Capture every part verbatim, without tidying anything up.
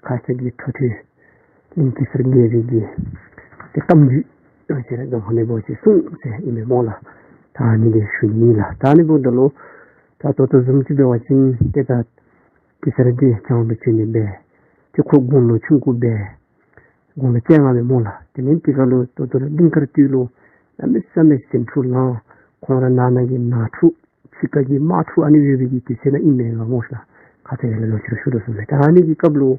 ཁ་ཙ་གི་འཕྲོ་མཐུད་གླིང་གེ་སར་རྒྱལ་པོའི་གི་ཏེ་གཏམ་རྒྱུད་ཨ་ནི་ཅིག་ར་རྫོང་ཁ་ནང་འབད་བ་ཅིན་གསུངས་ཟེར་ཨིན་མས་སྨོ་ལགས། ད་ཨ་ནི་འདི་ཞུ་ནི་ལགས། ད་ཨ་ནི་འབདཝ་ད་ལུ་ད་ད་ལྟོ་བཟུམ་ཅིག་འབད་བ་ཅིན་ཏེ་ད་གེ་སར་འདི་བྱང་ལུ་བྱོན་ནི་སྦེ་ཏེ་ཁོ་དགུང་ལོ་ཆུང་ཀུ་སྦེ་དགུང་ལོ་བཅོ་ལྔ་སྦེ་སྨོ་ལགས། དེ་ལས་དེ་ཁར་ལུ་ད་ལྟོ་ར་གླིང་དཀར་སྟོད་ལུ་གནམ་མེད་ས་མེད་ཟིང་འཁྲུག་ལང་། ཁོང་ར་ནང་ན་གི་ནང་འཁྲུག་ཕྱི་ཁ་གི་དམག་འཁྲུག་ཨ་ནི་ཡོད་པའི་གི་དུས་ཚོད་ནང་ཨིན་མས་ལགས་སྨོ་ལགས། ཁ་ཙ་ཡར་ལས་ལོག་ཅི་ར་ཞུ་དོ་བཟུམ་སྦེ། ད་ཨ་ནི་གི་སྐབས་ལུ་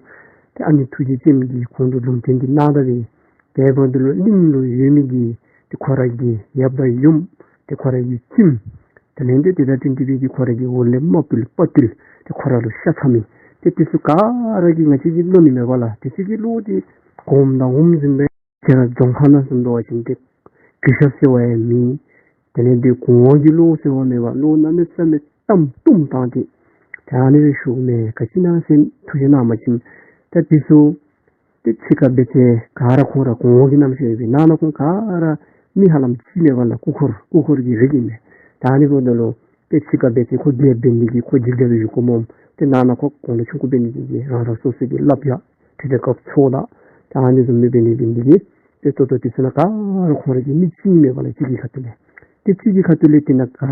ཏེ་ཨ་ནེ་ཐུགས་རྗེ་ཅན་གྱིས་ཁོང་ལུ་ལུང་བསྟན་འདི་གནང་ད་སྦེ་དེ་འབདཝ་ད་ལུ་གླིང་ལུ་ཡོད་མི་གི་ཏེ་ཁོ་ར་གི་ཡབ་དང་ཡུམ་ཏེ་ཁོ་ར་གི་ཁྱིམ་དེ་ལས་ཏེ་དེ་དང་བསྟུན་ཏེ་སྦེ་གི་ཁོ་ར་གི་འོག་ལས་དམག་དཔོན་དཔའ་བརྟུལ་ཏེ་ཁོ་ར་ལུ་ཤ་ཚ་མི་ཏེ་དེ་ཚུ་ག་ར་གིས་ང་བཅས་ཀྱིས་བློ་ནི་མེད་པ་ལགས། དེ་ཚུ་གི་བློ་འདི་གོམ་དང་འོམ་བཟུམ་སྦེ་ཁྱེད་ར་རྫོང་ཁ་ནང་བཟུམ་འབད་བ་ཅིན་ཏེ་གུས་ཞབས་ཟེར་བ་ཡང་མེད། དེ་ལས་ཏེ་གོང་འོག་གི་བློ་ཟེར་བ་མེད་པར་བློ་གནམ་མེད་ས་མེད་བཏང་བཏུམ་བཏང་སྟེ་ཏེ་ཨ་ནི་སྦེ་བཞུགས་མས། ག་ཅི་གནང་ཟེར་ཐུགས་རྗེ་གནང་བ་ཅིན་ད་དེ་ཚུ་ཏེ་ཕྱི་ཁ་སྦེ་ཏེ་ག་ར་ཁོང་ར་གོང་འོག་གི་རྣམ་ཤེས་ཡོད་པའི་ནང་ན་ཁོང་ག་ར་མི་ཧ་ལམ་གཅིག་མེད་པ་ལགས། སྐུ་འཁོར་སྐུ་འཁོར་གྱི་རིགས་ཨིན་མས། ད་ཨ་ནི་འབདཝ་ད་ལུ་ཏེ་ཕྱི་ཁ་སྦེ་ཏེ་ཁོ་རྒྱལཔོ་འབད་ནི་འདི་གིས་ཁོ་འཇིགས་སྐྲག་སྦེ་བཞུགས་དགོ་སྨོ། ཏེ་ནང་ན་ཁོ་དགུང་ལོ་ཆུང་ཀུ་འབད་ནི་འདི་གིས་རང་རང་སོ་སོ་གི་སླབ་ཡ་ཁྲི་ལྡེ་སྐབས་ཚོགས་དང་ད་ཨ་ནི་བཟུམ་མའི་འབད་ནི་འདི་གིས་ཏེ་ད་ལྟོ་དེ་ཚུ་ནང་ག་ར་ཁོང་ར་གི་མི་གཅིག་མེད་པ་ལགས། གཅིག་གི་ཁ་ཐུག་ལས་ཏེ་གཅིག་གི་ཁ་ཐུག་ལས་དེ་ནང་ག་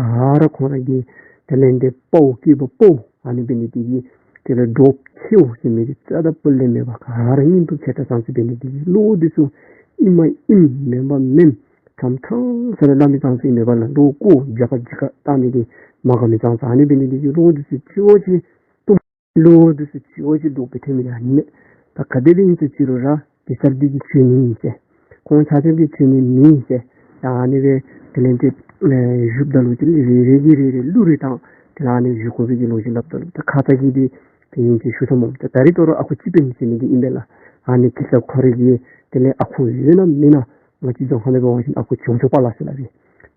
ར་ཁོང་ར་གི་དེ་ལས་ཏེ་དཔའ་བོ་སྐྱེས་པ་དཔའ་བོ་ཨ་ནི་འབད་ནི་འདི་གིས་དེ་ལས་འདྲོག་ཁེའུ་ཟེར་མི་འདི་རྩ་དང་སྤུ་ལས་མེད་པར་ག་ར་སྙིང་སྟོབས་ཆེ་དྲགས་ཙང་ཙི་འབད་ནི་འདི་གིས་བློ་འདི་ཚུ་ཨིན་མ་ཨིན་མེན་པ་མེན་ཐམ་ཐམ་ས་ལས་སླབ་མི་ཙང་ཙི་ཨིན་མས་པ་ལགས། བློ་ཁོ་རྒྱ་ཁ་རྒྱ་ཁ་བཏང་ནི་འདི་མ་དགའ་མི་ཙང་ཙི་ཨ་ནི་འབད་ནི་འདི་གིས་བློ་འདི་ཚུ་ཅིག་འོ་ཅིག་བློ་འདི་ཚུ་ཅིག་འོ་ཅིག་འདྲོག་སྦེ་ཐོན་མི་ཨ་ནི་མས། ད་ག་དེ་སྦེ་ཨིན་ཟེར་ཅི་རུང་ར་གེ་སར་འདི་གིས་བྱོན་ནི་ཨིན་ཟེར། ཁོང་ཆ་ཁྱབ་ཀྱིས་བྱོན་ནི་མེན་ཟེར། ད་ཨ་ནི་སྦེ་དེ་ལས་ཏེ་ཨེ་བཞུགསཔ་ད་ལུ་ཏེ་རེ་རེ་གིས་རེ་རེ་གླུ་རེ་བཏང་དེ་ལས་ཨ་ནི་བཞུགས་དགོ་པའི་གི་ལོ་རྒྱུས་སླབ་ད་ལུ་ད་ཁ་ཙ་གི་འདི་དེ་ཨིན་ཅིག་ཞུ་ཚར་སྨོ། ད་ད་རིས་ད་རུང་ཨ་ཁུ་སྤྱི་དཔོན་ཟེར་མི་འདི་ཨིན་པས་ལགས། ཨ་ནི་གེ་སར་ཁོ་རའི་གི་དེ་ལས་ཨ་ཁུ་ཡོད་ན་མེད་ན་ང་བཅས་རྫོང་ཁ་ནང་འབད་བ་ཅིན་ཨ་ཁུ་ཆུང་ཆུང་པ་ལགས་ཟེར་སླབ་ཨིན།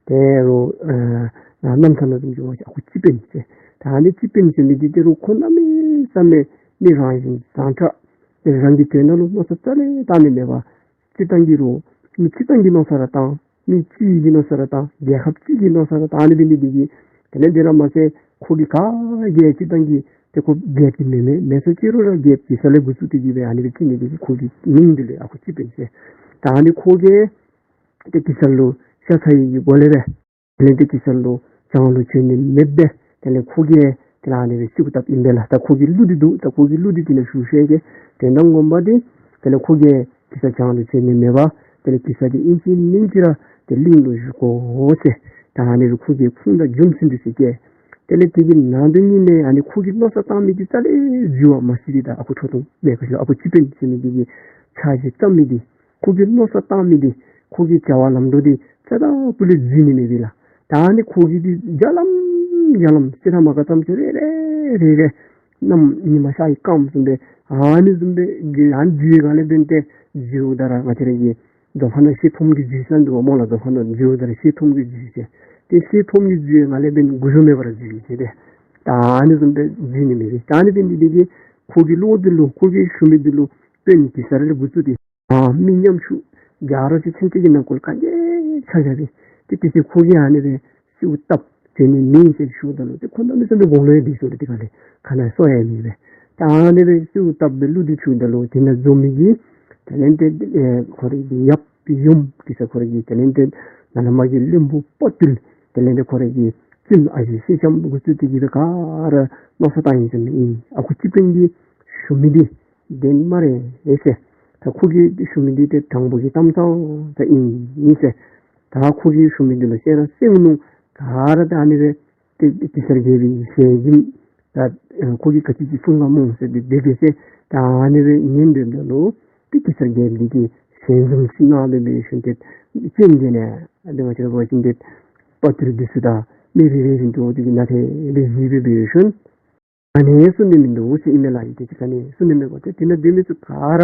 ད་རུང་ཨེ་ནཱ་རྣམ་ཐར་ནང་བཟུམ་ཅིག་འབད་བ་ཅིན་ཨ་ཁུ་སྤྱི་དཔོན་ཟེར། ད་ཨ་ནི་སྤྱི་དཔོན་ཟེར་མི་འདི་ད་རུང་ཁོ་གནམ་མེད་ས་མེད་མི་རང་བཞིན་བཟང་དྲགས། ཏེ་རང་གི་དོན་དག་ལུ་མནོ་བསམ་རྩ་ལས་བཏང་ནི་མེད་པར་སྤྱིར་བཏང་གི་རུང་མི་སྤྱིར་བཏང་གི་མནོ་བསམ་ར་བཏང་མི་སྤྱི་གི་མནོ་བསམ་ར་བཏང་རྒྱལ་ཁབ་སྤྱི་གི་མནོ་བསམ་ར་བཏང་ཨ་ནི་འབད་ནི་འདི་གིས་དེ་ལས་དེ་ར་མ་ཚད་ཁོ་གིས་ག་རྒྱལ་སྤྱིར་བཏང་གི་ཏེ་ཁོ་རྒྱལཔོ་འདི་མེན་མེན་མེན་ཟེར་ཅི་རུང་ར་རྒྱལཔོ་གེ་སར་ལས་འགོ་བཙུགས་ཏེ་གི་སྦེ་ཨ་ནི་སྦེ་བརྩི་ནི་འདི་གིས་ཁོ་གི་མིང་འདི་ལུ་ཨ་ཁུ་སྤྱི་དཔོན་ཟེར། ད་ཨ་ནི་ཁོ་གིས་ཏེ་གེ་སར་ལུ་ཤ་ཚ་ཡི་གི་སྒོ་ལས་སྦེ་དེ་ལས་ཏེ་གེ་སར་ལུ་བྱང་ལུ་བྱོན་ནི་མེདཔ་སྦེ་དེ་ལས་ཁོ་གིས་དེ་ལས་ཨ་ནི་སྦེ་གསོལཝ་བཏབ་ཨིན་པས་ལགས། ད་ཁོ་གི་གླུ་འདི་འདུག། ད་ཁོ་གི་གླུ་འདི་དེ་ནང་ཞུ་ཤེས་ཀྱི་དོན་དག་ངོ་མ་འདི་དེ་ལས་ཁོ་གིས་གེ་སར་བྱང་ལུ་བྱོན་ནི་མེད་པར་དེ་ལས་གེ་སར་འདི་ཨིན་ཅི་མིན་ཅི་ར་ཏེ་གླིང་ལུ་བཞུགས་དགོ་ཟེར་ད་ཨ་ནི་སྦེ་ཁོ་གིས་ཁུངས་དང་རྒྱུ་མཚན་འདི་ཚུ་བཀོད། དེ་ལས་དེ་གི་ནང་དོན་ཉིད་ནས་ཨ་ནི་ཁོ་གིས་མནོ་བསམ་བཏང་མི་འདི་རྩ་ལས་འགྱུར་བ་མ་སོང་སྟེ་ད་ཨ་ཁུ་ཁྲོ་ཐུང་མེད་ག་ཤོ་ཨ་ཁུ་སྤྱི་དཔོན་ཟེར་མི་འདི་གིས་ཕྱག་བཞེས་བརྩམས་མི་འདི་ཁོ་གིས་མནོ་བསམ་བཏང་མི་འདི་ཁོ་གི་བྱ་བ་ལམ་འགྲོ་འདི་རྩ་དང་སྤུ་ལས་འཛོལ་ནི་མེད་པས་ལགས། ད་ཨ་ནི་ཁོ་གིས་འདི་བརྒྱ་ལམ་བརྒྱ་ལམ་ཤི་ཐ་མ་ག་ཙམ་ཅིག་རེ་རེ་རེ་རེ་གནམ་ཉི་མ་ཤར་བའི་སྐབས་བཟུམ་སྦེ་ཨ་ནི་བཟུམ་སྦེ་འཛོལ་ཡང་འཛོལ་བའི་སྒང་ལས་འབད་ནི་འདི་འཛོལཝ་ད་ར་ང་བཅས་ར་གི་རྫོང་ཁ་ནང་ཤེལ་ཕོརམ་གྱི་རྫས་ཟེར་འདུག་པ་སྨོ་ལགས། རྫོང་ཁ་ནང་འཛོལཝ་ད་ར་ཤེལ་ཕོརམ་གྱི་རྫས་ཟེར། ཏེ་ཤེལ་ཕོརམ་གྱི་རྫས་ནང་ལས་འབད་ནི་འགུལ་སྐྱོད་མེད་པར་འཛོལ་ཡི་ཟེར་ཏེ། ད་ཨ་ནི་བཟུམ་སྦེ་འཛོལ་ནི་མེད་པས། ད་ཨ་ནི་འབད་ནི་འདི་གིས་ཁོ་གི་བློ་འདི་ལུ་ཁོ་གིས་ཞུ་མི་འདི་ལུ་དཔོན་གེ་སར་ལས་འགོ་བཙུགས་ཏེ་ཨ་མི་ཉམ་ཆུང་བརྒྱ་ར་ཅིག་ཚུན་ཚོད་ཀྱི་ནང་འཁོད་ག་ནི་ཆ་བཞག་སྦེ་ཏེ་དེ་ཚེ་ཁོ་གིས་ཨ་ནི་སྦེ་གསོལཝ་བཏབ་བྱོན་ནི་མེད་ཟེར་ཞུཝ་ད་ལུ་ཏེ་ཁོ་གནམ་མེད་ས་མེད་དགུང་ལོ་ཡང་བགྲེས་སོང་ལགས། དེ་ཁ་ལས་ཁ་ནང་སོ་ཡང་མེད་པས། ད་ཨ་ནི་སྦེ་གསོལཝ་བཏབ་སྦེ་གླུ་འདི་ཚུ་ད་ལུ་དེ་ནང་འཛོམས་མི་གི་དེ་ལས་ཏེ་ཨེ་ཁོ་རའི་གི་ཡབ་ཡུམ་གེ་སར་ཁོ་རའི་གི་དེ་ལས་ཏེ་ནང་ན་མ་གི་བློན་པོ་དཔའ་བརྟུལ་དེ་ལས་ཏེ་ཁོ་རའི་གི་བཙུནམོ་ཨ་ཞེ་ཤེས་ལྕམ་འགོ་བཙུགས་ཏེ་གི་སྦེ་ག་ར་མནོ་བསམ་བཏང་ཡི་ཟེར་མི་ཨིན། ཨ་ཁུ་སྤྱི་དཔོན་གྱིས་ཞུ་མི་འདི་བདེན་སྨ་རེ་ཟེར། ད་ཁོ་གིས་ཞུ་མི་འདི་ཏེ་དྲང་པོ་གི་གཏམ་ཚུ་ད་ཨིན་ཟེར། ད་ཁོ་གིས་ཞུ་མི་འདི་ལུ་ཤེས་ར་གསན་ནུག། ག་ར་ད་ཨ་ནི་སྦེ་ཏེ་གེ་སར་རྒྱལ་པོའི་ཞལ་འཛུམ་ད་ཁོ་གིས་ག་ཅི་ཅིག་གསུང་ག་སྨོ་ཟེར་ཏེ་དེ་སྦེ་ཟེར། ད་ཨ་ནི་སྦེ་ཉན་སྡོདཔ་ད་ལུ་ཏེ་གེ་སར་རྒྱལ་པོ་འདི་གིས་ཞལ་འཛུམ་ཅིག་གནང་སྦེ་འབད་ཞིནམ་ཏེ་སྤྱན་འདི་ནང་ཨ་ནི་ང་བཅས་ར་འབད་བ་ཅིན་ཏེ་དཔའ་བརྟུལ་འདི་ཚུ་དང་མི་རེ་རེ་བཞིན་དུ་འདི་གི་ནང་ཏེ་ལེགས་ཤོམ་སྦེ་འབད་ཞིནམ་ག་ནི་གསུང་ནི་མིན་འདུག་ཟེར་ཨིན་མས་ལགས། ཡིད་ཆེས་ཅིག་ག་ནི་གསུང་ནི་མེད་པར་ཏེ་དེ་ནང་སྡོད་མི་ཚུ་ག་ར་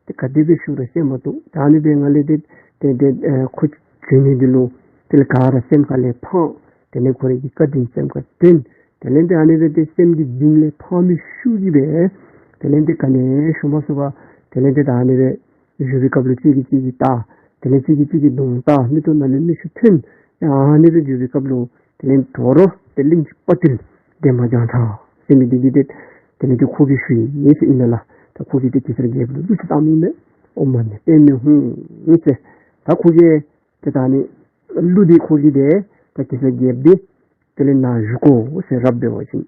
ཏེ་ག་དེ་སྦེ་ཞུ་རུང་གསན་མ་བཏུབ། ད་ཨ་ནི་སྦེ་ང་ལས་ཏེ་ཏེ་ཏེ་ཨེ་ཁོ་བྱོན་ནི་འདི་ལུ་དེ་ལས་ག་ར་སེམས་ཁ་ལས་ཕངས། དེ་ལས་ཁོ་རའི་གི་བཀའ་དྲིན་སེམས་ཁར་དྲན། དེ་ལས་ཏེ་ཨ་ནི་སྦེ་ཏེ་སེམས་ཀྱི་གཏིང་ལས་ཕངས་མི་ཤུགས་ཀྱིས་སྦེ་དེ་ལས་ཏེ་ག་ནི་ཞུ་མ་ཚུགས་པར་དེ་ལས་ཏེ་ད་ཨ་ནི་སྦེ་བཞུགས་པའི་སྐབས་ལུ་གཅིག་གིས་གཅིག་གི་ལྟ། དེ་ལས་གཅིག་གིས་གཅིག་གི་གདོང་ལྟ། མིག་ཏོ་ནང་ལས་མིག་ཆུ་ཐོན། ཨ་ནི་སྦེ་བཞུགས་པའི་སྐབས་ལུ་དེ་ལས་དོ་རུང་ཏེ་གླིང་གི་དཔའ་བརྟུལ་འདན་མ་བྱང་ཐང་ཟེར་མི་འདི་གིས་ཏེ་དེ་ལས་ཏེ་ཁོ་གིས་ཞུ་ཡི་ཟེར་ཨིན་མས་ལགས། ད་ཁོ་གིས་ཏེ་གེ་སར་རྒྱལཔོ་ལུ་གླུ་ཅིག་བཏངམ་ཨིན་པས། ཨོཾ་མ་ཎི་པདྨེ་ཧཱུྃ་ཟེར། ད་ཁོ་གིས་ཏེ་ད་ཨ་ནི་གླུ་འདི་ཁོ་གིས་ཏེ་ད་གེ་སར་རྒྱལཔོ་འདི་དེ་ལས་ནཱ་བཞུགས་དགོ་ཟེར་རབ་འབད་བ་ཅིན།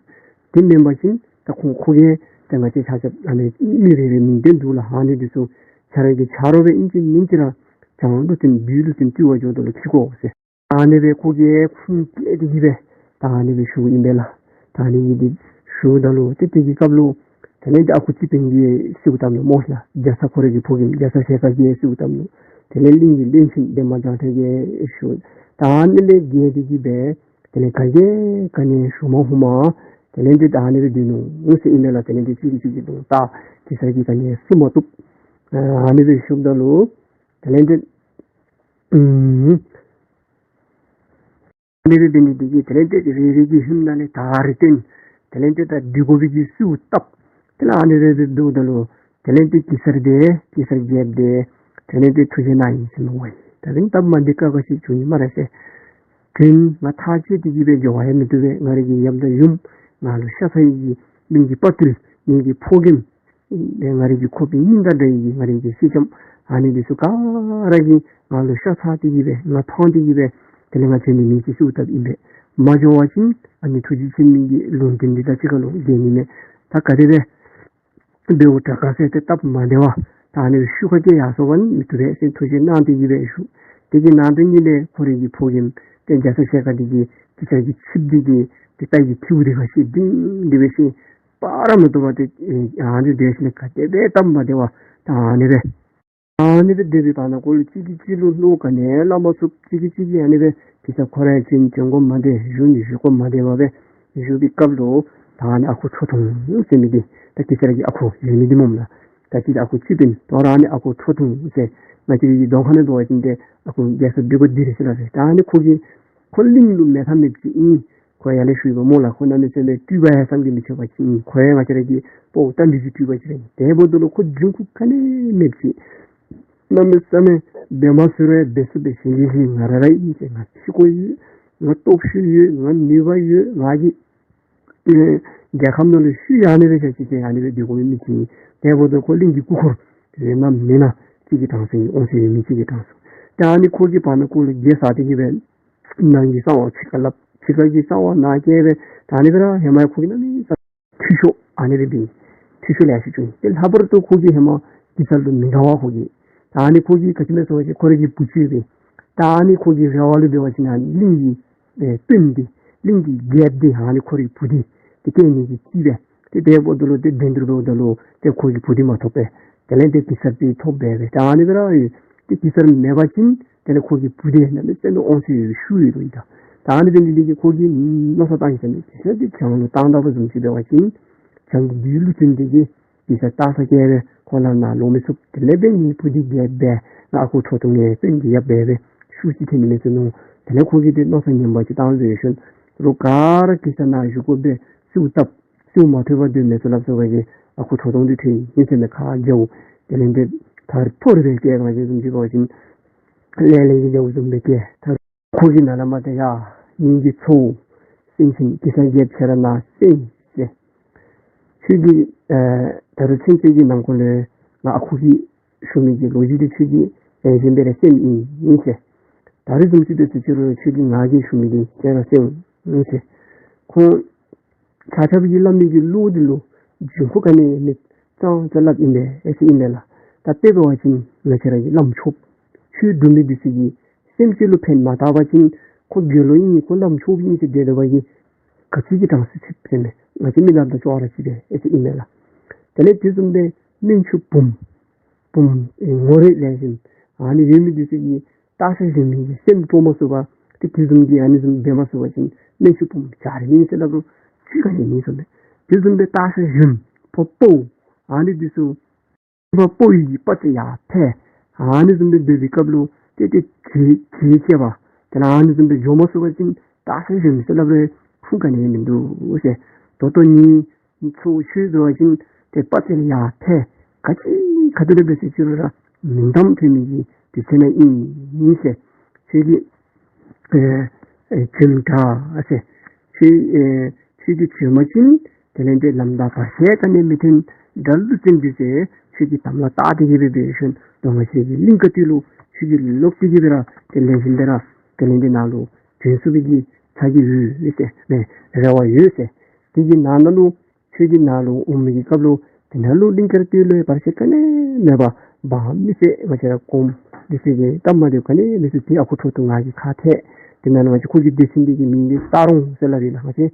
དེ་མེན་པ་ཅིན་ད་ཁོ་ཁོ་གིས་ད་ང་བཅས་ཆ་ཁྱབ་ཨ་ནི་མི་རེ་རེ་མིང་འདོན་འདུག་ལགས། ཨ་ནི་འདི་ཚུ་ཁྱེད་ར་གི་ཆ་རོགས་སྦེ་ཨིན་ཅི་མིན་ཅི་ར་བྱང་བློ་ལྡན་བོད་ལུ་ཏེ་བཏུལ་བར་འགྱོཝ་ད་ལུ་ཁྲིད་དགོ་ཟེར། ཨ་ནི་སྦེ་ཁོ་གིས་ཁུངས་བཀལ་ཏེ་གི་སྦེ་ད་ཨ་ནི་སྦེ་ཞུཝ་ཨིན་པས་ལགས། ད་ཨ་ནི་གི་འདི་ཞུཝ་ད་ལུ་ཏེ་དེ་གི་སྐབས་ལུ་དེ་ལས་ཏེ་ཨ་ཁུ་སྤྱི་དཔོན་གྱིས་གསོལཝ་བཏབ་ནུག་སྨོ་ལགས། རྒྱ་ཚ་ཁོ་ར་གི་ཕོ་རྒནམ་རྒྱ་ཚ་ཞལ་དཀར་གྱིས་གསོལཝ་བཏབ་ནུག། དེ་ལས་གླིང་གི་བློན་ཆེན་འདན་མ་བྱང་ཁྲ་གིས་ཞུ། ད་ཨ་ནི་ལས་བརྒལ་ཏེ་གི་སྦེ་དེ་ལས་ག་གིས་ག་ནི་ཞུ་མ་ཕོད་པར་དེ་ལས་ཏེ་ད་ཨ་ནི་སྦེ་སྡོད་ནུག་ཟེར་ཨིན་པས་ལགས། དེ་ལས་ཏེ་གཅིག་གིས་གཅིག་གི་ལུང་བལྟ། གེ་སར་གྱིས་ག་ནི་གསུང་མ་བཏུབ། ཨ་ནི་སྦེ་ཞུཝ་ད་ལུ་དེ་ལས་ཏེ་ཨུམ་ཨ་ནི་སྦེ་འབད་ནི་འདི་གིས་དེ་ལས་ཏེ་རེ་རེ་གི་ཧེ་མ་ལས་ད་རེས་བཏོན། དེ་ལས་ཏེ་ད་སྡོད་དགོ་པའི་གི་གསོལཝ་བཏབ། དེ་ལས་ཨ་ནི་སྦེ་འབདཝ་ད་ལུ་དེ་ལས་ཏེ་གེ་སར་འདི་གེ་སར་རྒྱལཔོ་འདི་དེ་ལས་ཏེ་ཐུགས་བཞེད་གནང་ཡི་ཟེར་མས་ཝའི། ད་རིང་སྟབས་མ་བདེ་ཁག་ཁ་ཅིག་བྱུང་ཡི་སྨ་རེ་ཟེར། དྲིན་ང་ཐག་བཅད་དེ་གི་སྦེ་འགྱོ་བར་ཡང་མི་བཏུབ་པས། ང་རའི་གི་ཡབ་དང་ཡུམ་ང་ལུ་ཤ་ཚ་ཡི་གི་གླིང་གི་དཔའ་ཐུལ་ངེ་གི་ཕོ་རྒནམ་ཨེ་ང་རའི་གི་ཁོག་པའི་སྙིང་དང་འདྲ་ཡི་གི་ང་རའི་གི་སྲིང་ལྕམ་ཨ་ནི་འདི་ཚུ་ག་ར་གིས་ང་ལུ་ཤ་ཚ་སྟེ་གི་སྦེ་ང་ཕངས་ཏེ་གི་སྦེ་དེ་ལས་ང་བྱོན་ནི་མེད་ཅེས་གསོལཝ་བཏབ་ཨིན་པས། མ་འགྱོ་བ་ཅིན་ཨ་ནི་ཐུགས་རྗེ་ཆེན་མོ་གི་ལུང་བསྟན་འདི་དང་གཅིག་ཁར་ལུ་འགལ་ནི་མས། ད་ག་དེ་སྦེ་འབདཝ་དྲག་ག་ཟེར་ཏེ་སྟབས་མ་བདེ་བར་ད་ཨ་ནི་ཤུགས་ཁ་གཏད་ཡར་སོང་བ་ནི་མི་བཏུབ་པས་ཟེར་ཐུགས་བཞེད་གནང་སྟེ་གི་སྦེ་ཞུ། དེ་གི་ནང་དོན་ཉིད་ལས་ཁོ་རའི་གི་ཕོ་རྒནམ་ཏེ་རྒྱ་ཚ་ཞལ་དཀར་འདི་གིས་གེ་སར་གྱི་ཆིབས་འདི་གི་ཏེ་རྟ་གི་མཐེའུ་འདི་ཁར་བཤེད་དེ་འདི་སྦེ་བཤེད་པ་ར་མི་བཏུབ་པར་ཏེ་ཨ་ནི་དེ་བཞིན་ག་དེ་སྦེ་སྟབས་མ་བདེ་བར་ད་ཨ་ནི་སྦེ་ཨ་ནི་སྦེ་སྡོད་པའི་བར་ན་ཁོ་ལུ་གཅིག་གིས་གཅིག་ལུ་བློ་ག་ནི་སླབ་མ་ཚུགས། གཅིག་གིས་གཅིག་གིས་ཨ་ནི་སྦེ་གེ་སར་ཁོ་ར་ཡང་བྱོན་བྱོན་དགོ་མ་བདེ་བཞུགས་ནི་བཞུགས་དགོ་མ་བདེ་བར་སྦེ་བཞུགས་པའི་སྐབས་ལུ་ད་ཨ་ནི་ཨ་ཁུ་ཁྲོ་ཐུང་ཟེར་མི་འདི་ད་གེ་སར་གྱི་ཨ་ཁུ་ཡོད་མི་འདི་སྨོ་ལགས། ད་ཅི་ཨ་ཁུ་སྤྱི་དཔོན་དོ་རུང་ཨ་ནི་ཨ་ཁུ་ཁྲོ་ཐུང་ཟེར་ང་བཅས་ཀྱི་གདོང་ཁ་ནང་འབད་བ་ཅིན་ཏེ་ཨ་ཁུ་རྒྱལ་ཚབ་བི་གོ་འདི་རེ་ཟེར་སླབ་པས། ད་ཨ་ནི་ཁོ་གིས་ཁོ་གླིང་ལུ་མེད་ཐབས་མེདཔ་ཅིག་ཨིན། ཁོ་ཡར་ལས་ཞུ་ཡི་སྨོ་ལགས། ཁོ་གནམ་མེད་ས་མེད་སྤྲུལ་པ་ཡང་བསམ་གྱིས་མི་ཁྱབ་པ་ཅིག་ཨིན། ཁོ་ཡང་ང་བཅས་ར་གི་དཔའ་བོ་རྟ་མགྲིན་གྱི་སྤྲུལ་པ་ཅིག་ར་ཨིན། དེ་འབདཝ་ད་ལུ་ཁོ་འབྱུང་ཁུངས་ག་ནི་མེདཔ་ཅིག་གནམ་མེད་ས་མེད་འབད་མ་ཚུགས་རུང་འབད་ཚུགས་པའི་གཞན་གྱིས་ཤིག་ང་ར་ར་ཨིན་ཟེར། ང་ཤི་ཁོ་ཡོད། ང་སྟོབས་ཤུགས་ཡོད། ང་ནུས་པ་ཡོད། ང་གིས་ཨེ་རྒྱལ་ཁམས་ནང་ལུ་ཤུལ་ཡང་ཨ་ནི་སྦེ་བཞག་ཅི་ཟེར་ཨ་ནི་སྦེ་སྡོད་དགོ་པའི་མི་ཅིག་ཨིན། དེ་འབདཝ་ད་ཁོ་གླིང་གི་སྐུ་འཁོར་ཡོད་ན་མེད་ན་ཅིག་གི་གྲངས་སུ་ཨིན། འོང་ས་ཡོད་མི་ཅིག་གི་གྲངས་སུ། ད་ཨ་ནི་ཁོ་གིས་བར་ན་ཁོ་ལུ་རྒྱལ་ས་དེ་གི་སྦེ་ནང་གི་གསང་བ་ཕྱི་ཁར་སླབ། ཕྱི་ཁ་གི་གསང་བ་ནང་བསྐྱལ་སྦེ་ད་ཨ་ནི་སྦེ་ར་ཧེ་མ་ཁོ་གིས་གནམ་མེད་ས་མེད་འཐུས་ཤོར་ཨ་ནི་སྦེ་འབད་འཐུས་ཤོར་ལེ་ཤ་བྱུང་། ཏེ་ལྷག་པར་དུ་ཁོ་གིས་ཧེ་མ་གེ་སར་ལུ་མི་དགའ་བ་ཁོ་གིས། ད་ཨ་ནི་ཁོ་གིས་ག་ཅི་སྨོ་ཟེར་བ་ཅིན་ཁོ་རའི་གི་བུ་ཅིག་ཡོད་པས། ད་ཨ་ནི་ཁོ་གི་རེ་བ་ལུ་འབད་བ་ཅིན་ཨ་གླིང་གི་ཨེ་དཔོན་འདི་གླིང་གི་རྒྱལཔོ་འདི་ཨ་ནི་ཁོ་རའི་བུ་འདི་ཏེ་སྐྱེ་ནི་གི་ཅིག་སྦེ་ཏེ་དེ་འབདཝ་ད་ལུ་ཏེ་དེ་འདྲ་འབདཝ་ད་ལུ་ཏེ་ཁོ་གི་བུ་འདི་མ་ཐོབ་པས། དེ་ལས་ཏེ་གེ་སར་འདི་ཐོབ་པས། ད་ཨ་ནི་སྦེ་ར་ཡོད། ཏེ་གེ་སར་མེད་པ་ཅིན་དེ་ལས་ཁོ་གི་བུ་འདི་གནམ་མེད་ས་མེད་འོང་ས་ཡོད་ཤུགས་ཡོད་ལོ་ཨིན། ད་ད་ཨ་ནི་འབད་ནི་འདི་གིས་ཁོ་གིས་མནོ་བསམ་བཏང་ཡི་ཟེར་མས། གེ་སར་འདི་བྱང་ལུ་བཏང་ད་བཟུམ་ཅིག་འབད་བ་ཅིན་བྱང་གི་བདུད་ཀླུ་བཙན་འདི་གིས་གེ་སར་ལྟ་ས་བསྐྱལ་སྦེ་ཁོ་ནཱ་ནཱ་ལོག་མི་ཚུགས། དེ་ལས་འབད་ངེའི་བུ་འདི་རྒྱལཔོ་འབད་ང་ཨ་ཁུ་ཁྲོ་ཐུང་ངེའི་དཔོན་གྱི་ཡབ་འབད་སྦེ་ཤུགས་ཅིག་ཐོན་ནི་མས་ཟེར་མནོ། དེ་ལས་ཁོ་གིས་ཏེ་མནོ་བསམ་ངན་པ་ཅིག་བཏང་ཟེར་ཞུ་ནུག། རོགས་ག་ར་གེ་སར་ནཱ་བཞུགས་དགོ་པའི་གསོལཝ་བཏབ། གསོལཝ་མ་ཐོབ་པར་སྡོད་མི་ཚུ་སླབ་སོང་བ་གིས་ཨ་ཁུ་ཁྲོ་ཐུང་འདི་ཐོན་ཡི་ཟེར་མས། ཁ་རྒྱལཝ་དེ་ལས་འདི་ཐར་ཐོར་སྦེ་སྐྱེལ་ག་ཅི་བཟུམ་ཅིག་འབད་བ་ཅིན་ལེ་ལེ་གི་རྒྱལཝ་བཟུམ་སྦེ་སྐྱེལ། ཐར་ཁོ་གིས་ནཱ་ལས་མར་ཏེ་ཡ་ངེའི་གི་ཚ་བོ་སེང་ཆེན་གེ་སར་རྒྱལཔོ་ཁྱེད་ར་ནཱ་གསན་ཟེར། ཁྱོད་ཀྱིས་ཨེ་ད་རུང་ཚུན་ཚོད་ཀྱི་ནང་འཁོད་ལུ་ང་ཨ་ཁུ་གིས་ཞུ་མི་གི་ལོ་རྒྱུས་འདི་ཁྱོད་ཀྱིས་ཨེ་གཞན་སྦེ་ར་གསནམ་ཨིན་ཟེར། ད་རེས་བཟུམ་ཅིག་འབད་ཟེར་ཅི་རུང་ཁྱོད་ཀྱིས་ང་གིས་ཞུ་མི་འདི་གསན་ར་གསན་ཨིན་ཟེར། ཁོང་ཆ་ཁྱབ་ཀྱིས་སླབ་མི་གི་བློ་འདི་ལུ་འབྱུང་ཁུངས་ག་ནི་མེད་ཙང་ཙ་སླབ་ཨིན་པས་ཨེ་ཟེར་ཨིན་མས་ལགས། ད་དཔེ་འབད་བ་ཅིན་ང་བཅས་ར་གི་བླམ་ཆོསཔ་ཆོས་སྒྲུབ་མི་འདི་ཚུ་གིས་སེམས་ཅན་ལུ་ཕན་མ་བཏགས་པ་ཅིན་ཁོ་དགེ་སློང་ཨིན་ཁོ་བླམ་ཆོསཔ་ཨིན་ཟེར་སྡོད་སྡོད་པ་གིས་ག་ཅི་གི་གྲངས་སུ་ཚུད་ཟེར་མས། ང་བཅས་མི་ལ་དང་ཅོག་ར་གཅིག་པས་ཨེ་ཟེར་ཨིན་མས་ལགས། དེ་ལས་དེ་བཟུམ་སྦེ་སྨན་ཆུང་བུམོ་བུམོ་ཨེ་ངོ་རེ་ལེགས་ཤོམ་ཨ་ནི་ཡོད་མི་འདི་ཚུ་གིས་སྟག་ཤར་གཞོན་མི་གི་སེམས་སྤྲོ་མ་ཚུགས་པར་ཏེ་དེ་བཟུམ་གྱི་ཨ་ནི་བཟུམ་འབད་མ་ཚུགས་པ་ཅིན་སྨན་ཆུང་བུམོ་བྱ་རི་མོ་ཨིན་ཟེར་སླབ་རུང་ཚུལ་ག་ནི་མེད་ཟེར་མས། དེ་བཟུམ་སྦེ་སྟག་ཤར་གཞོན་ཕོ་དཔའ་བོ་ཨ་ནི་འདི་ཚུ་དཔའ་བོ་ཡི་དཔའ་རྩལ་ཡར་འཕེལ། ཨ་ནི་བཟུམ་སྦེ་སྡོད་པའི་སྐབས་ལུ་ཏེ་ཏེ་གྱོན་གྱོན་ཆས་པ་དེ་ལས་ཨ་ནི་བཟུམ་སྦེ་འགྱོ་མ་ཚུགས་པ་ཅིན་སྟག་ཤར་གཞོན་ཟེར་སླབ་རུང་ཁུངས་ག་ནི་མིན་འདུག་ཟེར། ད་ལྟོ་ངེའི་ཚ་བོ་ཁྱོད་འབད་བ་ཅིན་ཏེ་དཔའ་རྩལ་ཡར་འཕེལ། ག་ཅི་ག་དེ་ལས་འབད་ཟེར་ཅི་རུང་ར་མིང་གཏམ་ཐོན་མི་གི་དུས་ཚོད་ནང་ཨིན་ཟེར། ཁྱོད་ཀྱིས་ཨེ་ཨེ་བྱོནམ་དྲག་ཟེར། ཁྱོད་ཨེ་ཁྱོད་ཀྱིས་བྱོན་པ་ཅིན་ དེ་ལས་འདི་ལམ་བདའ་བར་ཆད་ག་ནི་མི་ཐོན། དགྲ་ལུ་བརྩོན་འགྲུས་ཟེར་ཁྱོད་ཀྱིས་དམ་ལ་བཏགས་ཏེ་གི་སྦེ་འབད་ཞིནམ་ལས་ང་བཅས་ཀྱི་གླིང་དཀར་སྟོད་ལུ་ཁྱོད་ཀྱིས་ལོག་སྟེ་གི་སྦེ་ར་དེ་ལས་བཞིན་དེ་ར་དེ་ལས་འདི་ནང་ལུ་བྱོན་ཚུགས་པའི་གི་ཚ་གྱང་ཡོད་ཟེར་མས། རེ་བ་ཡོད་ཟེར། དེ་གི་ནང་ན་ལུ་ཁྱོད་ཀྱི་ནང་ལུ་འོང་མི་གི་སྐབས་ལུ་དེ་ནང་ལུ་གླིང་དཀར་སྟོད་ལུ་བར་ཆད་ག་ནི་མེད་པར་འབངས་མི་སེར་ང་བཅས་ར་གོངམ་འདི་ཚུ་གིས་སྟབས་མ་བདེཝ་ག་ནི་མི་ཚུགས། དེ་ཨ་ཁུ་ཁྲོ་ཐུང་ང་གིས་ཁ་ཐལ། དེ་ནང་ལུ་ང་བཅས་ཁོ་གི་སྡེ་ཚན་འདི་གི་མིང་འདི་སྟག་རོང་ཟེར་སླབ་ཨིན་ལགས། ང་བཅས་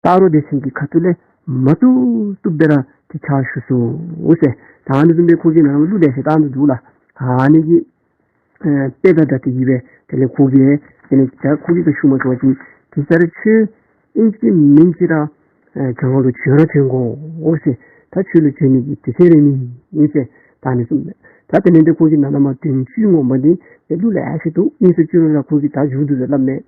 སྟག་རོང་སྡེ་ཚན་གྱི་ཁ་ཐུག་ལས་མ་བཏུབ་བཏུབ་སྦེ་ར་དེ་ཕྱག་ཞུ་ཚུགས་ཟེར། ད་ཨ་ནི་བཟུམ་སྦེ་ཁོ་གི་ནང་ལུ་གླུ་ལེ་ཤ་བཏང་དོ་འདུག་ལགས། ཨ་ནི་གི་ཨེ་དཔེ་དང་སྦྲགས་ཏེ་གི་སྦེ་དེ་ལས་ཁོ་གིས་དེ་ལས་ད་ཁོ་གིས་ད་ཞུ་མ་ཚུགས་པ་ཅིན་དེ་ལྟར་ཁྱོད་ཨིན་ཅི་མིན་ཅི་ར་ཨེ་གྱང་ལུ་བྱོན་ར་བྱོན་དགོ་ཟེར། ད་ཁྱོད་ལུ་བྱོན་ནི་གི་དུས་ཚོད་རན་མི་ཨིན་ཟེར། ད་ཨ་ནི་བཟུམ་སྦེ་ད་དེ་ལས་འདི་ཁོ་གི་ནང་ན་མ་དོན་ཚུལ་ངོ་མ་འདི་ཨེ་གླུ་ལེ་ཤ་འདུག། ཨིན་ཟེར་ཅི་རུང་ར་ཁོ་གིས་ད་མཇུག་བསྡུ་སྦེ་སླབ་མས།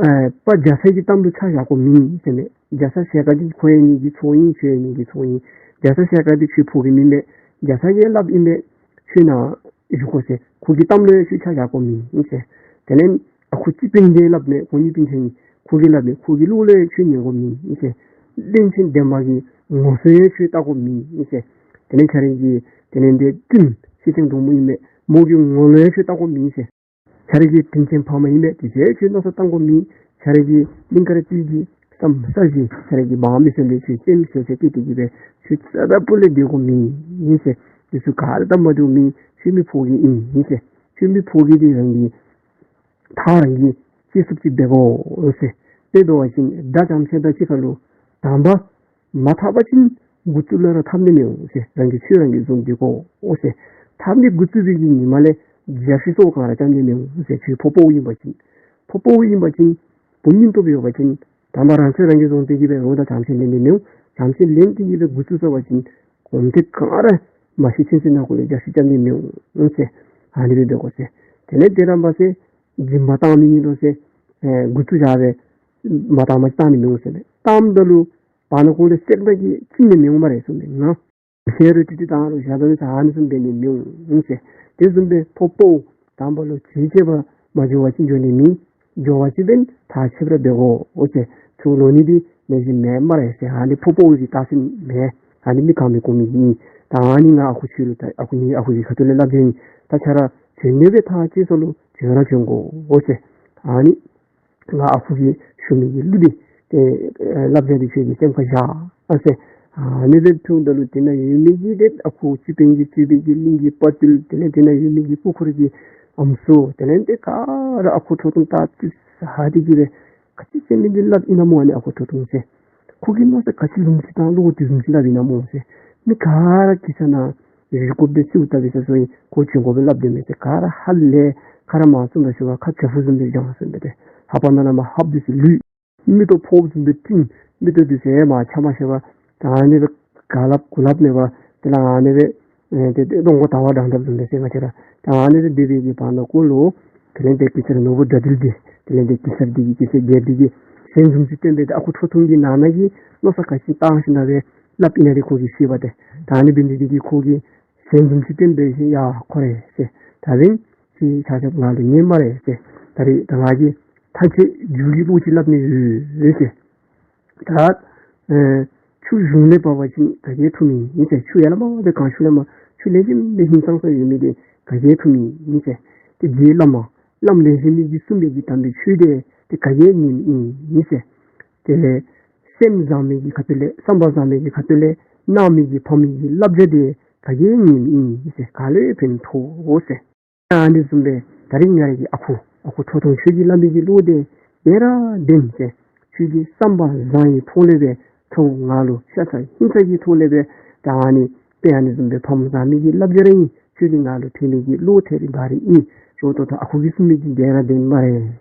ཨེ་པ་རྒྱ་ཚ་གི་གཏམ་ལུ་ཆ་བཞག་དགོཔ་མེད་ཟེར་མས། རྒྱ་ཚ་ཞལ་དཀར་འདི་ཁོ་ཡང་ངེ་གི་ཚ་བོ་ཨིན། ཁྱོད་ཡང་ངེ་གི་ཚ་བོ་ཨིན། རྒྱ་ཚ་ཞལ་དཀར་འདི་ཁྱོད་ཕོ་རྒནམ་ཨིན་པས། རྒྱ་ཚ་གིས་སླབ་ཨིན་པས། ཁྱོད་ནཱ་བཞུགས་དགོ་ཟེར། ཁོ་གི་གཏམ་ལུ་ཡང་ཁྱོད་ཆ་བཞག་དགོཔ་མེད་ཟེར། དེ་ལས་ཨ་ཁུ་སྤྱི་དཔོན་གྱིས་སླབ་མས། ཁོང་གཉིས་སྤུན་ཆ་གཉིས། ཁོ་གིས་སླབ་མས། ཁོ་གི་བློ་ལུ་ཡང་ཁྱོད་ཉན་དགོཔ་མེད་ཟེར། བློན་ཆེན་འདན་མ་གི་ངོ་སོ་ཡང་ཁྱོད་བལྟ་དགོཔ་མེད་ཟེར། དེ་ལས་ཁྱོད་ར་གི་དེ་ལས་འདི་བཙུནམོ་ཤེས་ལྡན་འབྲུག་མོ་ཨིན་མས། མོ་གི་ངོ་ལུ་ཡང་ཁྱོད་བལྟ་དགོཔ་མེད་ཟེར། ཁྱོད་ར་གི་དྲིན་ཅན་ཕ་མ་ཨིན་མས། དེ་ཚུ་ཁྱོད་མནོ་བསམ་བཏང་དགོཔ་མེད། ཁྱོད་ར་གི་གླིང་དཀར་སྟོད་ཀྱི་ས་ས་གཞི་ཁྱོད་ར་གི་འབངས་མི་སེར་ལུ་ཁྱོད་སེམས་ཤོར་ཤོར་སྟེ་སྟེ་གི་སྦེ་ཁྱོད་རྩ་དང་སྤུ་ལས་སྡོད་དགོཔ་མེད་ཟེར། དེ་ཚུ་ག་ར་སྟབས་མ་བདེཝ་མེད། ཁྱོད་མི་ཕོ་རྒནམ་ཨིན་ཟེར། ཁྱོད་མི་ཕོ་རྒནམ་འདི་རང་གི་ཐག་རང་གིས་བཅད་ཚུགསཔ་ཅིག་འབད་དགོ་ཟེར། དེ་འབད་བ་ཅིན་དགྲ་རྐྱངམ་ཅིག་དང་གཅིག་ཁར་ལུ་དམ་པ་མ་འཐབ་པ་ཅིན་དགུ་བཅུ་ལུ་ར་འཐབ་ནི་མི་འོང་ཟེར། རང་གི་ཆོས་རང་གིས་བཟུང་སྡོད་དགོ་ཟེར། འཐབ་ནི་དགུ་བཅུ་པའི་གི་ཉིནམ་ལས་རྒྱལ་སྲིད་སྲོག་གང་ར་བཅད་ནི་མི་འོང་ཟེར། ཁྱོད་ཕོ་དཔའ་བོ་ཨིན་པ་ཅིན། ཕོ་དཔའ་བོ་ཨིན་པ་ཅིན། བུ་སྙིང་སྟོབས་ཡོད་པ་ཅིན། དམ་པ་རང་ཆོས་རང་གིས་བཟུང་སྟེ་གི་སྦེ་འོག་དང་བྱམས་ཆེན་ལེན་ནི་མི་འོང་། བྱམས་ཆེན་ལེན་ཏེ་གི་སྦེ་དགུ་བཅུ་སོང་པ་ཅིན། གོམ་ཐེངས་གང་ར་མ་ཤི་ཚུན་ཚོད་ནང་འཁོད་ལུ་རྒྱལ་སྲིད་བཅད་ནི་མི་འོང་ཟེར། ཨ་ནི་སྦེ་འབད་དགོ་ཟེར། དེ་ལས་དེ་ར་མ་ཚད་སྦྱིན་པ་བཏང་མི་ཨིན་ལོ་ཟེར། ཨེ་དགུ་བཅུ་བཞག་སྦེ་མ་བཏངམ་ཅིག་བཏང་ནི་མི་འོང་ཟེར་མས། བཏངམ་ད་ལུ་བར་ན་ཁོ་ལུ་གསེར་དང་གི་བཅིང་ནི་མི་འོང་སྨ་རེ་གསུངས་མས། ང་ཤེས་རུང་ཏིག་ཏིག་བཏང་རུང་བཞག་ད་ནི་ཟེར་ཨ་ནི་བཟུམ་འབད་ནི་མི་འོང་ཟེར། དེ་བཟུམ་སྦེ་ཕོ་དཔའ་བོ་དམ་པ་ལུ་ཇི་བྱས་པ་མ་འགྱོ་བ་ཅིན་འགྱོ་ནི་མེད། འགྱོ་བ་ཅིན་འབདན་ཐག་ཆོད་པར་འབད་དགོ་ཟེར། ཚུར་ལོག་ནི་འདི་ནད་གཞི་མེད་སྨ་རེ་ཟེར། ཨ་ནི་ཕོ་དཔའ་བོ་གི་རྟགས་མཚན་མས། ཨ་ནི་མི་གང་མི་གོ་མི་ཨིན། ད་ཨ་ནི་ང་ཨ་ཁུ་ཁྱོད་ལུ་ད་ཨ་ཁུ་ངེའི་ཨ་ཁུ་གི་ཁ་ཐུག་ལས་སླབ་དོ་ཨིན། ད་ཁྱོད་ར་བྱོན་ནི་སྦེ་ཐག་བཅད་སོང་ལོ་བྱོན་ར་བྱོན་དགོ་ཟེར། ཨ་ནི་ང་ཨ་ཁུ་གིས་ཞུ་མི་གི་གླུ་འདི་ཏེ་ཨེ་བསླབ་བྱ་འདི་ཁྱོད་ཀྱིས་སེམས་ཁར་བཞག་ཨ་ཟེར། ཨ་ནི་སྦེ་ཐུག་ད་ལུ་དེ་ནང་ཡོད་མི་གི་ཏེ་ཨ་ཁུ་སྤྱི་དཔོན་གྱི་སྤྱི་དཔོན་གྱི་གླིང་གི་དཔའ་བརྟུལ་དེ་ལས་དེ་ནང་ཡོད་མི་གི་སྐུ་འཁོར་གྱི་ཨམ་སྲུ་དེ་ལས་ཏེ་ག་ར་ཨ་ཁུ་ཁྲོ་ཐུང་ད་ཏི་ས་ཧ་ཏི་གི་སྦེ་ག་ཅི་ཟེར་མི་འདི་སླབ་ཨིན་ན་སྨོ། ཨ་ནི་ཨ་ཁུ་ཁྲོ་ཐུང་ཟེར། ཁོ་གིས་མནོ་ས་ག་ཅི་ལུང་ཅིག་དང་བློ་དེ་བཟུམ་ཅིག་སླབ་ཨིན་ན་སྨོ་ཟེར། མི་ག་ར་གེ་སར་ནང་བཞུགས་དགོཔ་སྦེ་གསོལཝ་བཏབ་པའི་ས་སོ་ཡི་ཁོ་བྱོན་དགོ་པའི་སླབ་དོ་མས་ཟེར། ག་ར་ཧ་ལས་ཁ་ར་མ་བཙུམ་པར་ཞུ་བ་ཁ་གྱ་ཕུ་བཟུམ་སྦེ་བཞག་ཟེར་མས། ཏེ་ལྷ་པ་ནང་ན་མ་ཧབ་འདི་ཚུ་ལུས། མིག་ཏོ་ཕོརཔ་བཟུམ་སྦེ་བཏིང་། མིག་ཏོ་འདི་ཚུ་ཡང་མ་ཆ་མ་ཤེས་པར་ད་ཨ་ནི་སྦེ་ག་སླབ་གུ་སླབ་མེད་པར་དེ་ལས་ཨ་ནི་སྦེ་ཨེ་ཏེ་ཏེ་གདོང་ཁ་དར་བ་འགྲངས་དཔ་བཟུམ་སྦེ་ཟེར་ང་བཅས་ར། ད་ཨ་ནི་སྦེ་སྡོད་པའི་གི་བར་ན་ཁོ་ལུ་དེ་ལས་ཏེ་གེ་སར་ནོར་བུ་དགྲ་འདུལ་འདི་དེ་ལས་ཏེ་གེ་སར་འདི་གིས་གེ་སར་རྒྱལཔོ་འདི་གིས་ཞལ་འཛུམ་ཅིག་སྟོན་སྦེ་ཏེ་ཨ་ཁུ་ཁྲོ་ཐུང་གི་ནང་ན་གི་མནོ་བསམ་ག་ཅི་བཏང་ཞིནམ་ལས་སླབ་ཨིན་ན་འདི་ཁོ་གིས་ཤེས་པ་ཏེ། ད་ཨ་ནི་འབད་ནི་འདི་གིས་ཁོ་གིས་ཞལ་འཛུམ་ཅིག་སྟོན་སྦེ་ཡ་ཁོ་རེ་ཟེར། ད་འབདན་ཁྱོད་ཆ་ཁྱབ་ང་ལུ་ཉན་སྨ་རེ་ཟེར། ད་རེས་ད་ང་གིས་ཐག་བཅད་མཇུག་གི་བློ་ཅིག་སླབ་ནི་ཡོད་ཟེར། ད་ཨེ་ཆུ་གཞུང་ལས་འབབ་པ་ཅིན་ག་གིས་འཐུང་མི་ཨིན་ཟེར། ཆུ་ཡར་ལས་མར་སྦེ་གངས་ཆུ་ལས་མར་ཆུ་ལེགས་ཤོམ་སྦེ་ཧིང་སངས་ས་ཡོད་མི་འདི་ག་གིས་འཐུང་མི་ཨིན་ཟེར། ཏེ་རྗེ་བླ་མ་བླམ་ལེགས་ཤོམ་མི་གིས་གསུངས་པའི་གི་དམ་པའི་ཆོས་འདི་ཏེ་ག་གིས་ཉན་ཨིན་ཟེར། དེ་ལས་སེམས་བཟང་མི་གི་ཁ་ཐུག་ལས་བསམ་པ་བཟང་མི་གི་ཁ་ཐུག་ལས་གནང་མི་གི་ཕ་མའི་གི་བསླབ་བྱ་འདི་ག་གིས་ཉན་ཨིན་ཟེར། ག་ལུ་ཕན་ཐོགས་ཟེར། ཨ་ནི་བཟུམ་སྦེ་ད་རིས་ང་རའི་གི་ཨ་ཁུ་ཨ་ཁུ་ཁྲོ་ཐུང་ཁྱོད་ཀྱིས་སླབ་མི་གི་བློ་འདི་བདེན་ར་བདེན་ཟེར། ཁྱོད་ཀྱི་བསམ་པ་བཟང་བའི་ཐོག་ལས་སྦེ་ཁྱོད་ང་ལུ་ཤ་ཚ་ཧིང་ཚ་གི་ཐོག་ལས་སྦེ་ད་ཨ་ནི་དཔེ་ཨ་ནི་བཟུམ་སྦེ་ཕམ་བཟང་མི་གི་བསླབ་བྱ་ར་ཨིན། ཁྱོད་ཀྱིས་ང་ལུ་ཕན་མི་གི་བློ་ཐེབས་རིམ་པ་ར་ཨིན། ཞོར་དུ་ད་ཨ་ཁུ་གིས་གསུང་མི་གི་བདེན་ར་བདེན་སྨ་རེ་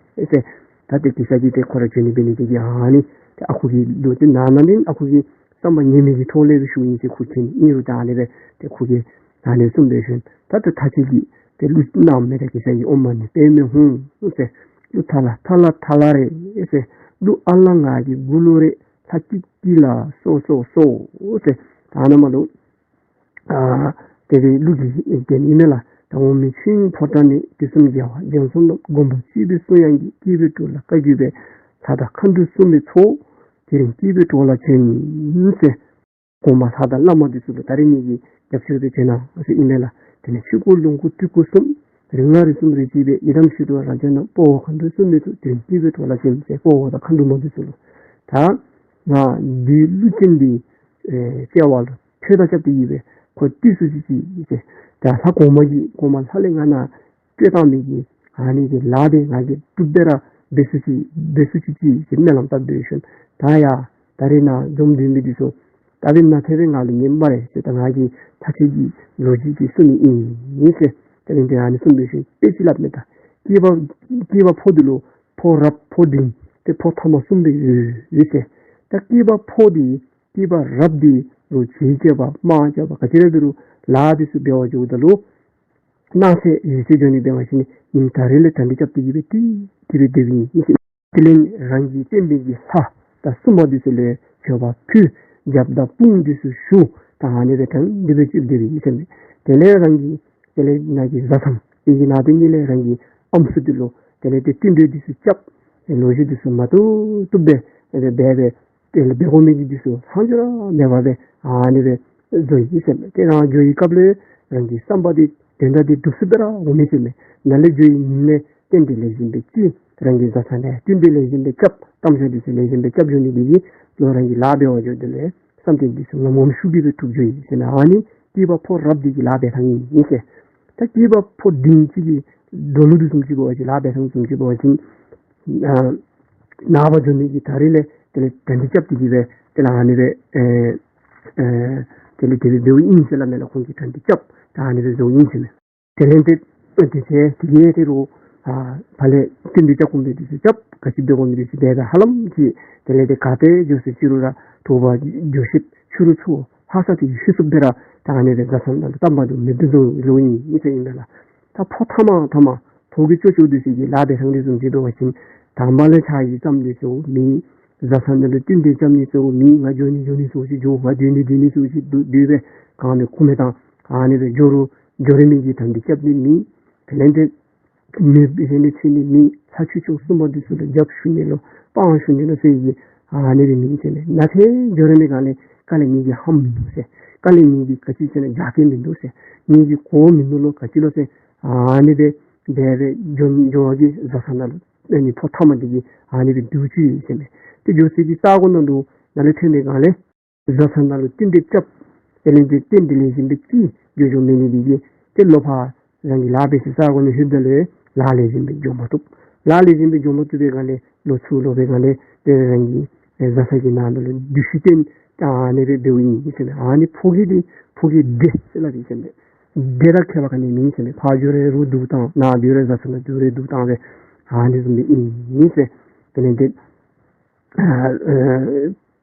ཟེར། ད་ཏེ་གེ་སར་གྱིས་ཏེ་ཁོ་ར་བྱོན་ནི་འབད་ནི་དེ་གིས་ཨ་ནི་ཏེ་ཨ་ཁུ་གི་ལུ་ཏེ་ནང་ན་ནི་ཨ་ཁུ་གི་བསམ་པ་ངན་མི་གི་ཐོག་ལས་སྦེ་ཞུཝ་ཨིན་ཟེར་ཁུ་ཁྱེན་ཨིན་རུང་ད་ཨ་ནི་སྦེ་ཏེ་ཁུ་གིས་ད་ཨ་ནི་གསུངས་པའི་ཤུལ་ད་ཏེ་ཐག་བཅད་ཀྱི་ཏེ་གླུ་གནངམ་མས། ད་གེ་སར་གྱི་ཨོཾ་མ་ཎི་པདྨེ་ཧཱུྃ་ཟེར་གླུ་ཐ་ལ་ཐ་ལ་ཐ་ལ་རེད་ཟེར། གླུ་ཨ་ལ་ང་གི་མགུ་ལོ་རེད། ལྷ་ཀི་ཀི་ལ་སོ་སོ་སོ་ཟེར། ད་ཨ་ནཱ་མར་ལུ་ཨ་དེ་སྦེ་གླུ་གི་རྒྱན་ཨིན་མས་ལགས། ད་འོག་མིན་ཆོས་དབྱིངས་ཕོ་བྲང་ནས། དུས་གསུམ་རྒྱལ་བ་རྒྱ་མཚོ་རྣམས། མགོན་པོ་སྤྱི་བོའི་གསུང་དབྱངས་ཀྱིས། སྐྱེས་བུའི་སྤྲུལ་ལ་བཀའ་བརྒྱུད་པའི། ལྷ་དང་མཁའ་འགྲོ་སྲུང་མའི་ཚོགས། དེ་རིང་སྐྱེས་པའི་གྲོགས་ལ་བྱོན་ཟེར། གོང་མ་ལྷ་དང་བླ་མ་འདི་ཚུ་ལུ་ད་རིས་ངེ་གི་རྒྱབ་སྐྱོར་སྦེ་བྱོན་གནང་ཟེར་ཨིན་མས་ལགས། དེ་ལས་ཆོས་སྐུ་ལོངས་སྐུ་སྤྲུལ་སྐུ་གསུམ། དེ་ལས་མངའ་རིས་གསུམ་རིགས་བཞི་པའི་ཡི་དམ་ཞི་ཁྲོ་ར་ཛ་ན་དཔའ་བོ་མཁའ་འགྲོ་གསུམ་མའི་ཐུགས། དེ་རིང་སྐྱེས་པའི་གྲོགས་ལ་བྱོན་ཟེར། དཔའ་བོ་དང་མཁའ་འགྲོ་མ་འདི་ཚུ་ལུ། ད་ང་འདི་ཀླུ་བཙན་འདི་ཨེ་བཅའ་བ་ལུ་ཐོད་དང་རྐྱབ་སྟེ་ཡོད་པས། ཁོ་བཏུལ་སུ་ཅིག་ཅིག་ཟེར། ད་ལྷ་གོང་མ་གིས་གོང་མ་ལྷ་ལས་ང་ནཱ་བསྐོས་བཏང་མི་གི་ཨ་ནི་གི་ལཱ་འདི་ང་གིས་སྒྲུབ་སྦེ་ར་འབད་སུ་ཅིག་འབད་སུ་ཅིག་ཅིག་ཟེར་སྨོན་ལམ་བཏབ་སྦེ་ཞིནམ་ད་ཡ་ད་རིས་ནཱ་འཛོམས་སྡོད་མི་འདི་ཚུ་ད་འབདན་ན་ཐེ་བའི་ང་ལུ་ཉན་སྨ་རེ་ཟེར། ད་ང་གིས་ཐག་ཆོད་ཀྱི་ལོ་རྒྱུས་ཅིག་གསུང་ནི་ཨིན་ཟེར། དེ་ལས་འདི་ཨ་ནི་གསུངས་སྦེ་ཞིནམ་དཔེ་ཅིག་སླབ་མས། ད་སྐྱེས་པ་སྐྱེས་པ་ཕོ་འདི་ལུ་ཕོ་རབ་ཕོ་འབྲིང་ཏེ་ཕོ་ཐ་མ་གསུམ་སྦེ་ཡོད་ཟེར། ད་སྐྱེས་པ་ཕོ་འདི་སྐྱེས་པ་རབ་འདི་ལུ་བྱད་རྐྱབ་པ་དམག་རྐྱབ་པ་ག་ཅི་ར་འབད་རུང་ལཱ་འདི་ཚུ་འབད་བར་འགྱོཝ་ད་ལུ་སྣང་གསལ་འོད་གསལ་འགྱོ་ནི་འབད་བ་ཅིན་ཨིན། ད་རིས་ལས་གྲ་སྒྲིག་རྐྱབ་སྟེ་གི་སྦེ་ཏེ་དེ་སྦེ་སྡོདཔ་ཨིན་ཟེར། དེ་ལས་རང་གི་བསྟན་པའི་གི་ལྷ་དང་སྲུང་མ་འདི་ཚུ་ལུ་མཆོད་པ་ཕུལ། རྒྱབ་དང་དཔུང་འདི་ཚུ་ཞུ། ད་ཨ་ནི་སྦེ་དྲན་འདི་སྦེ་ཅིག་སྡོདཔ་ཨིན་ཟེར་མས། དེ་ལས་རང་གི་དེ་ལས་ནཱ་གི་བཟའ་ཚང་ཨིན་གྱི་ནཱ་དེ་ཉིད་ལས་རང་གི་ཨམ་སྲུ་འདི་ལུ་དེ་ལས་ཏེ་བསྟུན་གྲོས་འདི་ཚུ་རྐྱབ། ལོ་རྒྱུས་འདི་ཚུ་མ་བཏུབ་བཏུབ་སྦེ་དེ་ལས་འབད་དགོ་མི་གི་འདི་ཚུ་ལྷག་འཕྲོ་ར་མེད་པར་སྦེ་ཨ་ནི་སྦེ་བཟོ་ཡི་ཟེར་མས། ཏེ་རང་འགྱོ་བའི་སྐབས་ལུ་རང་གི་བསམ་པ་འདི་དོན་དག་འདི་འགྲུབ་ཚུགསཔ་སྦེ་ར་འོང་མི་ཟེར་མས། ནཱ་ལས་འགྱོ་བའི་ཉིནམ་ལས་རྟེན་འབྲེལ་ལེགས་ཤོམ་སྦེ་བརྩི། རང་གི་བཟའ་ཚང་ལུ་བསྟུན་གྲོས་ལེགས་ཤོམ་སྦེ་རྐྱབ། གཏམ་བཤད་འདི་ཚུ་ལེགས་ཤོམ་སྦེ་རྐྱབ་འགྱོ་ནི་འདི་གིས་ལོག་རང་གིས་ལཱ་འབད་བར་འགྱོཝ་ད་ལུ་བསམ་དོན་འདི་ཚུ་ངམ་ངམ་ཤུགས་ཀྱིས་སྦེ་ཐུབ་འགྱོ་ཡི་ཟེར་མས། ཨ་ནི་སྐྱེས་པ་ཕོ་རབ་འདི་གི་ལཱ་འབད་ཐངས་ཨིན་ཟེར། ད་སྐྱེས་པ་ཕོ་འབྲིང་ཅིག་གི་འགྲོ་ལུགས་འདི་བཟུམ་ཅིག་འབད་བ་ཅིན་ལཱ་འབད་ཐངས་བཟུམ་ཅིག་འབད་བ་ཅིན་ཨ་ནངས་པ་འགྱོ་ནི་གི་ད་རིས་ལས་དེ་ལས་གྲ་སྒྲིག་རྐྱབ་སྟེ་གི་སྦེ་དེ་ལས་ཨ་ནི་སྦེ་ཨེ་ཨེ་དེ་ལས་དེ་སྦེ་འབདཝ་ཨིན་ཟེར་སླབ་མས་ལགས། ཁོང་གིས་གྲ་སྒྲིག་རྐྱབ། ད་ཨ་ནི་སྦེ་འབདཝ་ཨིན་ཟེར་མས། དེ་ལས་ཏེ་དེ་གིས་དེ་རུང་ཨ་ཕར་ལས་བསྟུན་གྲོས་རྐྱབ་དགོ་མི་འདི་ཚུ་རྐྱབ། ག་ཅི་འབད་དགོ་མི་འདི་ཚུ་འབད་སྦེ་ཧ་ལམ་གྱིས་དེ་ལས་ཏེ་ག་ཏེ་འགྱོ་ས་ཅི་རུང་ར་དྲོ་པ་འགྱོ་ཞིནམ་ཕྱི་རུ་ཚུར་ལྷག་ས་ཏེ་ཤེས་ཚུགསཔ་སྦེ་ར་ད་ཨ་ནི་སྦེ་བཟའ་ཚང་ནང་ལུ་གཏམ་པ་འདི་མེདཔ་བཟོ་བཟོཝ་ཨིན་ཟེར་ཨིན་པས་ལགས། ད་ཕོ་ཐ་མ་ཐ་མ་ཕོ་གི་ཅོག་ཅོག་འདི་ཚུ་གི་ལཱ་འབད་ཐངས་འདི་བཟུམ་ཅིག་འབད་བ་ཅིན་དང་པ་ལས་ཕྱག་ཡིག་བརྩམ་ནི་ཚུ་མེད། བཟའ་ཚང་ནང་ལུ་བསྟུན་གྲོས་རྐྱབ་ནི་ཚུ་མེད། ང་འགྱོ་ནི་འགྱོ་ནི་ཚུ་ཅིག་འགྱོ། ང་སྡོད་ནི་སྡོད་ནི་ཚུ་ཅིག་སྡོད་སྡོད་སྦེ་གང་མེད་ཁུངས་མེད་དང་ཨ་ནི་སྦེ་འགྱོ་རུང་འགྱོ་རན་མི་གི་དམ་འདི་རྐྱབ་ནི་མེད། དེ་ལས་ཏེ་མེདཔ་སྦེ་ནི་ཚུད་ནི་མེད། ལྷ་ཆོས་སྐྱོང་སྲུང་མ་འདི་ཚུ་ལུ་རྒྱབ་ཞུ་ནི་ལུ་དཔང་ཞུ་ནི་ལུ་ཟེར་གྱི་ཨ་ནི་སྦེ་མེད་ཟེར་མས། ནཱ་ཏེ་འགྱོ་རན་མི་གང་ལས་དཀའ་ལས་ངེ་གི་ཧམ་མིན་འདུག་ཟེར། དཀའ་ལས་ངེ་གི་ག་ཅི་ཟེར་ན་རྒྱ་སྐད་མིན་འདུག་ཟེར། ངེ་གི་གོ་མིན་འདུག་ལོ་ག་ཅི་ལོ་ཟེར། ཨ་ནི་སྦེ་འབད་སྦེ་འགྱོ་འགྱོ་བ་གིས་བཟའ་ཚང་ནང་ལུ་ཨ་ནི་ཕོ་ཐ་མ་འདི་གིས་ཨ་ནི་སྦེ་འདུལ་བཅུག་ཡི་ཟེར་མས། ཏེ་འགྱོ་སའི་གི་ས་གོ་ནང་ལུ་ནཱ་ལས་ཐོན་མི་གང་ལས་བཟའ་ཚང་ནང་ལུ་བསྟུན་གྲོས་རྐྱབ། དེ་ལས་ཏེ་རྟེན་འབྲེལ་ལེགས་ཤོམ་སྦེ་བརྩི་འགྱོ་འགྱོ་མེད་ནི་འདི་གིས་ཏེ་ལོག་ཕར་རང་གི་ལཱ་འབད་སའི་ས་གོ་ནང་ལྷོདཔ་ད་ལུ་ལཱ་ལེགས་ཤོམ་སྦེ་འགྱོ་མ་བཏུབ། ལཱ་ལེགས་ཤོམ་སྦེ་འགྱོ་མ་བཏུབ་པའི་སྒང་ལས་ལོག་ཚུར་ལོག་པའི་སྒང་ལས་ཏེ་རང་གི་ཨེ་བཟའ་ཚང་གི་ནང་ན་ལུ་འདུལ་ཞུགས་བཏོན། ཨ་ནི་སྦེ་འབདཝ་ཨིན་ཟེར་མས། ཨ་ནི་ཕོ་རྒྱས་འདི་ཕོ་རྒྱས་སྡེ་ཟེར་སླབ་ཨིན་ཟེར་མས། སྡེ་དང་ཁྱད་པར་ག་ནི་མེད་ཟེར་མས། ཕར་འགྱོ་རུང་སྡུག་བཏང་། ནཱ་འགྱོ་རུང་བཟའ་ཚང་ནང་འགྱོ་རུང་སྡུག་བཏང་སྦེ་ཨ་ནི་བཟུམ་སྦེ་ཨིན་ཟེར། དེ་ལས་ཏེ་ཨ་ཨ་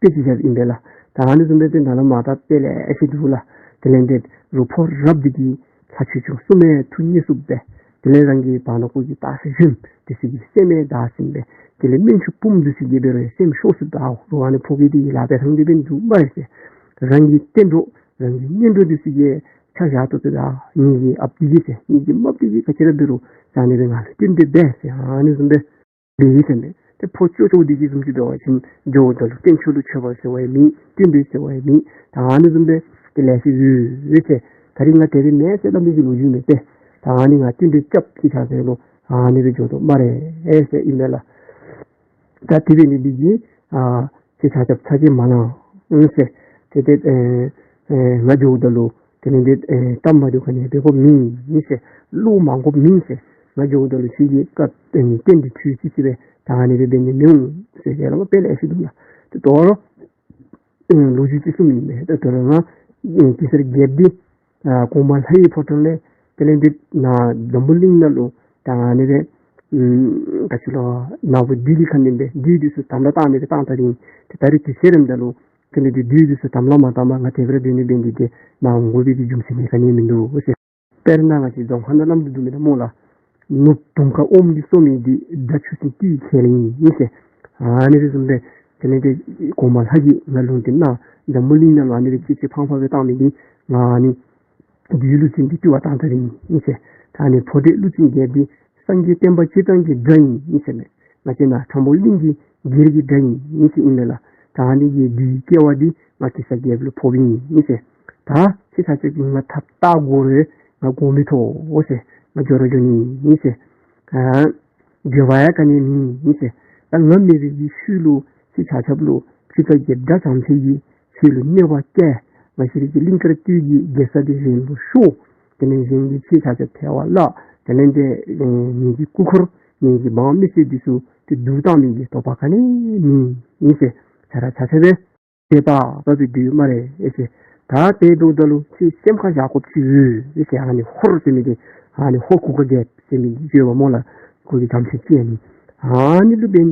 དཔེ་ཅིག་བཞགཔ་ཨིན་པས་ལགས། ད་ཨ་ནི་བཟུམ་སྦེ་ཏེ་ནཱ་ལུ་མ་ད་དཔེ་ལེ་ཤ་འདུག་ལགས། དེ་ལས་ཏེ་རུང་ཕོ་རབ་འདི་གིས་ལྷ་ཆོས་སྐྱོང་སྲུང་མའི་ཐུགས་མཉེས་ཚུགསཔ་སྦེ། དེ་ལས་རང་གི་བར་ན་ཁོ་གི་ད་ཤི་ཞིནམ་དེ་ཚུ་གི་སེམས་ཡང་བདག་ཟིན་སྦེ། དེ་ལས་སྨན་ཆུང་བུམོ་འདི་ཚུ་གིས་འབད་རུང་སེམས་ཤོར་ཚུགསཔ་ད་རུང་ཨ་ནི་ཕོ་རྒྱས་འདི་གི་ལཱ་འབད་ཐངས་འདི་འབདན་འདུག་སྨ་རེ་ཟེར། རང་གི་བསྟེན་གྲོགས་རང་གི་གཉེན་གྲོགས་འདི་ཚུ་གིས་ཆ་བཞག་ཏོག་ཏོ་ད་ངེ་གི་ཨཔ་འདི་གིས་ཟེར་ངེ་གི་རྨགཔ་འདི་གིས་ག་ཅི་ར་འབད་རུང་ད་ཨ་ནི་སྦེ་ང་ལུ་བསྟུན་གྲོས་འབད་ཟེར་ཨ་ནི་བཟུམ་སྦེ་འབད་ཡི་ཟེར་མས། ཏེ་ཕོ་ཅོག་ཅོག་འདི་གི་བཟུམ་ཅིག་འབད་བ་ཅིན་འགྱོཝ་ད་ལུ་བསྟེན་ཆོས་ལུ་ཆོས་པ་ཟེར་བ་ཡང་མེད། བསྟུན་གྲོས་ཟེར་བ་ཡང་མེད། ད་ཨ་ནི་བཟུམ་སྦེ་ཏེ་ལེ་ཤ་ཡོད་ཡོད་ཟེར། ད་རིས་ང་དེ་སྦེ་མེན་ཟེར་སླབ་མི་གི་ལོ་རྒྱུས་མེད་པས། ད་ཨ་ནི་ང་བསྟུན་གྲོས་རྐྱབ་ཁྱེད་ཆ་ཁྱབ་ལུ་ཨ་ནི་སྦེ་འགྱོ་དོ་སྨ་རེ་ཟེར་ཨིན་མས་ལགས། ད་དེ་འབད་ནི་འདི་གིས་ཨ་ཁྱེད་ཆ་ཁྱབ་ཚ་གྱང་མ་ལང་ཟེར། ཏེ་ཏེ་ཨེ་ཨེ་ང་འགྱོཝ་ད་ལུ་དེ་ལས་ཏེ་ཨེ་གཏམ་མ་འདི་ག་ནི་འབད་དགོཔ་མེད་ཟེར། བློ་མང་དགོཔ་མེད་ཟེར། ང་འགྱོཝ་ད་ལུ་ཁྱེད་ཀྱི་བཀའ་ཨེ་བསྟན་འདི་ཐོས་ཅི་ཅིག་སྦེ་ད་ཨ་ནི་སྦེ་འབད་ནི་མི་འོང་ཟེར་ཟེར་སླབ་མས། དཔེ་ལེ་ཤ་འདུག་ལགས། ཏེ་དོ་རུང་ཨེ་ལོ་རྒྱུས་ཅིག་གསུངམ་ཨིན་མས། ད་དོ་རུང་ང་ཨེ་གེ་སར་རྒྱལཔོ་འདི་ཨ་གོང་མ་ལྷའི་ཕོ་བྲང་ལས་དེ་ལས་ཏེ་ནཱ་འཛམ་བུ་གླིང་ནང་ལུ་ད་ཨ་ནི་སྦེ་ཨམ་ག་ཅི་ལོ་ནཱ་བུ་བདུད་ཀྱི་ཁ་ནི་སྦེ་བདུད་འདི་ཚུ་དམ་ལ་བཏགས་ནི་སྦེ་བཏང་ད་རིང་ཏེ་ད་རིས་དུས་ཚོད་རནམ་ད་ལུ་དེ་ལས་ཏེ་བདུད་འདི་ཚུ་དམ་ལ་མ་བཏང་པར་ང་དེ་སྦེ་ར་སྡོད་ནི་འབད་ནི་འདི་ཏེ་མ་འོང་དགོ་པའི་གི་རྒྱུ་མཚན་ནི་ག་ནི་མིན་འདུག་ཟེར། དཔེར་ན་ང་བཅས་རྫོང་ཁ་ནང་སླབ་སྟེ་འདུག་མེན་ན་སྨོ་ལགས། ནོར་བུ་དུང་དཀར་ཨོམ་གྱིས་གསོ་མི་འདི་དགྲ་ཆོས་སྲུང་སྤྲེའུ་ཁས་ལེན་ཨིན་ཟེར། ཨ་ནི་སྦེ་གསུངས་པས། དེ་ལས་ཏེ་གོང་མ་ལྷ་གིས་ང་ལུང་བསྟན་གནང་འཛམ་བུ་གླིང་ནང་ལུ་ཨ་ནི་སྦེ་སྐྱེ་ཅིག་ཕངས་ཕངས་སྦེ་བཏང་མི་འདི་ང་ཨ་ནི་བདུད་ཀླུ་བཙན་འདི་བཏུལ་བར་བཏང་ད་རིང་ཨིན་ཟེར། ད་ཨ་ནི་ཕོ་འདྲེ་ཀླུ་བཙན་རྒྱལཔོ་འདི་སངས་རྒྱས་བསྟན་པ་སྤྱི་དང་གི་དགྲ་ཨིན་ཟེར་མས། ང་བཅས་ནཱ་ཁྲ་མོ་གླིང་གི་སྒེར་གྱི་དགྲ་ཨིན་ཟེར་ཨིན་མས་ལགས། ད་ཨ་ནི་གི་བདུད་སྐྱེ་བ་འདི་ང་གེ་སར་རྒྱལཔོ་ལུ་ཕོགཔ་ཨིན་ཟེར། ད་ཁྱེད་ཆ་ཁྱབ་ཀྱིས་ང་ཐགཔ་བཏགས་དགོ་རུང་ང་དགོངསམ་མི་ཐོབ་ཟེར། ང་འགྱོ་ར་འགྱོ་ནི་ཨིན་ཟེར། ཨ་འགྱོད་པ་ཡང་ག་ནི་མེད་ཟེར། ད་ང་མེད་པའི་གི་ཤུལ་ལུ་ཁྱེད་ཆ་ཁྱབ་ལུ་ཁྱེད་ཚུ་གི་དགྲ་བྱམས་ཆེན་གྱིས་ཁྱེད་ལུ་གནོད་པ་བཀལ། ང་བཅས་རའི་གི་གླིང་དཀར་སྟོད་ཀྱི་རྒྱལ་ས་འདི་གཞན་ལུ་ཤོར། དེ་ལས་གཞན་གྱིས་ཁྱེད་ཆ་ཁྱབ་ཐལ་བར་བརླག། དེ་ལས་ཏེ་ཨེ་ངེ་གི་སྐུ་འཁོར་ངེ་གི་འབངས་མི་སེར་འདི་ཚུ་ཏེ་སྡུག་བཏང་མི་གི་དོགས་པ་ག་ནི་མེད་ཟེར། ཆ་ར་ཆ་ཁྱབ་སྦེ་དད་པ་བབས་པའི་སྡོད་ཡོད་སྨ་རེ་ཟེར། ད་དེ་འབདཝ་ད་ལུ་ཁྱེད་སེམས་ཁར་བཞག་དགོཔ་ཅིག་ཡོད་ཟེར། ཨ་ནི་ཧོར་ཟེར་མི་འདི་ཨ་ནི་ཧོར་གུར་དཀར་རྒྱལཔོ་ཟེར་མི་འདི་ཡོདཔ་སྨོ་ལགས། ཁོ་གི་བྱམས་ཆེན་ཅིག་ཨ་ནི་ཨ་ནི་ལུ་འབདན་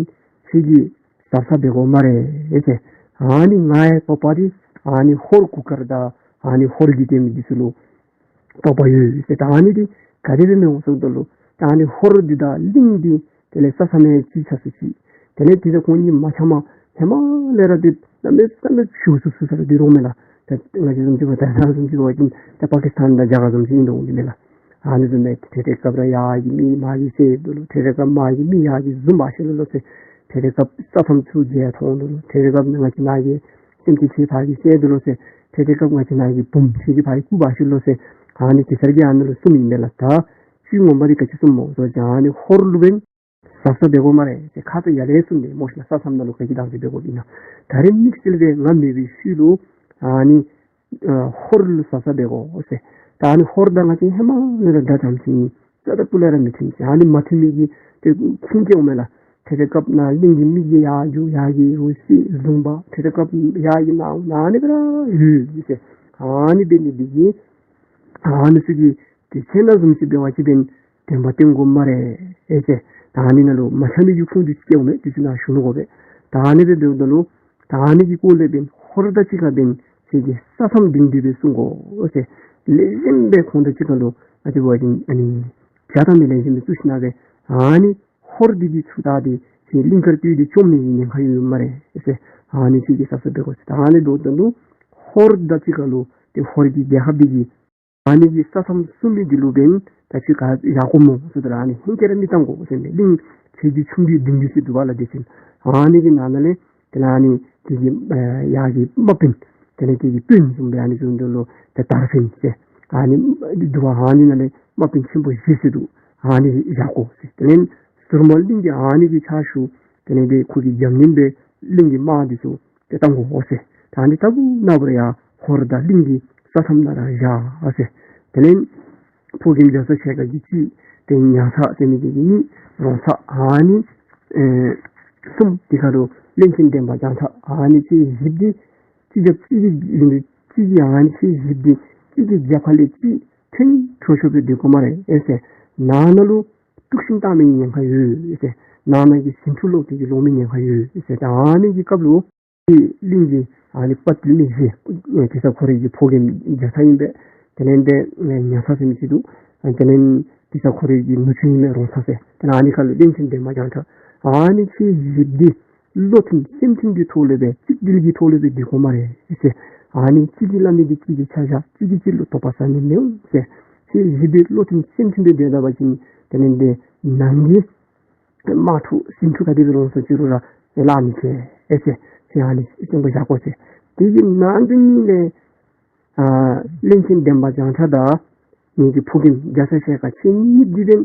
ཁྱེད་ཀྱིས་གཟབ་གཟབ་འབད་དགོ་སྨ་རེ་ཟེར། ཨ་ནི་ང་ཡང་དོགས་པ་འདི་ཨ་ནི་ཧོར་གུར་དཀར་དང་ཨ་ནི་ཧོར་གྱི་དེ་མི་འདི་ཚུ་ལུ་དོགས་པ་ཡོད་ཟེར། ད་ཨ་ནི་འདི་ག་དེ་སྦེ་མི་འོང་ཟེརཝ་ད་ལུ་ད་ཨ་ནི་ཧོར་འདི་དང་གླིང་འདི་དེ་ལས་ས་མཚམས་ཡང་གཅིག་ཆགས་སུ་ཅིག། དེ་ལས་དེ་དང་ཁོང་གཉིས་མ་འཆམ་པར་ཧེ་མ་ལས་ར་འདི་གནམ་མེད་ས་མེད་ཤུགས་སུ་སུ་ས་ར་འདི་རོགས་མེན་ན་ལགས། ད་ང་བཅས་བཟུམ་ཅིག་འབད་ད་ང་བཟུམ་ཅིག་འབད་བ་ཅིན་ད་པ་ཀིས་ཏཱན་དང་རྒྱ་གར་བཟུམ་ཅིག་ཨིན་དོ་འོང་གི་མེན་ན་ལགས། ཨ་ནི་བཟུམ་སྦེ་ཏེ་ཏེ་སྐབས་ར་ཡར་གྱི་མི་མར་གྱི་བསད་དོ་ལོ། ཏེ་ཏེ་སྐབས་མར་གྱི་མི་ཡར་གྱི་བཟུམ་འབག་ཤི་ལོ་ལོ་ཟེར། ཏེ་ཏེ་སྐབས་ས་མཚམས་ཚུ་བརྒལ་ཐོན་དོ་ལོ། ཏེ་ཏེ་སྐབས་ང་བཅས་ནཱ་གི་སེམས་ཅན་ཚུ་ཕར་གྱི་བསད་དོ་ལོ་ཟེར། ཏེ་ཏེ་སྐབས་ང་བཅས་ནཱ་གི་བུམོ་ཚུ་གི་ཕར་གྱི་སྐུ་འབག་ཤི་ལོ་ཟེར། ཨ་ནི་གེ་སར་གྱིས་ཨ་ནི་ལུ་གསུངམ་ཨིན་པས་ལགས། ད་ཚུལ་ངོ་མ་འདི་ག་ཅི་གསུངམ་སྨོ་ཟེར་བ་ཅིན་ཨ་ནི་ཧོར་ལུ་འབདན་གཟབ་གཟབ་འབད་དགོ་སྨ་རེ་ཟེར། ཁ་ཐུག་ཡར་ལས་གསུངས་ཏེ་སྨོ་ཤིག་ལགས། ས་མཚམས་ནང་ལུ་ག་གིས་བདག་འཛིན་འབད་དགོཔ་ཨིན་ན། ད་རིས་དམིགས་བསལ་སྦེ་ང་མེད་པའི་ཤུལ་ལུ་ཨ་ནི་ཨ་ཧོར་ལུ་གཟབ་གཟབ་འབད་དགོ་ཟེར། ད་ཨ་ནི་ཧོར་དང་ང་བཅས་ཧེ་མ་ལས་ར་དགྲ་བྱམས་ཆེན་ཨིན། རྩ་དང་སྤུ་ལས་ར་མི་མཐུན་ཟེར། ཨ་ནི་མ་མཐུན་མི་གི་ཏེ་ཁུངས་སྐྱེལཝ་མས་ལགས། ཏེ་ཏེ་སྐབས་ནཱ་གླིང་གི་མི་གིས་ཡར་རྒྱུག། ཡར་གྱི་རུ་སི་བཟུང་པ། ཏེ་ཏེ་སྐབས་ཡར་གྱི་ནང་ན་ཨ་ནི་སྦེ་ར་ཡོད་ཟེར། ཨ་ནི་འབད་ནི་འདི་གིས་ཨ་ནི་ཚུ་གིས་ཏེ་ཁྱེད་ནཱ་བཟུམ་ཅིག་འབད་བ་ཅིན་བདེན་པ་བསྟན་དགོ་སྨ་རེ་ཟེར། ད་ཨ་ནི་ནང་ལུ་མ་འཆམ་མི་གི་ཁུངས་འདི་སྐྱེལཝ་མས། འདི་ཚུ་ནཱ་ཞུ་ནི་དགོ་པས། ད་ཨ་ནི་སྦེ་འབདཝ་ད་ལུ་ད་ཨ་ནི་གི་སྐོར་ལས་འབདན་ཧོར་དང་གཅིག་ཁར་འབདན་ཁྱེད་ཀྱིས་ས་མཚམས་སྒྲིང་སྒྲི་སྦེ་སྲུང་དགོ་ཟེར། ལེགས་ཤོམ་སྦེ་ཁོང་དང་གཅིག་ཁར་ལུ་ཨ་ཙི་བ་ཅིན་ཨ་ནི་བྱ་དང་མི་ལེགས་ཤོམ་སྦེ་བཙུགས་ཞིན་ན་སྦེ་ཨ་ནི་ཧོར་འདི་གིས་ཚུར་ད་འདི་ཁྱེད་གླིང་དཀར་སྟོད་འདི་བཅོམ་ནི་གི་ཉེན་ཁ་ཡོད་སྨ་རེ་ཟེར། ཨ་ནི་ཁྱེད་ཀྱིས་གཟབ་གཟབ་འབད་དགོ་ཟེར། ད་ཨ་ནི་འབདཝ་ད་ལུ་ཧོར་དང་གཅིག་ཁར་ལུ་ཏེ་ཧོར་གྱི་རྒྱལ་ཁབ་འདི་གི་ཨ་ནི་གི་ས་མཚམས་སྲུང་མི་འདི་ལུ་འབདན་ད་ཁྱོད་ག་ཡར་སྐོར་སྨོ་ཟེརཝ་ད་ལུ་ཨ་ནི་ཧེང་སྐལ་ར་མི་གཏང་དགོ་ཟེར་མས། གླིང་ཁྱེད་ཀྱི་ཆུང་གི་གདུང་རྒྱུད་ཟེར་འདུག་པ་ལགས། དེ་ཅིན་ཨ་ནི་གི་ནང་ན་ལས་དེ་ལས་ཨ་ནི་ཁྱེད་ཀྱི་ཨ་ཡར་གྱི་དམག་དཔོན་དེ་ལས་ཁྱེད་ཀྱི་དཔོན་བཟུམ་སྦེ་ཨ་ནི་བཟུམ་འདི་ལུ་ཏེ་དར་དཔོན་ཟེར་ཨ་ནི་འདུག་པ། ཨ་ནི་ནང་ལས་དམག་དཔོན་ཆེན་པོ་བཞི་ཟེར་འདུག། ཨ་ནི་བཞག་དགོ་ཟེར། དེ་ལས་ཟུར་དམག་གླིང་གི་ཨ་ནི་གི་ཕྱག་ཞུ། དེ་ལས་ཏེ་ཁོ་གི་རྒྱབ་མཉེན་སྦེ་གླིང་གི་དམག་འདི་ཚུ་ཏེ་གཏང་དགོ་ཟེར། ད་ཨ་ནི་ལྟ་བུ་ན་བུ་ར་ཡར་ཧོར་དང་གླིང་གི་ས་མཚམས་ནང་ར་བཞག་ཟེར། དེ་ལས་ཕོ་རྒནམ་རྒྱ་ཚ་ཞལ་དཀར་གྱིས་གཅིག། ཏེ་ཉ་ཚ་ཟེར་མི་འདི་གིས་གཉིས། རོང་ཚ་ཨ་ནི་ཨེ་གསུམ། དེ་ཁར་ལུ་བློན་ཆེན་འདན་མ་བྱང་ཁྲ་ཨ་ནི་ཁྱེད་བཞི་འདི་གཅིག་རྒྱབ་གཅིག་གི་ལིང་གཅིག་གི་ཨ་ནི་ཁྱེད་བཞི་འདི་གཅིག་གི་རྒྱབ་ཁ་ལས་གཅིག་ཐོན་ཆོག་ཆོག་སྦེ་སྡོད་དགོ་སྨ་རེ་ཟེར། ནང་ན་ལུ་དཀྲུགས་ཤིང་གཏང་མི་ཉེན་ཁ་ཡོད་ཟེར། ནང་ན་གི་ཟིང་འཁྲུག་ལོག་སྟེ་གི་ལོག་མི་ཉེན་ཁ་ཡོད་ཟེར། ད་ཨ་ནི་གི་སྐབས་ལུ་གླིང་གི་ཨ་ནི་དཔའ་བརྟུལ་མི་བཞི་ཨེ་གེ་སར་ཁོ་རའི་གི་ཕོ་རྒནམ་རྒྱ་ཚ་ཨིན་པས། དེ་ལས་ཏེ་ཨེ་ཉ་ཚ་ཟེར་མི་ཅིག་འདུག། ཨེ་དེ་ལས་གེ་སར་ཁོ་རའི་གི་ནུ་གཅུང་ཨིན་པས་རོང་ཚ་ཟེར། དེ་ལས་ཨ་ནི་ཁར་ལུ་བློན་ཆེན་འདན་མ་བྱང་ཁྲ་ཨ་ནི་ཁྱེད་བཞི་འདི་བློ་མཐུན་སེམས་མཐུན་གྱི་ཐོག་ལས་སྦེ་གཅིག་སྒྲིལ་གྱི་ཐོག་ལས་སྦེ་སྡོད་དགོ་སྨ་རེ་ཟེར། ཨ་ནི་གཅིག་གིས་སླབ་མི་འདི་གཅིག་གིས་ཆ་བཞག། གཅིག་གིས་གཅིག་ལུ་དོགས་པ་ཟ་ནི་མི་འོང་ཟེར། ཁྱེད་བཞི་འདི་བློ་མཐུན་སེམས་མཐུན་སྦེ་སྡོད་ད་པ་ཅིན་དེ་ལས་ཏེ་ནང་གི་དམག་འཁྲུག་ཟིང་འཁྲུག་ག་དེ་སྦེ་ལོག་སོང་ཅི་རུང་ར་ལཱ་མི་ཁེལ་ཨེ་ཟེར། ཁྱེད་ཨ་ནི་སེམས་ཁར་བཞག་དགོ་ཟེར། དེ་གི་ནང་དོན་ཉིད་ལས་ཨ་བློན་ཆེན་འདན་མ་བྱང་ཁྲ་དང་ངེ་གི་ཕོ་རྒནམ་རྒྱ་ཚ་ཞལ་དཀར་ཁྱེད་གཉིས་འདི་འབདན་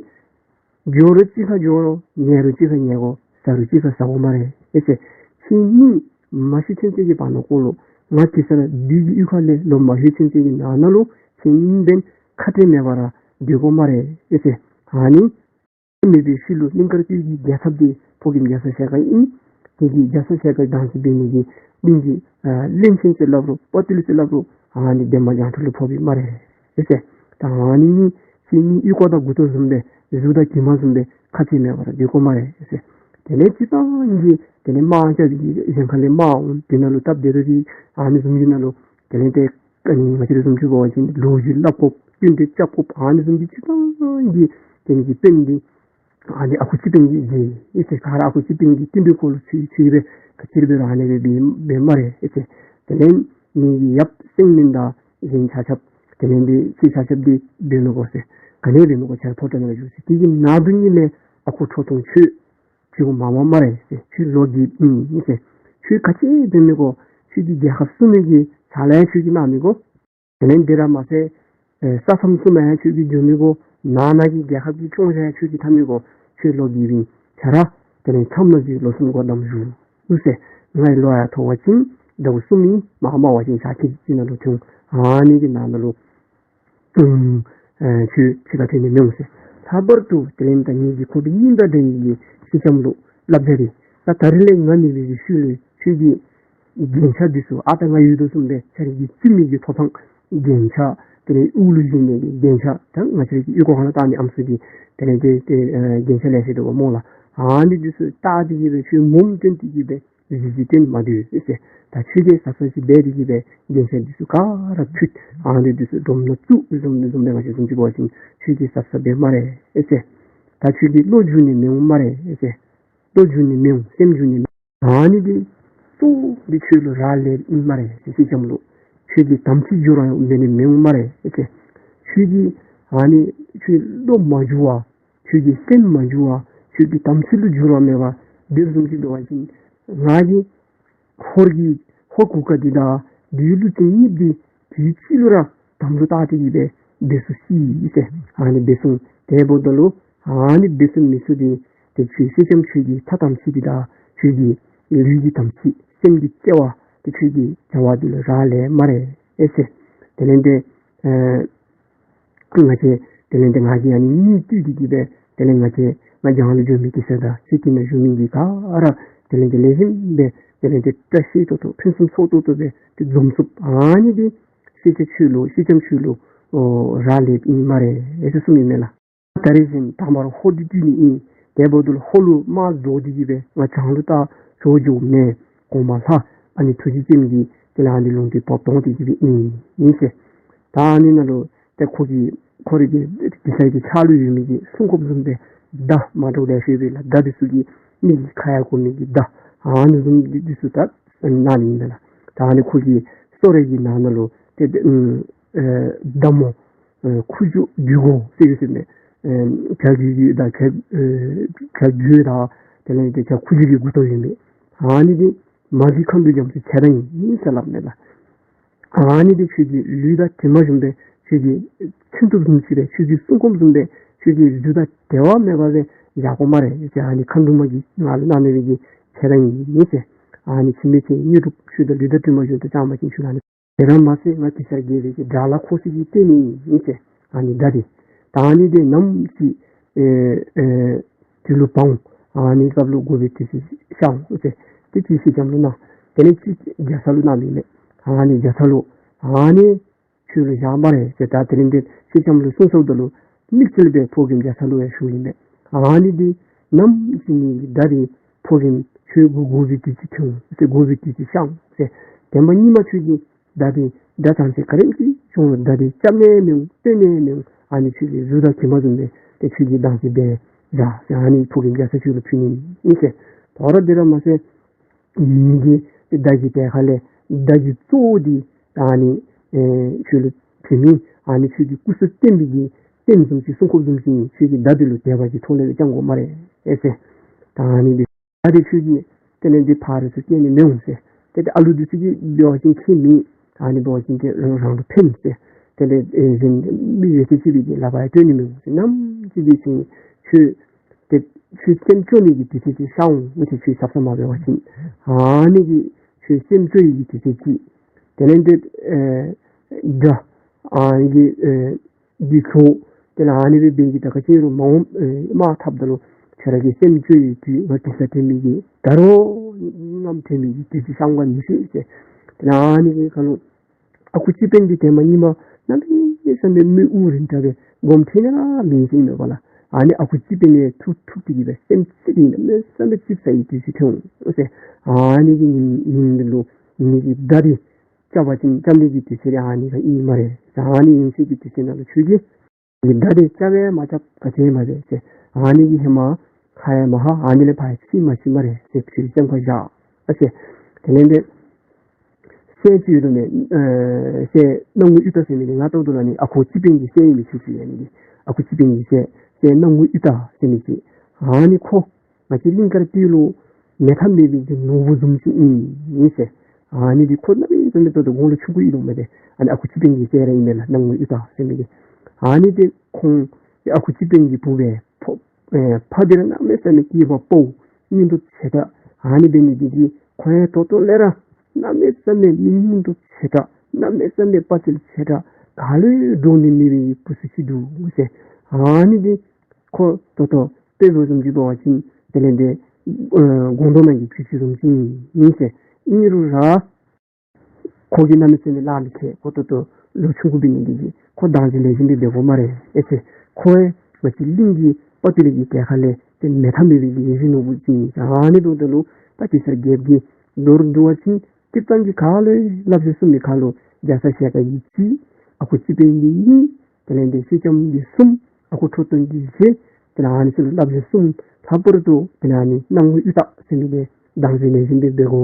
འགྱོ་རུང་གཅིག་ཁར་འགྱོ་དགོ། ཉལ་རུང་གཅིག་ཁར་ཉལ་དགོ། ཟ་རུང་གཅིག་ཁར་ཟ་དགོ་སྨ་རེ་ཨེ་ཟེར། ཁྱེད་གཉིས་མ་ཤི་ཚུན་ཚོད་ཀྱི་བར་ན་ཀོ་ལུ་ང་གེ་སར་བདུད་ཀྱི་གཡུས་ཁ་ལས་ལོག་མ་ལྷོད་ཚུན་ཚོད་ཀྱི་ནང་ན་ལུ་ཁྱེད་གཉིས་འབདན་ཁ་བྲལ་མེད་པར་སྡོད་དགོ་སྨ་རེ་ཨེ་ཟེར། ཨ་ནི་མེད་པའི་ཤུལ་ལུ་གླིང་དཀར་སྟོད་ཀྱི་རྒྱལ་ཚབ་འདི་ཕོ་རྒནམ་རྒྱ་ཚ་ཞལ་དཀར་ཨིན། དེ་གིས་རྒྱ་ཚ་ཞལ་དཀར་བདག་འཛིན་འབད་ནི་གི་གླིང་གི་ཨ་བློན་ཆེན་ཟེར་སླབ་རུང་དཔའ་བརྟུལ་ཟེར་སླབ་རུང་ཨ་ནི་འདན་མ་བྱང་ཁྲ་ལུ་ཕོགཔ་ཨིན་སྨ་རེ་ཨེ་ཟེར། ད་ཨ་ནི་གཉིས་ཁྱེད་གཉིས་ཨོལ་ཀོ་དང་མགུ་ཏོ་བཟུམ་སྦེ་གཟུགས་དང་གྱིབ་མ་བཟུམ་སྦེ་ཁ་བྲལ་མེད་པར་སྡོད་དགོ་སྨ་རེ་ཨེ་ཟེར། དེ་ལས་སྤྱིར་བཏང་གི་དེ་ལས་དམག་རྐྱབ་ཀྱི་གཞན་ཁ་ལས་དམག་འོང་། དེ་ནང་ལུ་སྟབས་བདེ་རུང་རེ་ཨ་ནི་བཟུམ་གྱི་ནང་ལུ་དེ་ལས་ཏེ་ཨ་ནི་ང་བཅས་ར་བཟུམ་ཅིག་འབད་བ་ཅིན་ལོ་རྒྱུས་སླབ་དགོཔ་བསྟུན་གྲོས་རྐྱབ་དགོཔ་ཨ་ནི་བཟུམ་གྱི་སྤྱིར་བཏང་གི་དེ་ནི་གི་དཔོན་འདི་ཨ་ནི་ཨ་ཁུ་སྤྱི་དཔོན་གྱིས་མཛད་ཨེ་ཟེར། ག་ར་ཨ་ཁུ་སྤྱི་དཔོན་གྱི་བསྟུན་གྲོས་སྐོར་ལུ་ཚུད་ཚུད་སྦེ་ག་ཅི་ར་འབད་རུང་ཨ་ནི་སྦེ་འབད་འབད་སྨ་རེ་ཨེ་ཟེར། དེ་ལས་ངེ་གི་ཡབ་སེང་བློན་དང་གཞན་ཆ་ཁྱབ་དེ་ལས་འདི་ཁྱེད་ཆ་ཁྱབ་འདི་འབད་མི་དགོ་ཟེར། ག་ནི་འབད་མི་དགོ། ཁྱེད་ཕོ་བྲང་ནང་བཞུགས་ཟེར། དེ་གི་ནང་དོན་ཉིད་ལས་ཨ་ཁུ་ཁྲོ་ཐུང་ཁྱོད་ཁྱོད་མ་མ་སྨ་རེ་ཟེར། ཁྱོད་ལོ་རྒས་ཨིན་ཟེར། ཁྱོད་ག་ཅི་འབད་མི་དགོ། ཁྱོད་ཀྱི་རྒྱལ་ཁབ་སྲུང་ནི་གི་ཕྱག་ལཱ་ཡང་ཁྱོད་ཀྱིས་གནང་མི་དགོ། དེ་ལས་འདི་ར་མ་ཚད་ཨེ་ས་མཚམས་སྲུང་ནི་ཡང་ཁྱོད་ཀྱིས་འགྱོ་མི་དགོ། ནང་ན་གི་རྒྱལ་ཁབ་ཀྱི་སྐྱོང་བཞག་ཡང་ཁྱོད་ཀྱིས་འཐབ་མི་དགོ། ཁྱོད་ལོག་གི་བིང་ཆ་ར་དེ་ལས་མཚམས་ནང་གི་ལོ་གསུམ་སྒོ་བསྡམ་བཞུགས་ཟེར། ང་གིས་ལོ་ཡང་མཐོ་བ་ཅིན་ཟླཝ་གསུམ་ཨིན། མ་དམའ་བ་ཅིན་ཞག་ཁལ་གཅིག་ནང་ལུ་ཐོན། ཨ་ནི་གི་ནང་ན་ལུ་ཨུམ་ཨེ་ཁྱོད་ཕྱི་ཁར་ཐོན་ནི་མི་འོང་ཟེར། ལྷག་པར་དུ་དེ་ལས་ད་ངེ་གི་ཁོ་གི་སྙིང་དང་འདྲ་བའི་གི་སེང་ལྕམ་ལུ་བསླབ་བྱ་རེ། ད་ད་རིས་ལས་ང་མེད་པའི་གི་ཤུལ་ལས་ཁྱོད་ཀྱི་རྒྱན་ཆ་འདི་ཚུ་ཨ་ད་ང་ཡོད་དོ་བཟུམ་སྦེ་ཁྱོད་ར་གི་བཙུན་མོའི་གི་ཐོབ་ཐང་རྒྱན་ཆ་དེ་ལས་དབུ་ལུ་བཞེས་ནི་གི་རྒྱན་ཆ། ད་ང་བཅས་ར་གི་ཡུལ་སྐོར་ཁང་ལུ་བཏགས་ནི་ཨམ་སྲུ་གི་དེ་ལས་དེ་དེ་ཨེ་རྒྱན་ཆ་ལེ་ཤ་འདུག་པ་སྨོ་ལགས། ཨ་ནི་འདི་ཚུ་བཏགས་ཏེ་གི་སྦེ་ཁྱོད་ངོམ་སྟོན་ཏེ་གི་སྦེ་གཟི་བརྗིད་སྟོན་མ་སྡོད་ཟེར། ད་ཁྱོད་ཀྱིས་གཟབ་གཟབ་ཅིག་འབད་དེ་གི་སྦེ་རྒྱན་ཆ་འདི་ཚུ་ག་ར་ཕུད། ཨ་ནི་འདི་ཚུ་སྒྲོམ་ནང་བཙུགས་བཟུམ་བཟུམ་སྦེ་ང་བཅས་བཟུམ་ཅིག་འབད་བ་ཅིན་ཁྱོད་ཀྱིས་གཟབ་གཟབ་འབད་སྨ་རེ་ཟེར། ད་ཁྱོད་ཀྱི་བློ་འགྱུར་ནི་མི་འོང་སྨ་རེ་ཟེར། བློ་འགྱུར་ནི་མི་འོང་། སེམས་འགྱུར་ནི་མི་འོང་། ཨ་ནི་འདི་གཙོ་བོ་འདི་ཁྱོད་ལུ་རག་ལས་ཨིན་སྨ་རེ་ཟེར། སེང་ལྕམ་ལུ་ཁྱོད་ཀྱི་དམ་ཚིག་འགྱུར་བ་ཡང་འབད་ནི་མི་འོང་སྨ་རེ་ཟེར། ཁྱོད་ཀྱི་ཨ་ནི་ཁྱོད་བློ་མ་འགྱུར་བར་ཁྱོད་ཀྱི་སེམས་མ་འགྱུར་བར་ཁྱོད་ཀྱི་དམ་ཚིག་ལུ་འགྱུར་བ་མེད་པར་སྡོད་བཟུམ་ཅིག་འབད་བ་ཅིན་ང་གིས་ཧོར་གྱི་ཧོར་གུར་དཀར་འདི་དང་བདུད་ཀླུ་བཙན་གཉིས་འདི་དུས་གཅིག་ལུ་ར་དམ་ལུ་བཏགས་ཏེ་གི་སྦེ་འབད་ཚུགས་ཅི་ཟེར། ཨ་ནི་འབད་ཚུགས། དེ་འབདཝ་ད་ལུ་ཨ་ནི་འབད་ཚུགས་མི་ཚུགས་འདི་ཏེ་ཁྱོད་སེང་ལྕམ་ཁྱོད་ཀྱི་ཐ་དམ་ཚིག་འདི་དང་ཁྱོད་ཀྱི་ལུས་ཀྱི་དམ་ཚིག་སེམས་ཀྱི་བརྩེ་བ་ཏེ་ཁྱོད་ཀྱི་བྱ་བ་འདི་ལུ་རག་ལས་སྨ་རེ་ཟེར། དེ་ལས་འདི་ཨེ་ང་བཅས་དེ་ལས་འདི་ང་གིས་ཨ་ནི་གཉིད་བཏུལ་ཏེ་གི་སྦེ་དེ་ལས་ང་བཅས་ང་རྒྱང་ལུ་འགྱོ་མི་གེ་སར་དང་ཁྱོད་དེ་ནང་བཞུགས་མི་གི་ག་ར་དེ་ལས་འདི་ལེགས་ཤོམ་སྦེ་དེ་ལས་འདི་བཀྲ་ཤིས་ཏོག་ཏོ་ཕུན་སུམ་ཚོགས་ཏོག་ཏོ་སྦེ་ཏེ་འཛོམས་ཚུགསཔ། ཨ་ནི་འདི་སེང་ལྕམ་ཁྱོད་ལུ་སེང་ལྕམ་ཁྱོད་ལུ་ཨོ་རག་ལས་ཨིན་སྨ་རེ་ཟེར་གསུངམ་ཨིན་མས་ལགས། ད་རེས་བཞིན་དང་པ་ར་ཧོར་འདི་བཏུལ་ནི་ཨིན། དེ་འབདཝ་ད་ལུ་ཧོར་ལུ་དམག་རྫོགས་ཏེ་གི་སྦེ་ང་བྱང་ལུ་ད་ཞུ་འགྱོཝ་མེན། གོང་མ་ལྷ་ཨ་ནི་ཐུགས་རྗེ་ཅན་གྱིས་དེ་ལས་ཨ་ནི་ལུང་བསྟན་བབས་གཏང་སྟེ་གི་སྦེ་ཨིན་ཨིན་ཟེར། ད་ཨ་ནི་ནང་ལུ་ཏེ་ཁོ་གི་ཁོ་རའི་གི་གེ་སར་གྱི་ཕྱག་ལུ་ཡོད་མི་གི་སྲུང་སྐྱོབ་བཟུམ་སྦེ་མདའ་མ་འདྲཝ་ལེ་ཤ་ཡོད་པས་ལགས། མདའ་འདི་ཚུ་གི་མི་གི་ཁ་ཡར་གོ་མི་གི་མདའ་ཨ་ནི་བཟུམ་འདི་འདི་ཚུ་ད་གནང་ནི་ཨིན་ལགས། ད་ཨ་ནི་ཁོ་གི་སོ་རས་ཀྱི་ནང་ན་ལུ་ཏེ་ཨེ་ཨེ་མདའ་མོ་ཨེ་ཁུ་བྱུག་རྒྱུད་སྒོ་ཟེར་ཡོད་ཟེར་མས། ཨེ་བྱ་རྒྱུད་ཀྱི་དང་བྱ་ཨེ་བྱ་རྒྱུད་དང་དེ་ལས་ཏེ་བྱ་ཁུ་བྱུག་གི་མགུ་ཏོ་ཡོད་མི་ཨ་ནི་འདི་མ་གི་མཁའ་འགྲོ་རྒྱ་མཚོའི་ཞལ་ཐང་ཨིན་ཟེར་སླབ་མས་ལགས། ཨ་ནི་འདི་ཁྱོད་ཀྱི་ལུས་དང་གྲིབ་མ་བཟུམ་སྦེ་ཁྱོད་ཀྱི་མཚོན་ཐུབ་བཟུམ་ཅིག་སྦེ་ཁྱོད་ཀྱི་སྲུང་སྐྱོབ་བཟུམ་སྦེ་ཁྱོད་ཀྱི་ལུས་དང་འབྲལ་བ་མེད་པ་སྦེ་བཞག་དགོ་སྨ་རེ་ཟེར། ཨ་ནི་མཁའ་འགྲོ་མ་གིས་ང་ལུ་གནང་ནི་སྦེ་གི་ཞལ་ཐང་ཨིན་ཟེར། ཨ་ནི་འཆི་མེད་ཚེ་དངོས་གྲུབ་ཁྱོད་དང་ལུས་དང་གྲིབ་མ་བཟུམ་སྦེ་བཅང་པ་ཅིན་ཁྱོད་ཨ་ནི་དེ་ར་མ་ཚད་ང་གེ་སར་རྒྱལ་པོའི་གི་དགྲ་ལྷ་འཁོར་སྲིད་ཀྱི་རྟེན་ཨིན་ཟེར། ཨ་ནི་མདའ་འདི་ད་ཨ་ནི་འདི་ནམ་ཅིག་ཨེ་ཨེ་དུས་ལུ་འབག་འོང་། ཨ་ནི་སྐབས་ལུ་དགོ་པའི་དུས་ཚོད་ཤར་འོང་ཟེར། ཏེ་ཅིག་སེང་ལྕམ་ལུ་གནང་། དེ་ལས་ཅིག་རྒྱ་ཚ་ལུ་གནང་མི་མས། ཨ་ནི་རྒྱ་ཚ་ལུ་ཨ་ནི་ཁྱོད་ལུ་བཞག་སྨ་རེ་ཟེར། ད་དེ་ལས་འདི་སེང་ལྕམ་ལུ་གསུངས་སོངམ་ད་ལུ་དམིགས་བསལ་སྦེ་ཕོ་རྒནམ་རྒྱ་ཚ་ལུ་ཡང་ཞུཝ་ཨིན་མས། ཨ་ནི་འདི་ནམ་ཅིག་ངེ་གི་མདའ་འདི་ཕོ་རྒནམ་ཁྱོད་དགོ་དགོ་པའི་དུས་ཚོད་ཐོན་འོང་ཟེར། དགོ་པའི་དུས་ཚོད་ཤར་འོང་ཟེར། བདེན་པ་ཉིནམ་ཁྱོད་ཀྱི་མདའ་འདི་མདའ་ཐང་ཚད་ག་དེམ་ཅིག་བྱུང་རུང་མདའ་འདི་རྐྱབ་ནི་མི་འོང་བཏོན་ནི་མི་འོང་། ཨ་ནི་ཁྱོད་ཀྱི་གཟུགས་དང་གྲིབ་མ་བཟུམ་སྦེ་ཏེ་ཁྱོད་ཀྱིས་བདག་འཛིན་འབད་བཞག་ཟེར། ཨ་ནི་ཕོ་རྒནམ་རྒྱ་ཚ་ཁྱོད་ལུ་ཕུལ་ནི་ཨིན་ཟེར། དོ་རུང་དེ་ར་མ་ཚད་ངེ་གི་མདའ་གི་གྲལ་ཁ་ལས་མདའ་གི་གཙོ་བོ་འདི་ཨ་ནི་ཨེ་ཁྱོད་ལུ་ཕུལ་ནི། ཨ་ནི་ཁྱོད་ཀྱི་སྐུ་གསུང་རྟེན་པའི་གི་རྟེན་བཟུམ་ཅིག་སྲུང་སྐྱོབ་བཟུམ་ཅིག་ཨིན། ཁྱོད་ཀྱི་མདའ་འདི་ལུ་དད་པ་གི་ཐོག་ལས་སྦེ་བཅང་དགོ་སྨ་རེ་ཨེ་ཟེར། ད་ཨ་ནི་འདི་མདའ་འདི་ཁྱོད་ཀྱིས་དེ་ལས་འདི་ཕར་ཚུར་སྐྱེལ་ནི་མི་འོང་ཟེར། ཏེ་ཏེ་ཨ་ལུ་འདི་ཚུ་གིས་འབད་བ་ཅིན་ཁྱད་མེད། ཨ་ནི་འབད་བ་ཅིན་ཏེ་རང་རང་ལུ་ཕན་ཟེར། དེ་ལས་ཨེ་གཞན་མི་ཡོད་ཚད་ཅིག་གི་ལག་པར་ཡང་སྤྲོད་ནི་མི་འོང་ཟེར། ནམ་ཅིག་འབད་བ་ཅིན་ཁྱོད་ཏེ་ཁྱོད་སེམས་སྐྱོ་ནི་གི་དུས་ཚོད་ཅིག་ཤར་འོང་། མི་ཚེ་ཁྱོད་གཟབ་གཟབ་མ་འབད་བ་ཅིན་ཨ་ནི་གི་ཁྱོད་སེམས་སྐྱོ་ནི་གི་དུས་ཚོད་ཅིག། དེ་ལས་འདི་ཨེ་དགྲ་ཨ་ནི་གི་ཨེ་འདི་ཁྱོད་དེ་ལས་ཨ་ནི་སྦེ་འབད་གི་ད་ག་ཅི་རུང་མ་འོངས་ཨེ་དམག་འཐབ་ད་ལུ་ཁྱོད་ར་གི་སེམས་སྐྱོ་ནི་གི་དུས་ང་གེ་སར་དྲན་མི་གི་ད་རུང་རྔམ་དྲན་མི་གི་དུས་ཚོད་ཤར་འོང་ག་མི་ཤེས་ཟེར། དེ་ལས་ཨ་ནི་གི་ཁ་ལུ་ཨ་ཁུ་སྤྱི་དཔོན་གྱིས་དེ་མ་ཉིནམ་གནམ་མེད་ས་མེད་མི་དབུགས་རིང་དྲགས་སྦེ་སྒོམ་ཐོན་ནི་ར་མེད་ཟེར་ཨིན་མས་པ་ལགས། ཨ་ནི་ཨ་ཁུ་སྤྱི་དཔོན་ཡང་ཐུགས་འཁྲུགས་ཏེ་གི་སྦེ་སེམས་ཚིག་སྟེ་གནམ་མེད་ས་མེད་ཙིགཔ་ཟ་ནི་གི་དུས་ཚོད་ཐོན་འོང་ཟེར། ཨ་ནི་གི་ཉིནམ་ཉིནམ་འདི་ལུ་ངེ་གི་མདའ་འདི་རྐྱབ་པ་ཅིན་རྐྱབ་ནི་གི་དུས་ཚོད་འདི་ཨ་ནི་ཁར་ཨིན་སྨ་རེ་ཟེར། ཨ་ནི་ཨིན་ཚེ་གི་དུས་ཚོད་ནང་ལུ་ཁྱོད་ཀྱིས་ངེ་གི་མདའ་འདི་རྐྱབ་ཡང་མ་རྐྱབ་ག་ཅི་ཡང་མ་འབད་ཟེར། ཨ་ནི་གི་ཧེ་མ་ཁ་ཡང་མ་ཧ། ཨ་ནི་ལས་ཕར་ཡང་ཕྱིས་མ་ཕྱིན་སྨ་རེ་ཟེར། ཁྱོད་སེམས་ཁར་བཞག་ཨ་ཟེར། དེ་ལས་འདི་སྲས་ཅིག་ཡོད་དོ་མས། ཨེ་སྲས་སྣང་ངུ་གཡུ་སྟག་ཟེར་མི་འདི་ང་བལྟཝ་ད་ལུ་ཨ་ནི་ཨ་ཁུ་སྤྱི་དཔོན་གྱི་སྲས་ཨིན་མི་ཅིག་ཨ་ནི་འདི་ཨ་ཁུ་སྤྱི་དཔོན་གྱི་སྲས་སྲས་སྣང་ངུ་གཡུ་སྟག་ཟེར་མི་ཅིག། ཨ་ནི་ཁོ་ང་བཅས་གླིང་དཀར་སྟོད་ལུ་ མེད་ཐབས་མེད་པའི་གི་ནོར་བུ་བཟུམ་ཅིག་ཨིན་ཟེར། ཨ་ནི་འདི་ཁོ་གནམ་མེད་ས་མེད་ད་ལྟོ་དགུང་ལོ་ཆུང་ཀུ་ཨིན་ནུག་མས་ཏེ། ཨ་ནི་ཨ་ཁུ་སྤྱི་དཔོན་གྱི་སྲས་ར་ཨིན་མས་ལགས། སྣང་ངུ་གཡུ་སྟག་ཟེར་མི་འདི། ཨ་ནི་འདི་ཁོང་ཨ་ཁུ་སྤྱི་དཔོན་གྱི་བུ་སྦེ་ཕོ་ཨེ་ཕ་འདི་ར་གནམ་མེད་ས་མེད་སྐྱེས་པ་ཕོ་སྙིང་སྟོབས་ཆེ་དྲགས། ཨ་ནི་འབད་ནི་འདི་གིས་ཁོ་ཡང་ད་ལྟོ་ལས་ར་གནམ་མེད་ས་མེད་མི་སྙིང་སྟོབས་ཆེ་དྲགས། གནམ་མེད་ས་མེད་དཔའ་རྩལ་ཆེ་དྲགས། ག་ལུ་འདྲོག་ནི་མེད་པའི་བུ་ཚུ་ཅིག་འདུག་ཟེར། ཨ་ནི་འདི་ཁོ་ད་ལྟོ་དཔེ་བཟུམ་ཅིག་འབད་བ་ཅིན་དེ་ལས་འདི་ཨེ་སྒོང་རྡོག་ནང་གི་བྱི་ཅུང་བཟུམ་ཅིག་ཨིན་ཟེར། ཨིན་རུང་ར་ཁོ་གིས་གནམ་མེད་ས་མེད་ལཱ་མི་ཁེ། ཁོ་ད་ལྟོ་ལོ་ཆུང་ཀུ་འབད་ནི་འདི་གིས་ཁོ་བདག་འཛིན་ལེགས་ཤོམ་སྦེ་འབད་དགོ་སྨ་རེ་ཨེ་ཟེར། ཁོ་ཨེ་ང་བཅས་གླིང་གི་དཔའ་བརྟུལ་གྱི་གྲལ་ཁ་ལས་ཏེ་མེད་ཐབས་མེད་པའི་གི་ཡིད་བཞིན་ནོར་བུ་ཅིག་ཨིན་ཟེར། ཨ་ནི་འབདཝ་ད་ལུ་ད་གེ་སར་རྒྱལཔོ་གིས་མདོར་བསྡུ་བ་ཅིན་ཏིག་ཙམ་གྱི་ཁ་ལུ་བསླབ་བྱ་གསུངམ་མི་ཁ་ལུ་རྒྱ་ཚ་ཞལ་དཀར་གྱིས་གཅིག། ཨ་ཁུ་སྤྱི་དཔོན་གྱིས་གཉིས། དེ་ལས་འདི་སེང་ལྕམ་གྱིས་གསུམ། ཨ་ཁུ་ཁྲོ་ཐུང་གིས་བཞི། དེ་ལས་ཨ་ནི་ཚུ་ལུ་བསླབ་བྱ་གསུངམ། ལྷག་པར་དུ་དེ་ལས་ཨ་ནི་སྣང་ངུ་གཡུ་སྟག་ཟེར་མི་འདི་བདག་འཛིན་ལེགས་ཤོམ་སྦེ་འབད་དགོ་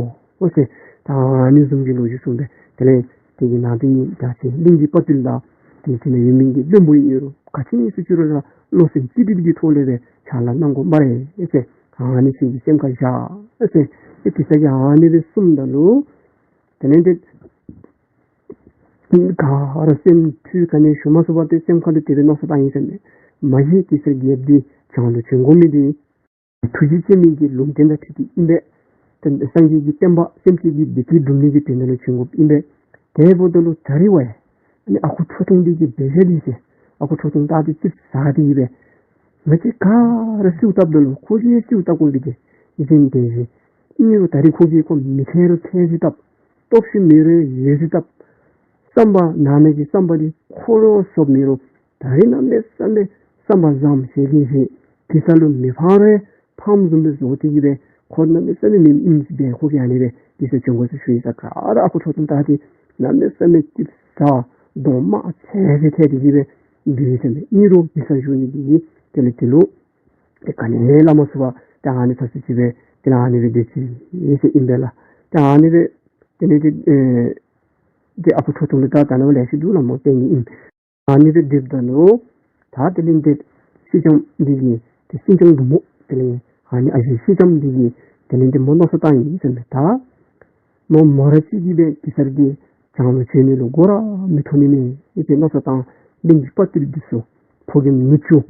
ཟེར། ད་ཨ་ནི་བཟུམ་གྱི་ལོ་རྒྱུས་གསུངས་པས། དེ་ལས་དེ་གི་ནང་དོན་ནི་ད་ཅི་གླིང་གི་དཔའ་བརྟུལ་དང་དེ་ཅིག་ནང་ཡོད་མི་གི་བློན་པོ་ཨིན་རུང་ག་ཅི་ཨིན་ཟེར་ཅི་རུང་ར་བློ་སེམས་གཅིག་སྒྲིལ་གྱི་ཐོག་ལས་སྦེ་ཕྱག་ལཱ་གནང་དགོ་སྨ་རེ་ཟེར། ཨ་ནི་ཚུ་གི་སེམས་ཁར་བཞག་ཟེར། ཏེ་གེ་སར་གྱིས་ཨ་ནི་སྦེ་གསུངམ་ད་ལུ་དེ་ལས་འདི་ག་ར་སེམས་འཁྲུལ་ག་ནི་ཞུ་མ་ཚུགས་པར་ཏེ་སེམས་ཁ་ལུ་དེ་སྦེ་མནོ་བསམ་བཏང་ཡི་ཟེར་མས། མ་གཞི་གེ་སར་རྒྱལཔོ་འདི་བྱང་ལུ་བྱོན་དགོ་མི་འདི་ཐུགས་རྗེ་ཆེ་མི་གི་ལུང་བསྟན་དང་འཁྲིལ་ཏེ་ཨིན་པས། ཏེ་སངས་རྒྱས་ཀྱི་བསྟན་པ་སེམས་ཅན་གྱི་བདེ་སྐྱིད་སྒྲུབ་ནི་གི་དོན་དག་ལུ་བྱོན་དགོཔ་ཨིན་པས། དེ་འབདཝ་ད་ལུ་ད་རིས་བ་ཡང་ཨ་ནི་ཨ་ཁུ་ཁྲོ་ཐུང་འདི་གི་འབད་བཞག་འདི་ཟེར། ཨ་ཁུ་ཁྲོ་ཐུང་ད་ཏེ་ཙིགཔ་ཟ་སྟེ་གི་སྦེ་ང་བཅས་ག་ར་གསོལཝ་བཏབ་ད་ལུ་ཁོ་གིས་གསོལཝ་བཏབ་དགོ་པའི་གི་ཨིན་ཟེར་དེ་བཞིན་ཨིན་རུང་ད་རིས་ཁོ་གིས་ཁོ་མི་མཁྱེན་རུང་མཁྱེན་ཟེར་བཏབ། སྟོབས་ཤུགས་མེད་རུང་ཡོད་ཟེར་བཏབ། བསམ་པ་ནང་ན་གི་བསམ་པ་འདི་ཁོ་ར་བཟོཝ་མེད་རུང་ད་རིས་གནམ་མེད་ས་མེད་བསམ་པ་བཟངམ་ཞལ་གྱིས་བཞེས། གེ་སར་ལུ་མི་ཕམ་རུང་ཕམ་བཟུམ་སྦེ་བཟོ་སྟེ་གི་སྦེ་ཁོ་གནམ་མེད་ས་མེད་མི་ཨིན་ཟེར་སྦེ་ཁོ་གིས་ཨ་ནི་སྦེ་གེ་སར་བྱོན་དགོ་ཟེར་ཞུ་ཡི་ཟེར། ག་ར་ཨ་ཁུ་ཁྲོ་ཐུང་ད་ཏེ་གནམ་མེད་ས་མེད་ཙིགཔ་ཟ་གདོང་དམར་ཚད་ཚད་ཐལ་ཏེ་གི་སྦེ་འདུག་ཡི་ཟེར་མས། ཨིན་རུང་གེ་སར་བཞུགས་ནི་འདི་གིས་དེ་ལས་དེ་ལུ་ཏེ་ག་ནི་སླབ་མ་ཚུགས་པར་ཏེ་ཨ་ནི་ཚར་ཅིག་སྦེ་དེ་ལས་ཨ་ནི་སྦེ་སྡོད་ཅི་ཟེར་ཨིན་པས་ལགས། ཏེ་ཨ་ནི་སྦེ་དེ་ལས་ཏེ་ཨེ་ཏེ་ཨ་ཁུ་ཁྲོ་ཐུང་ལུ་ད་ད་ནཱ་ལེ་ཤ་འདུག་ལགས་སྨོ། ཏེ་ཨ་ནི་ཨིན། ཨ་ནི་སྦེ་སྡོདཔ་ད་ལུ་ད་དེ་ལས་ཏེ་སེང་ལྕམ་འདི་གིས་ཏེ་སེང་ལྕམ་འབྲུག་མོ་དེ་ལས་ཨ་ནི་ཨ་ཞེ་སེང་ལྕམ་འདི་གིས་དེ་ལས་ཏེ་མོ་མནོ་བསམ་བཏང་ཡི་ཟེར་མས། ད་མོ་མོ་ར་གཅིག་གིས་སྦེ་གེ་སར་འདི་བྱང་ལུ་བྱོན་ནི་ལུ་མགུ་ར་མི་འཐོམ་ནི་མས་ཨེ་ཟེར་མནོ་བསམ་བཏང་། གླིང་གི་དཔའ་བརྟུལ་འདི་ཚུ་ཕོ་རྒནམ་ནུ་གཅུང་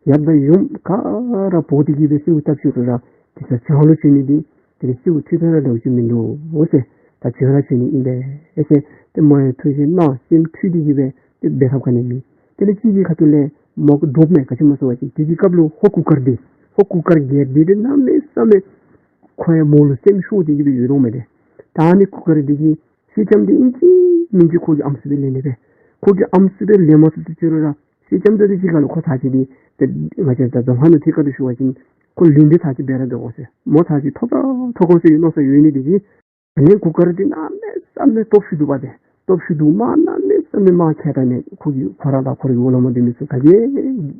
ཡབ་དང་ཡུམ་ག་ར་འབོ་སྟེ་གི་སྦེ་གསོལཝ་བཏབ་ཅི་རུང་ར་གེ་སར་བྱང་ལུ་བྱོན་ནི་འདི་དེ་ལས་གསོལཝ་ཐུབ་ཐབས་ར་ལོ་རྒྱུས་མིན་འདུག་ཟེར། ད་བྱོན་ར་བྱོན་ནི་ཨིན་པས་ཟེར། ཏེ་མོ་ཡང་ཐུགས་བཞེད་གནང་སེམས་འཁྲུལ་ཏེ་གི་སྦེ་ཏེ་འབད་ཐབས་ག་ནི་མེད། དེ་ལས་གཅིག་གི་ཁ་ཐུག་ལས་མོ་འདྲོགཔ་མས། ག་ཅི་སྨོ་ཟེར་བ་ཅིན་དེ་གི་སྐབས་ལུ་ཧོར་གུར་དཀར་འདི་ཧོར་གུར་དཀར་རྒྱལཔོ་འདི་གནམ་མེད་ས་མེད་ཁོ་ཡང་མོ་ལུ་སེམས་ཤོར་ཏེ་གི་སྦེ་ཡོད་དོ་མས་ཏེ། ད་ཨ་ནི་གུར་དཀར་འདི་གིས་སེང་ལྕམ་འདི་ཨིན་ཅི་མིན་ཅི་ཁོ་གིས་ཨམ་སྲུ་སྦེ་ལེན་ནི་སྦེ། ཁོ་གིས་ཨམ་སྲུ་སྦེ་ལེན་མ་ཚུགས་ཅི་རུང་ར་སེང་ལྕམ་འདི་ཏེ་གཅིག་ཁར་ལུ་ཁོ་ཚར་ཅིག་འདི་ཏེ་ང་བཅས་ད་རྫོང་ཁ་ནང་ཐད་ཀར་དུ་ཞུ་བ་ཅིན་ཁོ་ལུས་འདི་ཚར་ཅིག་འབད་ར་འབད་དགོ་ཟེར། མོ་ཚར་ཅིག་ཐོབ་ར་ཐོབ་དགོ་ཟེར་མནོ་བསམ་ཡོད་ནི་འདི་གིས་ཨ་ནི་གུར་དཀར་འདི་གནམ་མེད་ས་མེད་སྟོབས་ཤུགས་འདུག་པ་ཏེ། སྟོབས་ཤུགས་འདུག་མ་གནམ་མེད་ས་མེད་མ་མཁས་དྲགས་ནི་ཁོ་གིས་ཁོ་ར་དང་ཁོ་རའི་འོག་ལུ་སྡོད་མི་ཚུ་ག་གིས་ཡང་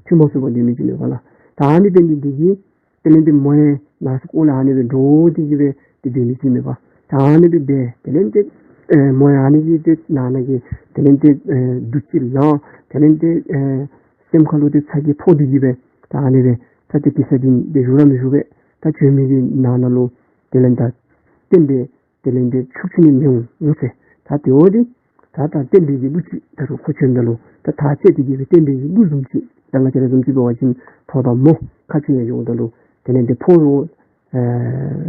འཐུས་མ་ཚུགས་པར་སྡོད་མི་ཅིག་མས་པ་ལགས། ད་ཨ་ནི་འབད་ནི་འདི་གིས་དེ་ལས་ཏེ་མོ་ཡང་ནང་སེམས་ཁོག་ལས་ཨ་ནི་སྦེ་འདྲོག་སྟེ་གི་སྦེ་ཏེ་སྡོད་མི་ཅིག་མས་པ། ད་ཨ་ནི་སྦེ་འབད་དེ་ལས་ཏེ་ཨེ་མོ་ཡང་ཨ་ནི་གི་ཏེ་ནང་ན་གི་དེ་ལས་ཏེ་ཨེ་བདུད་རྩི་ལངས། དེ་ལས་ཏེ་ཨེ་སེམས་ཁ་ལུ་ཏེ་ཚ་གྱང་ཕོག་སྟེ་གི་སྦེ་ད་ཨ་ནི་སྦེ་ད་ཏེ་གེ་སར་འདི་འདི་བཞུགས་ར་མི་བཞུགས་པས། ད་བྱོན་མི་གི་ནང་ན་ལུ་དེ་ལས་ད་བསྟན་པའི་དེ་ལས་ཏེ་ཕྱུག་ཅིག་ནི་མི་འོང་ཟེར། ད་དེ་འོ་འདི་ད་ད་བསྟན་པའི་གི་གླུ་ཅིག་ད་རུང་ཁོ་བྱོནམ་ད་ལུ་ད་ཐག་བཅད་དེ་གི་སྦེ་བསྟན་པའི་གི་གླུ་བཟུམ་ཅིག་ད་ང་བཅས་ར་བཟུམ་ཅིག་འབད་བ་ཅིན་གྲོགས་དང་མོ་ཁ་འཕྱལ་ཡར་འགྱོཝ་ད་ལུ་དེ་ལས་ཏེ་ཕོ་རོག་ཨེ་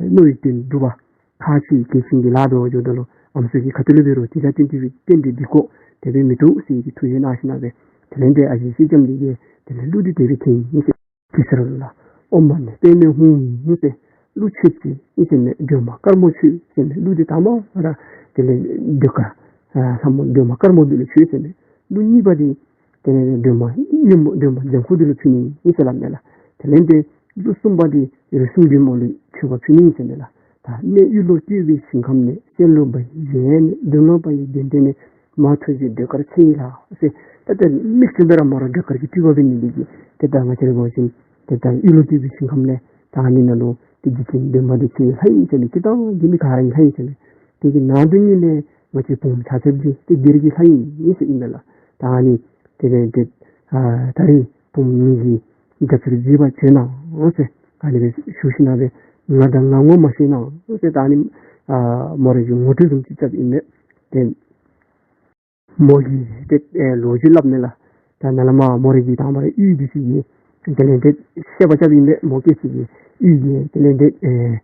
རྣོ་བའི་དོན་སྒྲུབ་པ་ཁ་འཕྱལ་གལ་ཆེན་གྱི་ལཱ་འབད་བར་འགྱོཝ་ད་ལུ་ཨམ་སྲུ་གི་ཁ་ཐུག་ལུ་འབད་རུང་དེ་ལ་བརྟེན་ཏེ་སྦེ་བསྟན་པའི་འདི་གོ་དེ་སྦེ་མི་བཏུབ་ཟེར་གྱི་ཐུགས་བཞེད་གནང་ཞིནམ་ལས་དེ་ལས་ཏེ་ཨ་ཞེ་སེང་ལྕམ་འདི་གིས་དེ་ལས་གླུ་འདི་དེ་སྦེ་འཐེན་ཡི་ཟེར། གེ་སར་ལ་ཨོཾ་མ་ཎི་པདྨེ་ཧཱུྃ་ཟེར་གླུ་ཆོས་ཅན་ཨིན་ཟེར་མས། སྒྲོལ་མ་དཀར་མོ་མཆོད་ཟེར་མས། གླུ་འདི་དང་པ་ར་དེ་ལས་ཟློས་གར་ཨ་ལྷ་མོ་སྒྲོལ་མ་དཀར་མོ་འདི་ལུ་མཆོད་ཟེར་མས། གླུ་གཉིས་པ་འདི་དེ་ལས་སྒྲོལ་མ་སྙིང་པོ་སྒྲོལ་མ་འཛིན་ཁུག་འདི་ལུ་མཆོད་ནི་ཨིན་ཟེར་སླབ་མས་ལགས། དེ་ལས་ཏེ་གླུ་གསུམ་པ་འདི་རིགས་གསུམ་འདྲེ་མོ་ལུ་མཆོད་པ་ཕུལ་ནི་ཨིན་ཟེར་མས་ལགས། ད་གནས་གཡུ་ལོ་བཀོད་པའི་ཞིང་ཁམས་ནས། གསེར་ལོ་བ་ཡི་གཞལ་ཡས་ནས། འདོད་ལོ་བ་ཡི་རྒྱན་སྟོན་ནས། མ་ཐུགས་རྗེའི་ཟློས་གར་ཆེ་ཡི་ལྷ་ཟེར། ད་ལྟོ་མིག་བཙུམ་སྦེ་ར་མོ་ར་ཟློས་གར་གྱི་སྤྲུལ་པ་འབད་ནི་འདི་གིས་ཏེ་ད་ང་བཅས་ར་འབད་བ་ཅིན་ཏེ་ད་གཡུ་ལོ་བཀོད་པའི་ཞིང་ཁམས་ལས་ད་ཨ་ནི་ནང་ལུ་ཏེ་འཇིག་རྟེན་འདོད་མ་འདོད་ཆེ་བའི་ལྷ་ཨིན་ཟེར་མས། ཏེ་ད་འཇིག་མི་ག་ར་ཨིན་ལྷ་ཨིན་ཟེར་མས། དེ་གི་ནང་དོན་ཉིད་ལས་ང་བཅས་བུམོ་ཆ་ཁྱབ་ཀྱི་ཏེ་སྒེར་གྱི་ལྷ་ཨིན་ཟེར་ཨིན་མས་ལགས། ད་ཨ་ནི་དེ་ལས་ཏེ་ཨ་ད་རིས་བུམོ་ངེ་གི་རྒྱབ་སྐྱོར་མཛད་པར་བྱོན་གནང་ཟེར་ཨ་ནི་སྦེ་ཞུ་ཞིནམ་ལས་ ང་དང་ང་ངོ་མ་ཤེས་ན་ཟེར་ད་ཨ་ནི་ཨ་མོ་ར་གིས་ངོ་སྤྲོད་བཟུམ་ཅིག་རྐྱབ་ཨིན་མས། ཏེ་མོ་གིས་ཏེ་ཨེ་ལོ་རྒྱུས་སླབ་མས་ལགས། ད་ནཱ་ལས་མར་མོ་ར་གིས་དང་པ་ར་གཡུས་འདི་ཚུ་གི་དེ་ལས་ཏེ་བཤད་པ་རྐྱབ་ཨིན་མས། མོ་སྐད་ཅིག་གིས་གཡུས་ཀྱི་དེ་ལས་ཏེ་ཨེ་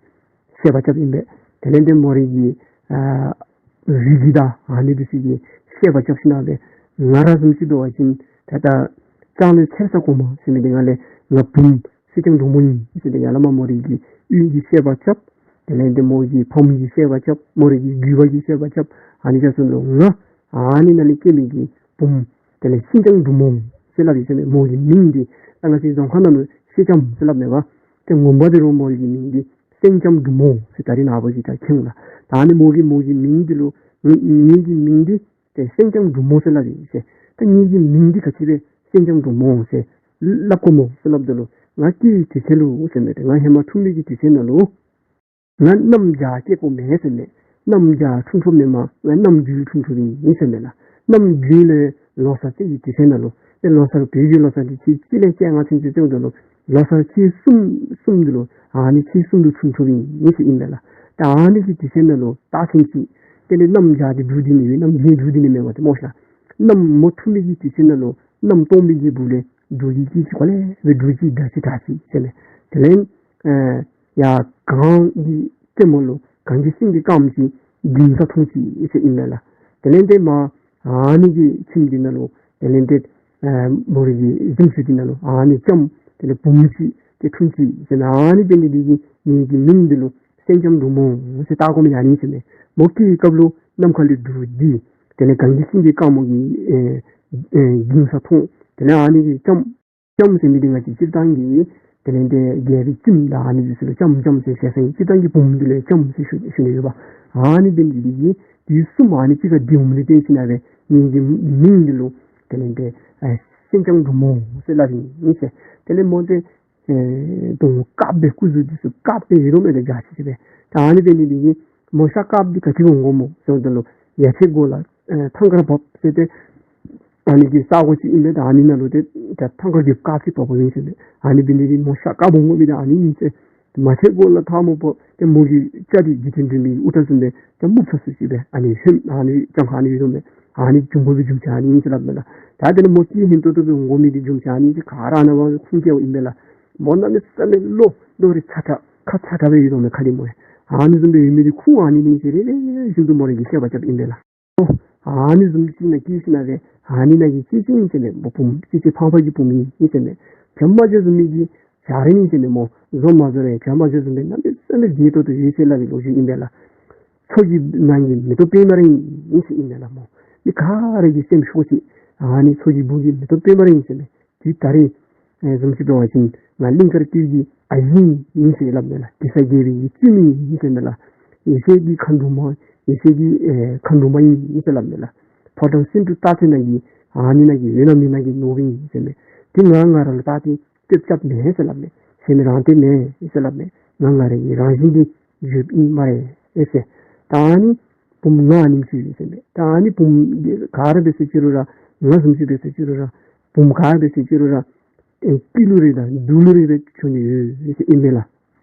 བཤད་པ་རྐྱབ་ཨིན་པས། དེ་ལས་ཏེ་མོ་ར་གི་ཨ་རིགས་ཀྱི་དང་ཨ་ནི་འདི་ཚུ་གི་བཤད་པ་རྐྱབ་ཞིནམ་ལས་ང་ར་བཟུམ་ཅིག་འབད་བ་ཅིན་ད་ད་ལྕང་ལོའི་ཚེར་ས་གོང་མ་ཟེར་མི་འདི་ང་ལས་ང་བུམོ་སེང་ལྕམ་འབྲུག་མོ་ཨིན་ཟེར་ཏེ་ཡར་ལས་མར་མོ་ར་གི་གཡུས་ཀྱི་བཤད་པ་རྐྱབ། དེ་ལས་ཏེ་མོ་གི་ཕམ་གྱི་བཤད་པ་རྐྱབ། མོ་ར་གི་རྒྱུད་པ་གི་བཤད་པ་རྐྱབ། ཨ་ནི་རྐྱབ་ས་ལུ་ང་ཨ་ནི་ནང་ལས་སྐྱེས་མི་གི་བུམོ་དེ་ལས་སེང་ལྕམ་འབྲུག་མོ་ཟེར་སླབ་ཨིན་ཟེར་མས། མོ་གི་མིང་འདི་ད་ང་བཅས་རྫོང་ཁ་ནང་ལུ་ཤེལ་ལྕམ་ཟེར་སླབ་མས་པ། ཏེ་ངོ་མ་འདི་ར་མོ་གི་མིང་འདི་སེང་ལྕམ་འབྲུག་མོ་ཟེར་ད་རིས་ནངས་པ་གི་ད་མཁྱེན་ལགས། ད་ཨ་ནི་མོ་གི་མོ་གི་མིང་འདི་ལུ་ངེ་གི་མིང་འདི་ཏེ་སེང་ལྕམ་འབྲུག་མོ་ཟེར་སླབ་ཨིན་ཟེར། ཏེ་ངེ་གི་མིང་འདི་ག་ཅི་སྦེ་སེང་ལྕམ་འབྲུག་མོ་ཟེར་སླབ་དགོ་མོ་ཟེར་སླབ་ད་ལུ་ང་སྐྱེས་དུས་ཚོད་ལུ་ཟེར་མས། ཏེ་ང་ཧེ་མ་འཁྲུངས་མི་གི་དུས་ཚོད་ནང་ལུ་ང་གནམ་བྱཱར་སྐྱེས་དགོ་མེན་ཟེར་མས། གནམ་བྱཱར་འཁྲུངས་འཁྲུངསམ་མེན་མས། ང་གནམ་དགུན་འཁྲུངས་འཁྲུངསམ་ཨིན་ཟེར་མས་ལགས། གནམ་དགུན་ལུ་ལོ་གསར་ཚེས་ཀྱི་དུས་ཚོད་ནང་ལུ་ཏེ་ལོ་གསར་བོད་ཀྱི་ལོ་གསར་འདི་ཚེས་གཅིག་ལས་བཅོ་ལྔ་ཚུན་ཚོད་ཚུན་ཚོད་ལུ་ལོ་གསར་ཚེས་གསུམ་གསུམ་འདི་ལུ་ཨ་ནི་ཚེས་གསུམ་ལུ་འཁྲུངས་འཁྲུངསམ་ཨིན་ཟེར་ཨིན་མས་ལགས། ཏེ་ཨ་ནི་གི་དུས་ཚོད་ནང་ལུ་རྟགས་མཚན་ཅིག་དེ་ལས་གནམ་བྱཱར་འདི་འབྲུག་འདི་ནི་ཡོད། གནམ་དགུན་འབྲུག་འདི་ནི་མེད་པ་ཏེ་མོ་ཤ། གནམ་མོ་འཁྲུངས་མི་གི་དུས་ཚོད་ནང་ལུ་གནམ་སྟོང་པའི་གི་སྦུག་ལས་འབྲུག་གི་སྐད་ཅིག་གོ་ལེ་སྦེ་འབྲུག་གི་སྒྲ་ཅིག་གྲགས་ཅི་ཟེར་མས། དེ་ལས་ཨེ་ཡར་གངས་ཀྱི་རྩེ་མོ་ལུ་གངས་ཀྱི་སེང་གེ་དཀརམོ་ཅིག་འགྱིང་ས་མཐོང་ཅི་ཟེར་ཨིན་མས་ལགས། དེ་ལས་ཏེ་མར་ཨ་ནི་གི་ཁྱིམ་འདི་ནང་ལུ་དེ་ལས་ཏེ་ཨེ་མོ་ར་གི་གཟིམ་ཆུང་འདི་ནང་ལུ་ཨ་ནི་ལྕམ་དེ་ལས་བུམོ་ཅིག་ཏེ་འཁྲུངས་ཅི་ཟེར་མས། ཨ་ནི་འབད་ནི་འདི་གིས་ངེ་གི་མིང་འདི་ལུ་སེང་ལྕམ་འབྲུག་མོ་ཟེར་བཏགས་དགོ་མི་ཨ་ནི་ཟེར་མས། མོ་སྐྱེས་སྐབས་ལུ་ནམ་མཁའ་ལུ་འབྲུག་འདི་དེ་ལས་གངས་ཀྱི་སེང་གེ་དཀརམོ་གི་ཨེ་ཨེ་འགྱིང་ས་མཐོང་། དེ་ལས་ཨ་ནི་གི་ལྕམ་ལྕམ་ཟེར་མི་འདི་ང་བཅས་སྤྱིར་བཏང་གི་དེ་ལས་ཏེ་རྒྱལ་པོའི་ཁྱིམ་དང་ཨ་ནི་འདི་ཚུ་ལུ་ལྕམ་ལྕམ་ཟེར་ཟེར་ས་ཨིན། སྤྱིར་བཏང་གི་བུམོ་འདི་ལུ་ལྕམ་ཟེར་ཞུ་ཞུ་ནི་ཡོད་པ། ཨ་ནི་འབད་ནི་འདི་གིས་དུས་གསུམ་ཨ་ནི་གཅིག་ཁར་སྡོད་འོང་མི་ལུ་བརྟེན་ཞིནམ་ལས་ངེ་གི་མིང་འདི་ལུ་དེ་ལས་ཏེ་ཨེ་སེང་ལྕམ་འབྲུག་མོ་ཟེར་སླབ་ཨིན་ཟེར། དེ་ལས་མོ་འདི་ཨེ་དུང་དཀརཔོ་སྦེ་སྐུ་གཟུགས་འདི་ཚུ་དཀརཔོ་སྦེ་ཡོད་དོ་མས། ཏེ་འཇའ་ཆི་ཆི་སྦེ། ད་ཨ་ནི་འབད་ནི་འདི་གིས་མོ་ཤ་དཀརཔོ་འདི་ག་ཅི་འོང་དགོ་མོ་ཟེར་བ་ཅིན་ལོ་ཡ་མཆོད་དགོན་ལུ་ཨེ་ཐང་དཀར་བབས་ཟེར་ཏེ་ཨ་ནི་གི་ས་གོ་ཅིག་ཨིན་པས། ད་ཨ་ནི་ནང་ལུ་ཏེ་ད་ཐང་དཀར་གྱི་དཀརཔོ་ཅིག་བབས་བབསཔ་ཨིན་ཟེར་མས། ཨ་ནི་འབད་ནི་འདི་མོ་ཤ་དཀརཔོ་འོང་དགོ་མི་འདི་ཨ་ནི་ཨིན་ཟེར། ཡ་མཆོད་དགོན་ལུ་ཐལ་མོ་སྦེ་ཏེ་མོ་གི་སྐྱ་འདི་འཇིག་རྟེན་འདྲེན་པའི་དབུ་སྐྲ་བཟུམ་སྦེ་ཏེ་སྨུག་ཚ་སུ་ཅིག་སྦེ་ཨ་ནི་ཧེམ་ཨ་ནི་ལྕམ་ཁ་ཨ་ནི་ཡོད་དོ་མས། ཨ་ནི་འབྱུང་དགོ་པའི་རྒྱུ་མཚན་ཨ་ནི་ཨིན་ཟེར་སླབ་མས་ལགས། ད་དེ་ལས་མོ་སྐྱེས་ཧིང་ཏོག་ཏོ་སྦེ་འོང་དགོ་མི་འདི་རྒྱུ་མཚན་ཨ་ནི་ཅིག་ག་ར་ནཱ་བ་ཁུངས་སྐྱེལཝ་ཨིན་པས་ལགས། མོ་གནམ་མེད་ས་མེད་བློ་རྡོ་རི་ཚ་དྲགས་ཁ་ཚ་དྲགས་སྦེ་ཡོད་དོ་མས་ཁ་འདི་མོ་ཡང་། ཨ་ནི་བཟུམ་སྦེ་ཡོད་མི་འདི་ཁུངས་ཨ་ནི་ཨིན་ཟེར་རེ་རེ་བཞིན་དུ་མོ་ར་གིས་བཤད་པ་རྐྱབ་ཨིན་པས་ལགས། ཨ་ནི་བཟུམ་ཅིག་ནང་སྐྱེས་ཞིནམ་ལས་ཨ་ནི་ནང་གི་གཅེས་གཅེས་ཨིན་ཟེར་མས། མོ་བུམོ་གཅེས་གཅེས་ཕངས་ཕངས་ཀྱི་བུམོ་ཨིན་ཟེར་མས། བྱམས་པ་ཆེ་བཟུམ་མའི་གི་བྱ་རེ་ཨིན་ཟེར་མས། མོ་བཟོ་མ་བཟོ་རུང་བྱམས་པ་ཆེ་བཟུམ་སྦེ་གནམ་མེད་ས་མེད་དགྱེས་ཏོག་ཏོ་ཡོད་ཟེར་སླབ་པའི་ལོ་རྒྱུས་ཨིན་པས་ལགས། མཚོ་གི་ནང་གི་མེ་ཏོག་པདྨ་ར་ཨིན་ཟེར་ཨིན་མས་ལགས། མོ་མི་ག་ར་གི་སེམས་ཤོར་ཅི། ཨ་ནི་མཚོ་གི་སྦུག་གི་མེ་ཏོག་པདྨ་ར་ཨིན་ཟེར་མས། དེ་ད་རེས་ཨེ་བཟུམ་ཅིག་འབད་བ་ཅིན་ང་གླིང་དཀར་སྟོད་ཀྱི་ཨ་ཡིག་ཨིན་ཟེར་སླབ་མས་ལགས། གེ་སར་རྒྱལ་པོའི་གི་བཙུན་མོ་ཨིན་ཟེར་མས་ལགས། ཡེ་ཤེས་ཀྱི་མཁའ་འགྲོ་མ་ཡེ་ཤེས་ཀྱི་ཨེ་མཁའ་འགྲོ་མ་ཨིན་ཟེར་སླབ་མས་ལགས། ཕོ་བྲང་སེང་འབྲུག་སྟག་རྩེ་ནང་གི་ཨ་ནི་ནང་གི་ཡོད་ན་མེད་ན་གི་ནོར་བུ་ཨིན་ཟེར་མས། དེ་ང་ང་ར་ལུ་བལྟ་སྟེ་སྐྱོབ་རྐྱབ་མེན་ཟེར་སླབ་མས། ཟེར་མི་རང་སྟེང་མེན་ཟེར་སླབ་མས། ང་ང་ར་གི་རང་བཞིན་འདི་བརྗོདཔ་ཨིན་སྨ་རེ་ཟེར། ད་ཨ་ནི་བུམོ་ང་ཨ་ནེམ་ཅིག་ཡོད་ཟེར་མས། ད་ཨ་ནི་བུམོ་ག་ར་འབད་ཟེར་ཅི་རུང་ར་ང་བཟུམ་ཅིག་འབད་ཟེར་ཅི་རུང་ར་བུམོ་ག་ར་འབད་ཟེར་ཅི་རུང་ར་ཨེ་སྐྱིད་ལུ་རེ་དང་སྡུག་ལུ་རེ་སྦེ་བྱུང་ནི་ཡོད་ཟེར་ཨིན་མས་ལགས།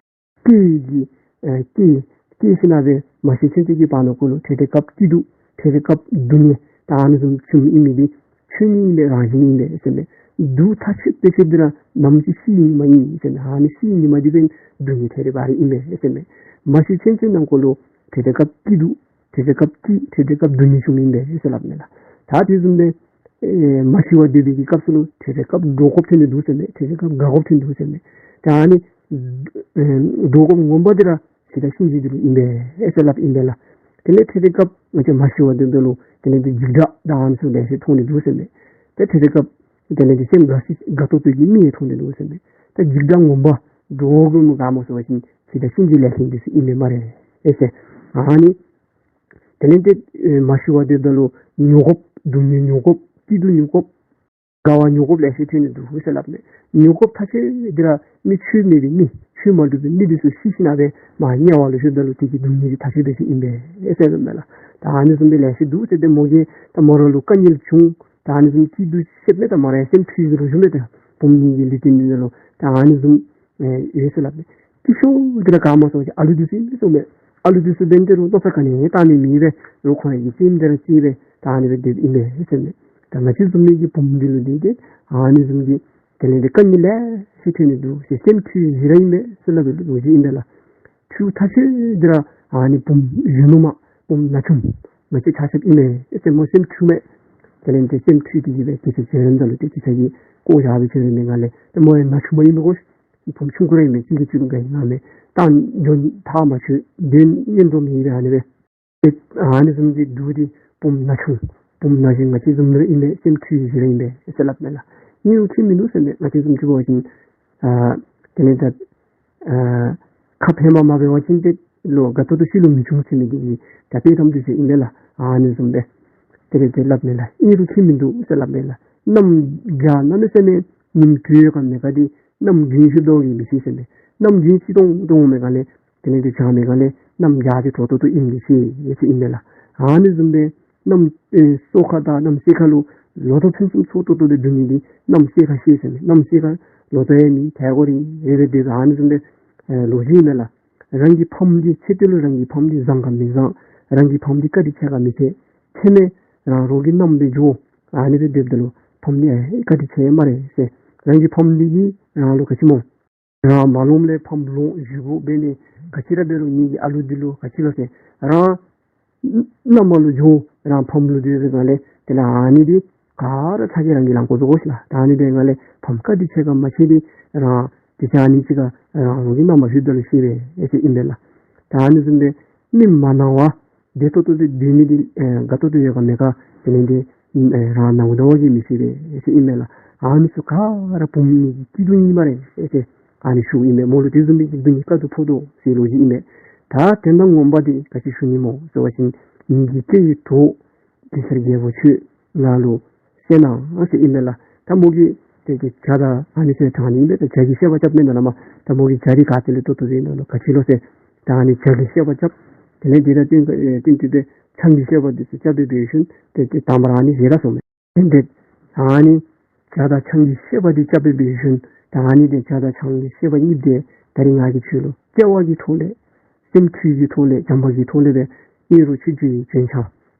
སྐྱེས་ཀྱི་ཨེ་སྐྱེས་སྐྱེས་ཞིནམ་ལས་མ་ཤི་ཚུན་ཚོད་ཀྱི་བར་ན་ཁོ་ལུ་ཐེངས་ཐེངས་སྐབས་སྐྱིད་སྡུག་ཐེངས་ཐེངས་སྐབས་སྡུག་བསྔལ་ད་ཨ་ནི་བཟུམ་བྱུངམ་ཨིན་མི་འདི་ཆོས་ཉིད་ཨིན་པས་རང་བཞིན་ཨིན་པས་ཟེར་མས། སྡུག་ཐག་ཆོད་པའི་ཆེད་འདི་ར་ནམ་ཅིག་ཤི་ནི་མ་ཨིན་ཟེར་མས། ཨ་ནི་ཤི་ནི་མ་འདི་འབདན་སྡུག་བསྔལ་ཐེ་རེ་བ་རེ་ཨིན་པས་ཟེར་མས། མ་ཤི་ཚུན་ཚོད་ནང་ཁོ་ལུ་ཐེངས་ཐེངས་སྐབས་སྐྱིད་སྡུག་ཐེངས་ཐེངས་སྐབས་སྐྱིད་ཐེངས་ཐེངས་སྐབས་སྡུག་བསྔལ་བྱུངམ་ཨིན་པས་ཟེར་སླབ་མས་ལགས། ད་དེ་བཟུམ་སྦེ་ཨེ་མ་ཤི་བར་སྡོད་པའི་གི་སྐབས་སུ་ལུ་ཐེངས་ཐེངས་སྐབས་འདྲོག་དགོཔ་ཐོན་ནི་འདུག་ཟེར་མས། ཐེངས་ཐེངས་སྐབས་དགའ་དགོཔ་ཐོན་ནི་འདུག་ཟེར་མས། ད་ཨ་ནི་ཨེ་འདྲོག་དགོཔ་ངོ་མ་འདི་ར་ཤི་དང་གཤིན་རྗེ་འདི་ལུ་ཨིན་པས་ཨེ་ཟེར་སླབ་ཨིན་པས་ལགས། དེ་ལས་ཐེངས་ཐེངས་སྐབས་ང་བཅས་མ་ཤི་བར་སྡོདཔ་ད་ལུ་དེ་ལས་ཏེ་འཇིགས་སྐྲག་དང་ཨ་ནི་ཚུ་ལེ་ཤ་མཐོང་ནི་འདུག་ཟེར་མས། ཏེ་ཐེངས་ཐེངས་སྐབས་དེ་ལས་ཏེ་སེམས་དགའ་སི་དགའ་ཏོག་ཏོ་གི་མིག་ཡང་མཐོང་ནི་འདུག་ཟེར་མས། ཏེ་འཇིགས་སྐྲག་ངོ་མ་འདྲོག་དགོཔ་ག་སྨོ་ཟེར་བ་ཅིན་ཤི་དང་གཤིན་རྗེ་ལེ་ཤ་འདི་ཚུ་ཨིན་མས་སྨ་རེ་ཨེ་ཟེར། ཨ་ནི་དེ་ལས་ཏེ་ཨེ་མ་ཤི་བར་སྡོདཔ་ད་ལུ་མྱོང་དགོཔ་སྡུག་བསྔལ་མྱོང་དགོཔ་སྐྱིད་སྡུག་མྱོང་དགོཔ་དགའ་བ་མྱོང་དགོཔ་ལེ་ཤ་ཐོན་ནི་འདུག་ཟེར་སླབ་མས། མྱོང་དགོཔ་ཐ་ཤལ་འདི་ར་མི་ཆོས་མེད་པའི་མི་ཆོས་མ་གྲུབ་པའི་མི་འདི་ཚུ་ཤི་ཞིནམ་ལས་མར་དམྱལ་བ་ལུ་ལྷོདཔ་ད་ལུ་དེ་གི་སྡུག་བསྔལ་འདི་ཐ་ཤལ་འབད་ས་ཨིན་པས་ཨེ་ཟེར་སླབ་མས་ལགས། ད་ཨ་ནི་བཟུམ་སྦེ་ལེ་ཤ་འདུག་ཟེར་ཏེ་མོ་གིས་ད་མོ་ར་ལུ་དཀའ་ངལ་བྱུང་། ད་ཨ་ནི་བཟུམ་སྐྱིད་སྡུག་ཤེསཔ་མས། ད་མོ་ར་ཡང་སེམས་འཁྲུལ་རུ་བྱུང་མས། ད་བུམོ་གཉིས་ཀྱི་ལུས་རྟེན་འདི་ནང་ལུ་ད་ཨ་ནི་བཟུམ་ཨེ་ཡོད་ཟེར་སླབ་མས། སྐྱིད་ཤོས་འདི་ར་ག་མ་སོང་ཅིག་ཨ་ལུ་འདི་ཚུ་ཨིན་མས་གསུངམ་མས། ཨ་ལུ་འདི་ཚུ་འབདན་ཏེ་རུང་མནོ་བསམ་ག་ནི་ཡང་བཏང་ནི་མེད་པས། རོགས་ཁོང་ར་གི་སེམས་འདི་ར་གཅིག་སྦེ་ད་ཨ་ནི་སྦེ་སྡོདཔ་ཨིན་པས་ཟེར་མས། ད་ང་བཅས་བཟུམ་མའི་གི་བུམོ་འདི་ལུ་འདི་ཏེ་ཨ་ནི་བཟུམ་གྱི་དེ་ལས་འདི་དཀའ་ངལ་ལེ་ཤ་ཐོན་ནི་འདུག་ཟེར། སེམས་འཁྲུལ་བཞིན་ར་ཨིན་པས་ཟེར་སླབ་པའི་ལོ་རྒྱུས་ཨིན་པས་ལགས། འཁྲུལ་ཐག་ཆོད་འདི་ར་ཨ་ནི་བུམོ་གཞོན་ནུ་མ་བུམོ་ན་ཆུང་ང་བཅས་ཆ་ཁྱབ་ཨིན་མས་ཟེར། མོ་སེམས་འཁྲུལ་མས། དེ་ལས་འདི་སེམས་འཁྲུལ་ཏེ་གིས་སྦེ་དེ་ཚེ་བྱོན་རནམ་ད་ལུ་ཏེ་དེ་ཚེ་གི་བཀོ་བཞག་སྦེ་བྱོན་རན་མས་ག་ལས། ཏེ་མོ་ཡང་ན་ཆུང་མ་ཨིན་པས་གོ། བུམོ་ཆུང་ཀུ་ར་ཨིན་མས། གཅིག་གིས་གཅིག་ལུ་དགའ་ཡི་ང་མས། ད་འགྱོ་ཐག་མ་ཆོད་དེ་ཉན་འགྲོ་མི་ཨིན་པས་ཨ་ནི་སྦེ། ཨ་ནི་བཟུམ་གྱི་འདུག་སྟེ་བུམོ་ན་ཆུང་བུམོ་ན་གཞོན་ང་བཅས་བཟུམ་ར་ཨིན་པས། སེམས་འཁྲུལ་བཞིན་ར་ཨིན་པས་ཟེར་སླབ་མས་ལགས། ཨིན་རུང་ཁྱད་མིན་འདུག་ཟེར་མས། ང་བཅས་བཟུམ་ཅིག་འབད་བ་ཅིན་ཨ་དེ་ལས་ད་ཨ་ཁ་ཕྱེ་མ་མ་འབད་བ་ཅིན་ཏེ་ལོག་དགའ་ཏོག་ཏོ་ཤི་ལོ་མི་འབྱུང་ཟེར་མི་འདི་གི་ད་དཔེ་གཏམ་འདི་ཚུ་ཨིན་པས་ལགས། ཨ་ནི་བཟུམ་སྦེ་དེ་ལས་ཏེ་སླབ་མས་ལགས། ཨིན་རུང་ཁྱད་མིན་འདུག་ཟེར་སླབ་མས་ལགས། གནམ་བྱཱར་གནམ་མེད་ས་མེད་ཉིམ་དྲོ་ཡོད་ག་མེད་ག་འདི་གནམ་དགུན་ཤི་དོ་གི་མི་ཤེས་ཟེར་མས། གནམ་དགུན་ཤི་དོ་དོ་འོང་མི་ག་ལས་དེ་ལས་འདི་བྱཱར་མི་ག་ལས་གནམ་བྱཱར་འདི་དྲོ་ཏོག་ཏོ་ཨིན་གྱི་ཤེས་ཡོད་ཟེར་ཨིན་མས་ལགས། ཨ་ནི་བཟུམ་སྦེ་གནམ་ཨེ་སོ་ཁ་དང་གནམ་སེར་ཁ་ལུ་ལོ་ཐོག་ཕུན་སུམ་ཚོགས་ཏོག་ཏོ་སྦེ་འབྱུང་ནི་འདི་གནམ་སེར་ཁ་ཤེས་ཟེར་མས། གནམ་སེར་ཁ་ལོ་ཐོག་ཡང་མེད་ཐལ་གོ་རི་རེ་རེ་འདི་ཨ་ནི་བཟུམ་སྦེ་ཨེ་ལོ་རྒྱུས་ཨིན་མས་ལགས། རང་གི་ཕམ་འདི་ཚེ་སྟོད་ལུ་རང་གི་ཕམ་འདི་བཟང་ག་མི་བཟང་། རང་གི་ཕམ་འདི་བཀའ་དྲིན་ཆེ་ག་མི་ཆེ། ཚེ་སྨད་རང་རོགས་ཀྱི་མནའམ་སྦེ་འགྱོ། ཨ་ནི་སྦེ་སྡོདཔ་ད་ལུ་ཕམ་འདི་ཨེ་བཀའ་དྲིན་ཆེ་སྨ་རེ་ཟེར། རང་གི་ཕམ་འདི་གིས་རང་ལུ་ག་ཅི་སྨོ། རང་མ་ལོངམ་ལས་ཕམ་ལོང་བཞེས་སྒོ་འབད་ནི་ག་ཅི་ར་འབད་རུང་ངེ་གི་ཨ་ལུ་འདི་ལུ་ག་ཅི་ལོ་ཟེར། རང་མནའ་མ་ལུ་འགྱོ་རང་ཕམ་ལུ་སྡོད་པའི་སྒང་ལས་དེ་ལས་ཨ་ནི་འདི་ག་ར་ཚ་གྱང་རང་གིས་ལང་དགོ་ཟེར་གོ་ཤིག་ལགས། ད་ཨ་ནི་འདི་སྒང་ལས་ཕམ་བཀའ་དྲིན་ཆེ་ག་མ་ཆེ་འདི་རང་དེ་ཚེ་ཨ་ནི་ཅིག་ཁར་རང་རོགས་ཀྱི་མནའ་མ་ལྷོདཔ་ད་ལུ་ཤེས་པས་ཟེར་ཨིན་པས་ལགས། ད་ཨ་ནི་བཟུམ་སྦེ་མི་མ་ན་བར་བདེ་ཏོག་ཏོ་སྦེ་སྡོད་མི་འདི་ཨེ་དགའ་ཏོག་ཏོ་ཡོད་ག་མེད་ག་དེ་ལས་འདི་ཨེ་རང་ནཝ་ད་བ་གིས་མི་ཤེས་པས་ཟེར་ཨིན་མས་ལགས། ཨ་ནི་ཚུ་ག་ར་བུམོ་གི་སྐྱིད་སྡུག་ཨིན་སྨ་རེ་ཟེར་ཨ་ནི་ཞུཝ་ཨིན་མས། མོ་ལུ་དེ་བཟུམ་མའི་སྐྱིད་སྡུག་གཉིས་དཀའ་སྡུག་ཕོག་དོ་ཟེར་ལོ་རྒྱུས་ཨིན་མས། ད་དོན་དག་ངོ་མ་འདི་ག་ཅི་ཞུ་ནི་སྨོ་ཟེར་བ་ཅིན་ངེ་གི་སྐྱེ་བའི་གྲོགས་གེ་སར་རྒྱལ་པོ་ཁྱོད་ང་ལུ་བཤད་གནང་ཟེར་ཨིན་མས་ལགས། ད་མོ་གིས་དེ་གི་བྱ་དང་ཨ་ནི་ཚུ་དྲངས་ནི་ཨིན་པས། ད་བྱ་གིས་བཤད་པ་རྐྱབ་མེན་ན་ལགས་མ། ད་མོ་གི་བྱ་འདི་ག་ཏེ་ལས་ཏོག་ཏོ་སྦེ་ཨིན་ན་ལོ་ག་ཅི་ལོ་ཟེར། ད་ཨ་ནི་བྱ་གིས་བཤད་པ་རྐྱབ། དེ་ལས་འདི་དང་བསྟུན་ཨེ་བསྟུན་ཏེ་སྦེ་ཆང་གི་བཤད་པ་འདི་ཚུ་རྐྱབ་སྦེ་འབད་ཞིནམ་ཏེ་ཏེ་དང་པ་ར་ཨ་ནི་བཞེས་ར་སོང་མས། དེ་ལས་ཨ་ནི་བྱ་དང་ཆང་གི་བཤད་པ་འདི་རྐྱབ་སྦེ་འབད་ཞིནམ་ད་ཨ་ནི་འདི་བྱ་དང་ཆང་གི་བཤད་པ་གཉིས་འདི་ད་རིས་ང་གིས་ཁྱོད་ལུ་བརྩེ་བ་གི་ཐོག་ལས་སེམས་འཁྲུལ་གྱི་ཐོག་ལས་བྱམས་པ་གི་ཐོག་ལས་སྦེ་ཨིན་རུང་ཁྱོད་ཀྱི་བྱོན་ཆ་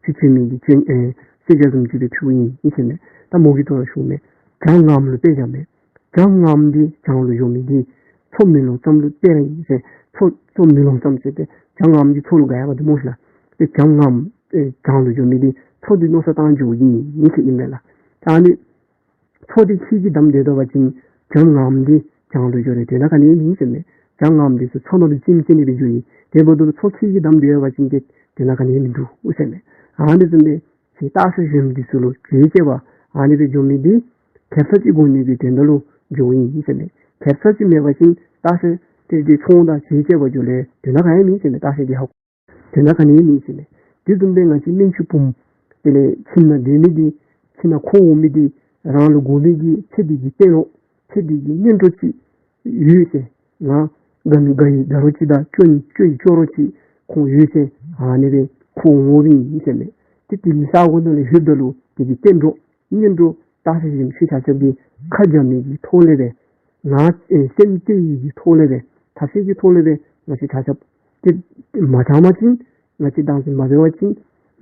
ཁྱོད་བྱོན་མི་གི་བྱོན་ཨེ་བསད་བྱ་བཟུམ་ཅིག་སྦེ་ཕུལཝ་ཨིན་ཟེར་མས། ད་མོ་གིས་དོ་རུང་ཞུཝ་མས། བྱ་ངམ་ལུ་དཔེ་བཞག་མས། བྱ་ངམ་འདི་བྱང་ལུ་འགྱོ་མི་འདི་མཚོ་མེ་ལོང་ཙམ་ལུ་དཔེ་ར་ཨིན་ཟེར། མཚོ་མཚོ་མེ་ལོང་ཙམ་ཟེར་ཏེ་བྱ་ངམ་འདི་མཚོ་ལུ་དགའ་ཡ་བ་འདི་སྨོ་ཤིག་ལགས། ཏེ་བྱ་ངམ་ཨེ་བྱང་ལུ་འགྱོ་མི་འདི་མཚོ་འདི་མནོ་བསམ་བཏང་འགྱོཝ་ཨིན་ཟེར་ཨིན་མས་ལགས། ད་ཨ་ནི་མཚོ་འདི་ཁྱེད་ཀྱིས་བསྡམས་སྡོད་ད་པ་ཅིན་བྱ་ངམ་འདི་བྱང་ལུ་འགྱོ་རུང་དོན་དག་ག་ནི་ཡང་མེད་ཟེར་མས། བྱ་ངམ་འདི་ཚུ་མཚོ་ནང་ལུ་རྩེདམོ་རྩེ་ནི་སྦེ་འགྱོཝ་ཨིན། དེ་འབདཝ་ད་ལུ་མཚོ་ཁྱེད་ཀྱིས་བསྡམས་སྡོད་པ་ཅིན་ཏེ་དོན་དག་ག་ནི་ཡང་མིན་འདུག་ཟེར་མས། ཨ་ནི་བཟུམ་སྦེ་ཁྱེད་སྟག་ཤར་གཞོནམ་འདི་ཚུ་ལུ་གྱོན་བྱེད་པ་ཨ་ནི་སྦེ་འགྱོ་མི་འདི་ཁེབ་ས་ཅིག་དགོ་ནི་གི་དོན་དག་ལུ་འགྱོཝ་ཨིན་ཟེར་མས། ཁེབ་ས་ཅིག་མེད་པ་ཅིན་སྟག་ཤར་ཏེ་འདི་ཚོང་དང་གྱོན་བྱེད་པར་འགྱོ་ལས་དོན་དག་ག་ཡང་མེད་ཟེར་མས། སྟག་ཤར་གྱི་ཧ་གོ་དོན་དག་ག་ནི་ཡང་མེད་ཟེར་མས། དེ་བཟུམ་སྦེ་ང་བཅས་སྨན་ཆུང་བུམོ་དེ་ལས་ཁྱིམ་ནང་སྡོད་མི་འདི་ཁྱིམ་ནང་ཁོ་འོང་མི་འདི་རང་ལུ་དགོ་མི་གི་ཚེ་འདི་གི་གཏན་ལུ་ཚེ་འདི་གི་གཉེན་གྲོགས་ཅིག་ཡོད་ཟེར། ང་དགའ་ནི་དགའ་ཡི་དགའ་རོགས་ཅིག་དང་སྐྱོ་ནི་སྐྱོ་ཡི་སྐྱོ་རོགས་ཅིག་ཁོང་ཡོད་ཟེར་ཨ་ནི་སྦེ་ཁོ་འོང་འོངམ་ཨིན་ཟེར་མས། ཏེ་དེ་གི་ས་གོ་ནང་ལུ་ལྷོདཔ་ད་ལུ་དེ་གི་གཏན་གྲོགས་གཉེན་གྲོགས་སྟག་ཤར་གཞོནམ་ཁྱེད་ཆ་ཁྱབ་ཀྱིས་ཁ་འཇམ་མི་གི་ཐོག་ལས་སྦེ་ང་ཨེ་སེམས་གཏད་ཡི་གི་ཐོག་ལས་སྦེ་ཐབས་ཤེས་ཀྱི་ཐོག་ལས་སྦེ་ང་བཅས་ཆ་ཁྱབ་ཏེ་མ་བྱང་པ་ཅིན་ང་བཅས་བདག་འཛིན་མ་འབད་བ་ཅིན་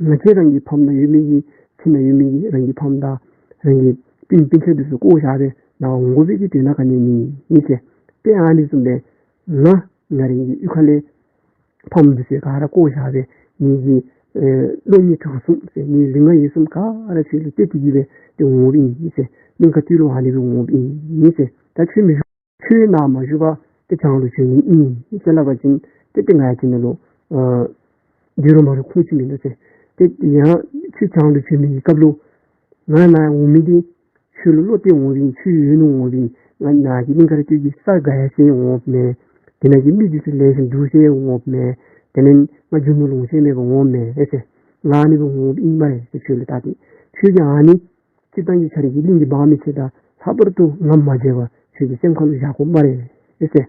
ང་བཅས་རང་གི་ཕམ་ནང་ཡོད་མི་གི་ཁྱིམ་ནང་ཡོད་མི་གི་རང་གི་ཕམ་དང་རང་གི་སྤུན་སྤུན་ཆ་འདི་ཚུ་བཀོ་བཞག་སྦེ་ནཱ་འོང་དགོ་པའི་གི་དོན་དག་ག་ནི་ཡང་མེད་ཟེར། ཏེ་ཨ་ནི་བཟུམ་སྦེ་ང་ང་རང་གི་གཡུས་ཁ་ལས་ཕམ་འདི་ཚུ་ག་ར་བཀོ་བཞག་སྦེ་ངེ་གི་ཨེ་བློ་སྙིང་བྲང་གསུམ་ཟེར་ངེ་གི་ལུས་ངག་ཡིད་གསུམ་ག་ར་ཁྱོད་ལུ་གཏད་དེ་གིས་སྦེ་ཏེ་འོངམ་ཨིན་ཟེར། གླིང་དཀར་སྟོད་ལུ་ཨ་ནི་སྦེ་འོངམ་ཨིན་ཟེར། ད་ཁྱོད་མི་བཞུགས་ཁྱོད་ནཱ་མ་བཞུགས་པར་ཏེ་བྱང་ལུ་བྱོན་ནི་ཨིན་ཟེར་སླབ་པ་ཅིན་ཏེ་ཏེ་ང་ཡང་དེ་ནང་ལུ་ཨ་སྡོད་རུང་མ་རུང་ཁུངས་ཅིག་མིན་འདུག་ཟེར། ཏེ་ཡང་ཁྱོད་བྱང་ལུ་བྱོན་མི་གི་སྐབས་ལུ་ང་ནཱ་འོང་མི་འདི་ཁྱོད་ལུ་བློ་གཏད་འོངམ་ཨིན། ཁྱོད་ཡོད་ནི་འོངམ་ཨིན། ང་ནཱ་གི་གླིང་དཀར་སྟོད་ཀྱི་ས་དགའ་ཡ་ཟེར་འོངམ་མེན། དེ་ནང་གི་མི་འདི་ཚུ་ལེགས་ཤོམ་འདུག་ཟེར་འོངམ་མེན། དེ་ལས་ང་རྒྱུ་ནོར་ལོངས་སྤྱོད་མེད་པར་འོངམ་མེན་ཨེ་ཟེར། ང་ཨ་ནི་སྦེ་འོངམ་ཨིན་སྨ་རེ་ཟེར། ཁྱོད་ལུ་ད་ཏེ་ཁྱོད་ཀྱིས་ཨ་ནི་སྤྱིར་བཏང་གི་ཁྱོད་རའི་གླིང་གི་འབངས་མི་ཚུ་དང་ལྷག་པར་དུ་ང་མ་བརྗེད་པར་ཁྱོད་ཀྱི་སེམས་ཁ་ལུ་བཞག་དགོ་སྨ་རེ་ཨེ་ཟེར།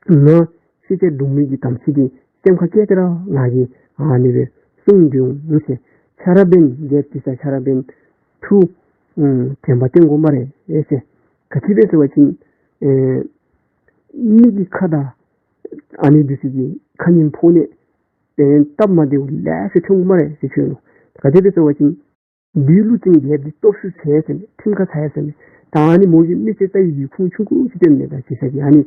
ང་ཤི་ཆ་འགྲོ་མི་གི་དམ་ཚིག་འདི་སེམས་ཁར་བསྐྱེད་དེ་ར་ང་གིས་ཨ་ནི་སྦེ་གསུངས་ཏེ་འོང་ཟེར། ཆ་ར་འབད་ན་རྒྱལཔོ་དེ་ས་ཆ་ར་འབད་ན་ཐུགས་ཨུམ་དྲན་པ་བསྟེན་དགོ་སྨ་རེ་ཨེ་ཟེར། ག་ཅི་སྦེ་ཟེར་བ་ཅིན་ཨེ་མི་གི་ཁ་དང་ ཨ་ནི་འདི་ཚུ་གིས་ཁ་ཉིན་ཕོག་ནི་དེ་སྟབས་མ་བདེཝ་ལེ་ཤ་འཐོན་འོང་སྨ་རེ་ཟེར་ཞུ་ནི། ག་དེ་སྦེ་ཟེར་བ་ཅིན་བདུད་ཀླུ་བཙན་རྒྱལཔོ་འདི་སྟོབས་ཤུགས་ཆེ་ཟེར་མས། ཁྲིམས་ཁ་ཚ་ཡི་ཟེར་མས། ད་ཨ་ནི་མོ་གིས་མིག་ཅིག་བལྟ་ཡི་གི་ཁུངས་ཆུང་ཀུ་ཅིག་སྟོནམ་མས། ད་གེ་སར་གྱིས་ཨ་ནི་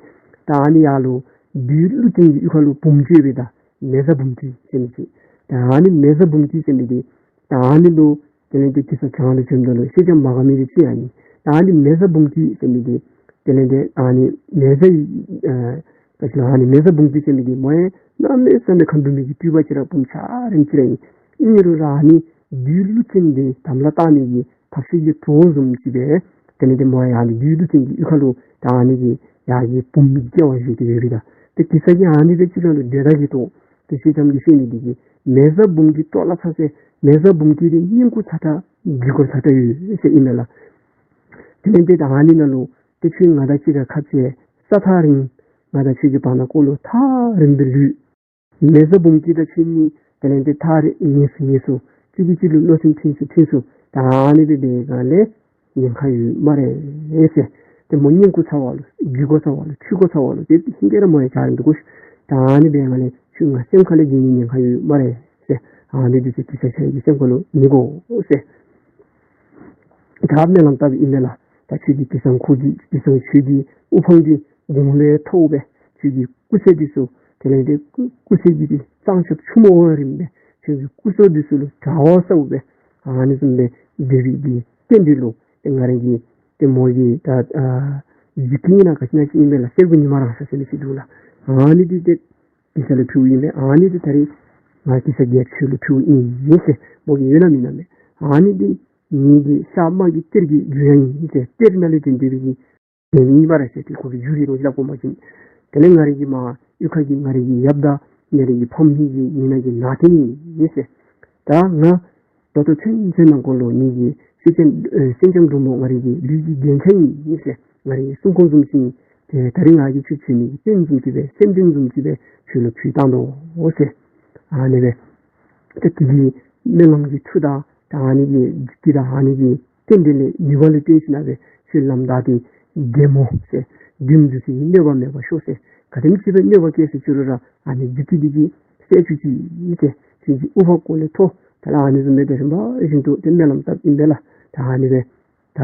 ད་ཨ་ནི་ཡར་ལུ་བདུད་ཀླུ་བཙན་གྱི་གཡུས་ཁ་ལུ་བུམོ་ཅིག་ཡོད་པས། ད་མེ་བཟའ་འབུམ་སྐྱིད་ཟེར་མི་ཅིག། ད་ཨ་ནི་མེ་བཟའ་འབུམ་སྐྱིད་ཟེར་མི་འདི་ད་ཨ་ནི་ལུ་དེ་ལས་ཏེ་གེ་སར་བྱང་ལུ་བྱོནམ་ད་ལུ་སེང་ལྕམ་མ་ག་དམར་འདི་ཁྱིད་ཨ་ནི། ད་ཨ་ནི་མེ་བཟའ་འབུམ་སྐྱིད་ཟེར་མི་འདི་དེ་ལས་ཏེ་ཨ་ནི་མེ་བཟའ་ཡི་ཨ་ད་ཅི་ལོ་ཨ་ནི་མེ་བཟའ་འབུམ་སྐྱིད་ཟེར་མི་འདི་མོ་ཡང་གནམ་མེད་ས་མེད་ཁ་འབུམ་མི་གི་སྤྲུལ་པ་ཅིག་ར་བུམོ་འཆར་རིངམ་ཅིག་ར་ཨིན། ཨིན་རུང་ར་ཨ་ནི་བདུད་ཀླུ་བཙན་འདི་དམ་ལ་བཏགས་ནི་གི་ཐབས་ཤེས་ཀྱི་གྲོགས་བཟུམ་ཅིག་སྦེ་དེ་ལས་ཏེ་མོ་ཡང་ཨ་ནི་བདུད་ཀླུ་བཙན་གྱི་གཡུས་ཁ་ལུ་ད་ཨ་ནི་གི་ཡར་གྱི་བུམོ་གི་སྐྱེ་བ་བཞེས་ཏེ་ཡོད་པས། ད་ཏེ་གེ་སར་གྱིས་ཨ་ནི་སྦེ་ཅིག་ལ་ལུ་འདོད་ད་གི་ཐོག་ཏེ་སེང་ལྕམ་གྱིས་ཤེས་ནི་འདི་གིས་མེ་བཟའ་འབུམ་སྐྱིད་ལྟོ་ལ་ཚ་ཟེར། མེ་བཟའ་འབུམ་སྐྱིད་འདི་བསྙེན་བཀུར་ཚ་དྲགས་དགྱེས་དགོས་ཚ་དྲགས་ཡོད་ཟེར་ཨིན་མས་ལགས། དེ་ལས་ཏེ་ད་ཨ་ནི་ནང་ལུ་ཏེ་ཁྱོད་ང་དང་གཅིག་ཁར་ཁ་འཕྱལ་ས་ཐག་རིང་། ང་དང་ཁྱོད་ཀྱི་བར་ན་འཁོར་ལོ་ཐག་རིང་སྦེ་ལུས། མེ་བཟའ་འབུམ་སྐྱིད་དང་ཁྱོད་གཉིས་དེ་ལས་ཏེ་ཐག་རིང་ངེས་སུ་ངེས་སུ་གཅིག་གིས་གཅིག་ལུ་བློ་སེམས་མཐུན་སུ་མཐུན་སུ་ད་ཨ་ནི་སྦེ་འབད་ག་ལས་ཉེན་ཁ་ཡོད་སྨ་རེ་ཟེར། ཏེ་མོ་བསྙེན་བཀུར་ཚ་བ་ལུ་དགྱེས་དགོས་ཚ་བ་ལུ་ཁྲེལ་དགོས་ཚ་བ་ལུ་ཏེ་ཧིང་གིས་ར་མོ་ཡང་འཇའ་རིང་འདུག་གོ་ཤིག། ད་ཨ་ནི་འབད་ག་ལས་ཁྱོད་ང་སེམས་ཁ་ལས་འགྱོ་ནི་ཉེན་ཁ་ཡོད་སྨ་རེ་ཟེར། ཨ་ནི་འདི་ཚུ་གེ་སར་ཁྱོད་ཀྱི་སེམས་ཁ་ལུ་མི་དགོ་ཟེར། ད་སྨོན་ལམ་བཏབ་ཨིན་མས་ལགས། ད་ཁྱོད་ཀྱི་གེ་སར་ཁོ་གི་གེ་སར་ཁྱོད་ཀྱི་དབུ་འཕང་འདི་དགུང་ལོ་མཐོ་བས། ཁྱོད་ཀྱི་སྐུ་ཚེ་འདི་ཚུ་དེ་ལས་ཏེ་སྐུ་སྐུ་ཚེ་གི་འདི་གཙང་ཆབ་ཆུ་མོ་བ་རིངམ་སྦེ་ཁྱོད་ཀྱི་སྐུ་སྲོག་འདི་ཚུ་ལུ་དྲག་པོ་ཟབ་སྦེ་ཨ་ནི་བཟུམ་སྦེ་སྡོད་པའི་གི་རྟེན་འབྲེལ་ལུ་ཏེ་ང་རའི་གི་ཏེ་མོ་གི་ད་ཨ་ཡིག་ཨིན་ན་ག་ཅི་ཨིན་ན་ཅིག་ཨིན་པས་ལགས། གསེར་སྐུ་ཉི་མ་རང་ས་ཟེར་མི་ཅིག་འདུག་ལགས། ཨ་ནི་འདི་ཏེ་གེ་སར་ལུ་ཕུལཝ་ཨིན་པས། ཨ་ནི་འདི་ད་རིས་ང་གེ་སར་རྒྱལཔོ་ཁྱོད་ལུ་ཕུལཝ་ཨིན་ཟེར། མོ་གིས་ཡོད་ན་མེད་ན་མེད། ཨ་ནི་འདི་ངེ་གི་ཤ་དམར་གྱི་གཏེར་གྱི་རྒྱུ་ཡང་ཨིན་ཟེར། གཏེར་ནང་ལས་བཏོན་ཏེ་འབད་གི་ཨིན་པས་ར་ཟེར། ཏེ་ཁོ་གི་རྒྱུ་རེད་ལོ་ཅིག་སླབ་དགོ་པ་ཅིན། དེ་ལས་ང་རའི་གི་མར་གཡུས་ཁ་གི་ང་རའི་གི་ཡབ་དང་ང་རའི་གི་ཕམ་གཉིས་ཀྱི་ངེ་གི་ནང་རྟེན་ཨིན་ཟེར། ད་ང་ད་ལྟོ་ཚུན་ཚོད་ནང་འཁོད་ལུ་ངེ་གི་སེང་ལྕམ་ཨེ་སེང་ལྕམ་འབྲུག་མོ་ང་རའི་གི་ལུས་ཀྱི་རྒྱན་ཆ་ཨིན་ཟེར། ང་རའི་གི་སྲུང་འཁོར་བཟུམ་ཅིག་ཨིན། ཏེ་ད་རིས་ང་གིས་ཁྱོད་བྱོན་མི་གི་རྟེན་བཟུམ་ཅིག་སྦེ་སེམས་རྟེན་བཟུམ་ཅིག་སྦེ་ཁྱོད་ལུ་ཕུལ་བཏང་དོ་ཟེར། ཨ་ནི་སྦེ་ཏེ་དེ་གི་སྨོན་ལམ་གྱི་མཐུ་དང་ད་ཨ་ནི་གི་རྒྱུ་དང་ཨ་ནི་གི་རྟེན་འབྲེལ་ལས་ནུས་པ་ལུ་བརྟེན་ཞིན་ན་སྦེ་ཁྱོད་ལམ་བདའ་སྟེ་བདེ་མོ་ཟེར། བདུད་འདི་ཚུ་གི་གནོད་པ་མེད་པར་ཤོག་ཟེར། ག་དེམ་ཅིག་སྦེ་གནོད་པ་བཀལ་ཟེར་ཅི་རུང་ར་ཨ་ནི་རྒྱུ་འདི་གིས་བསལ་བཅུག་ཅིག་ཟེར། ཁྱོད་ཀྱི་དབུ་འཕང་ཀོ་ལས་མཐོ། ད་ལགས་ཨ་ནི་བཟུམ་སྦེ་དེ་བཞིན་དུ་ཏེ་སྨོན་ལམ་བཏབ་ཨིན་པས་ལགས། ད་ཨ་ནི་སྦེ་ད་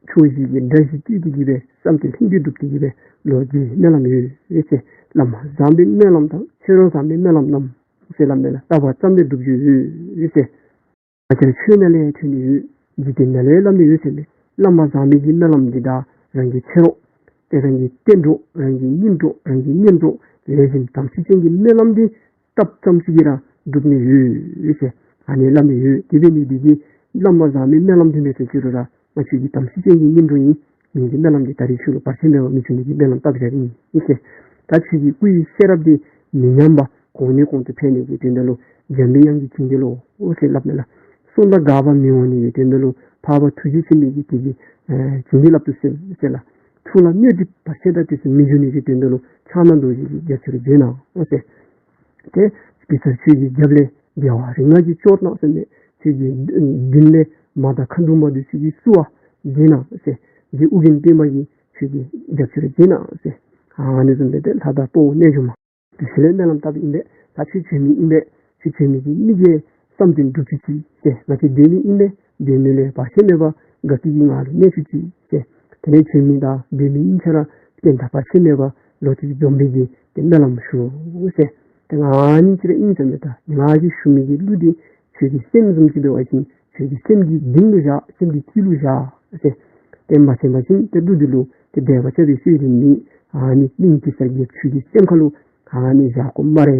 ཕྱོགས་བཞི་གི་དགྲ་བཞི་བཏུལ་ཏེ་གི་སྦེ་བསམ་དོན་ལྷུན་གྱིས་གྲུབ་སྟེ་གི་སྦེ་ལོ་རྒྱུས་སྨོན་ལམ་ཡོད་ཟེར། བླ་མ་བཟང་པོའི་སྨོན་ལམ་དང་ཚེ་རོགས་བཟང་པོའི་སྨོན་ལམ་རྣམས་ཟེར་སླབ་མས་ལགས། བཏབ་པ་ཙམ་ལས་འགྲུབ་རྒྱུ་ཡོད་ཟེར། ང་བཅས་ར་ཆོས་ནང་ལས་ཐོས་ནི་ཡོད། འཇིག་རྟེན་ནང་ལས་སླབ་ནི་ཡོད་ཟེར་མས། བླ་མ་བཟང་མི་གི་སྨོན་ལམ་འདི་དང་རང་གི་ཚེ་རོགས་ཏེ་རང་གི་གཏན་གྲོགས་རང་གི་སྙིང་གྲོགས་རང་གི་གཉེན་གྲོགས་ལེགས་ཤོམ་དམ་ཚིག་ཅན་གྱི་སྨོན་ལམ་འདི་བཏབ་ཙམ་ཅིག་གིས་ར་འགྲུབ་ནི་ཡོད་ཟེར་ཨ་ནི་སླབ་ནི་ཡོད། དེ་འབད་ནི་འདི་གིས་བླ་མ་བཟང་མི་སྨོན་ལམ་འདི་མེད་ཟེར་ཅི་རུང་ར་ང་ཁྱོད་ཀྱི་དམ་ཚིག་ཅན་གྱི་གཉེན་གྲོགས་ཨིན། ངེ་གི་སྨོན་ལམ་འདི་ད་རིས་ཁྱོད་ལུ་བར་ཆད་མེད་པར་མི་འབྱུང་ནི་གི་སྨོན་ལམ་བཏབ་བཞག་ཨིན་ཟེར། ད་ཁྱོད་ཀྱི་སྐུའི་ཤེས་རབ་འདི་མི་ཉམས་པར་གོང་ནས་གོང་དུ་འཕེལ་ནི་གི་དོན་དག་ལུ་འཇམ་པའི་དབྱངས་ཀྱིས་བྱིན་གྱིས་རློབས་ཟེར་སླབ་མས་ལགས། གསུང་ལ་འགག་པ་མི་འོང་ནི་གི་དོན་དག་ལུ་འཕགས་པ་ཐུགས་རྗེ་ཆེན་པོ་གིས་དེ་གིས་ཨེ་བྱིན་གྱིས་བརླབ་ཏུ་གསོལ་ཟེར་ལགས། ཐུགས་ལ་གནོད་འདྲེ་བར་ཆད་དང་དེ་ཚུ་མི་འབྱུང་ནི་གི་དོན་དག་ལུ་ཕྱག་ན་རྡོ་རྗེ་གིས་རྒྱབ་སྐྱོར་བྱིན་གནང་ཟེར། ཏེ་གེ་སར་ཁྱོད་ཀྱི་རྒྱབ་ལས་རྒྱལ་བ་རིགས་ལྔ་གིས་སྐྱོར་གནང་ཟེར་མས། ཁྱོད་ཀྱི་མདུན་ལས་མ་དང་ཁ་འདུམ་པ་འདི་ཚུ་གིས་བསུ་བ་བྱིན་གནང་ཟེར། འདི་ཨོ་རྒྱན་པདྨ་གིས་ཁྱོད་ཀྱི་རྒྱབ་སྐྱོར་བྱིན་གནང་ཟེར། ཨ་ནི་བཟུམ་སྦེ་ཏེ་ལྷ་དང་དཔའ་བོ་རྣལ་འབྱོར་མ་འདི་ཚུ་ལས་སྨོན་ལམ་བཏབ་ཨིན་པས། ད་ཁྱོད་བྱོན་མི་ཨིན་པས། ཁྱོད་བྱོན་མི་གི་མི་གི་བསམ་དོན་འགྲུབ་བཅུག་ཅིག་ཟེར། ང་བཅས་སྡོད་མི་ཨིན་པས། སྡོད་མི་ལུ་བར་ཆད་མེད་པར་དགའ་སྐྱིད་ཀྱི་ངང་ལུ་གནས་བཅུག་ཅིག་ཟེར། དེ་ལས་བྱོན་མི་དང་སྡོད་མི་གཉིས་ཆ་ར་རྐྱེན་དང་བར་ཆད་མེད་པར་ལོ་ཅིག་འཛོམས་པའི་གི་ཏེ་སྨོན་ལམ་ཞུ་ཟེར། ཏེ་ང་ཨ་ནི་ཅིག་ར་ཨིན་ཟེར་མས། ད་ང་གིས་ཞུ་མི་གི་གླུ་འདི་ཁྱོད་ཀྱི་སེམས་བཟུམ་ཅིག་འབད་བ་ཅིན་ཁྱོད་ཀྱི་སེམས་ཀྱི་གཏིང་ལུ་བཞག། སེམས་ཀྱི་དཀྱིལ་ལུ་བཞག་ཟེར། ཏེ་མ་ཟིན་པ་ཅིན་ཏེ་གླུ་འདི་ལུ་ཏེ་དད་པ་རྐྱབ་པའི་སྲོལ་འདི་མེད། ཨ་ནི་གླིང་གེ་སར་རྒྱལཔོ་ཁྱོད་ཀྱི་སེམས་ཁ་ལུ་ཨ་ནི་བཞག་དགོ་སྨ་རེ་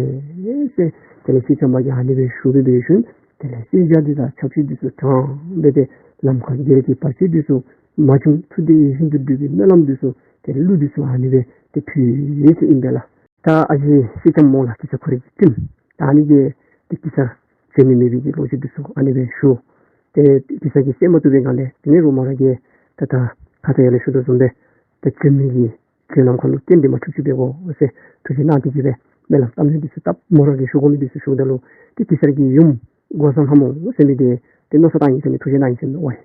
ཟེར། དེ་ལས་སེང་ལྕམ་མ་གིས་ཨ་ནི་སྦེ་ཞུ་སྦེ་འབད་ཞིནམ་དེ་ལས་སེར་སྐྱ་འདི་དང་ཆབ་གསང་འདི་ཚུ་དྲངས་སྦེ་ཏེ་ལམ་ཁར་སྡོད་ཀྱི་བར་ཆད་འདི་ཚུ་མ་བྱུང་། ཐུགས་བདེ་བཞིན་དུ་འགྲུབ་པའི་སྨོན་ལམ་འདི་ཚུ་ཏེ་གླུ་འདི་ཚུ་ཨ་ནི་སྦེ་ཏེ་ཕུལ་ཡི་ཟེར་ཨིན་པས་ལགས། ད་ཨ་ཞེ་སེང་ལྕམ་མོ་ལགས་གེ་སར་ཁོ་རའི་གི་བཙུནམོ་ད་ཨ་ནི་གིས་ཏེ་གེ་སར་བྱོན་ནི་མེད་པའི་གི་ལོ་རྒྱུས་འདི་ཚུ་ཨ་ནི་སྦེ་ཞུ། ཏེ་གེ་སར་གྱིས་གསན་མ་བཏུབ་པའི་སྒང་ལས་དེ་ནས་རོགས་མོ་ར་གིས་ད་ད་ཁ་ཙ་ཡར་ལས་ཞུ་དོ་བཟུམ་སྦེ་ཏེ་བྱོན་མི་གི་དུས་ནམ་མཁའ་ལུ་རྟེན་འབྲེལ་མ་འཁྲུགས་ཅིག་འབད་དགོ་ཟེར་ཐུགས་རྗེ་གནང་སྟེ་གི་སྦེ་སྨོན་ལམ་བཏབ་ནི་འདི་ཚུ་བཏབ། མོ་ར་གིས་ཞུ་དགོ་མི་འདི་ཚུ་ཞུཝ་ད་ལུ་ཏེ་གེ་སར་གྱི་ཡུམ་འགོག་བཟའ་ལྷ་མོ་ཟེར་མི་འདི་ཏེ་མནོ་བསམ་བཏང་ཡི་ཟེར་མི་ཐུགས་རྗེ་གནང་ཡི་ཟེར་མི་ཨོ་ཡེ།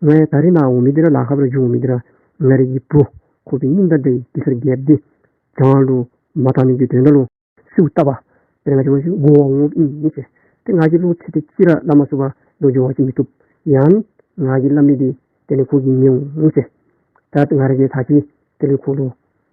ང་ད་རིས་ནཱ་འོང་མི་འདི་ར་ལཱ་ཁག་ར་འབྱུང་འོང་མི་འདི་ར་ང་རའི་གི་བུ་ཁོ་པའི་སྙིང་དང་འདྲ་བའི་གེ་སར་རྒྱལཔོ་འདི་བྱང་ལུ་ མ་བཏང་ནི་གི་དོན་དག་ལུ་གསོལཝ་བཏབ་པ། དེ་ལས་ང་བཅས་འབད་བ་ཅིན་གོ་བ་འོང་ཨིན་ཟེར། ཏེ་ང་གིས་ལོག་ཁྲིད་དེ་གཅིག་ར་སླབ་མ་ཚུགས་པར་ལོག་འགྱོ་བ་ཅིན་མི་བཏུབ། ཡང་ང་གིས་སླབ་མི་འདི་དེ་ལས་ཁོ་གིས་ཉན་འོང་ཟེར། ད་ང་ར་གིས་ད་ཅི་དེ་ལས་ཁོ་ལུ་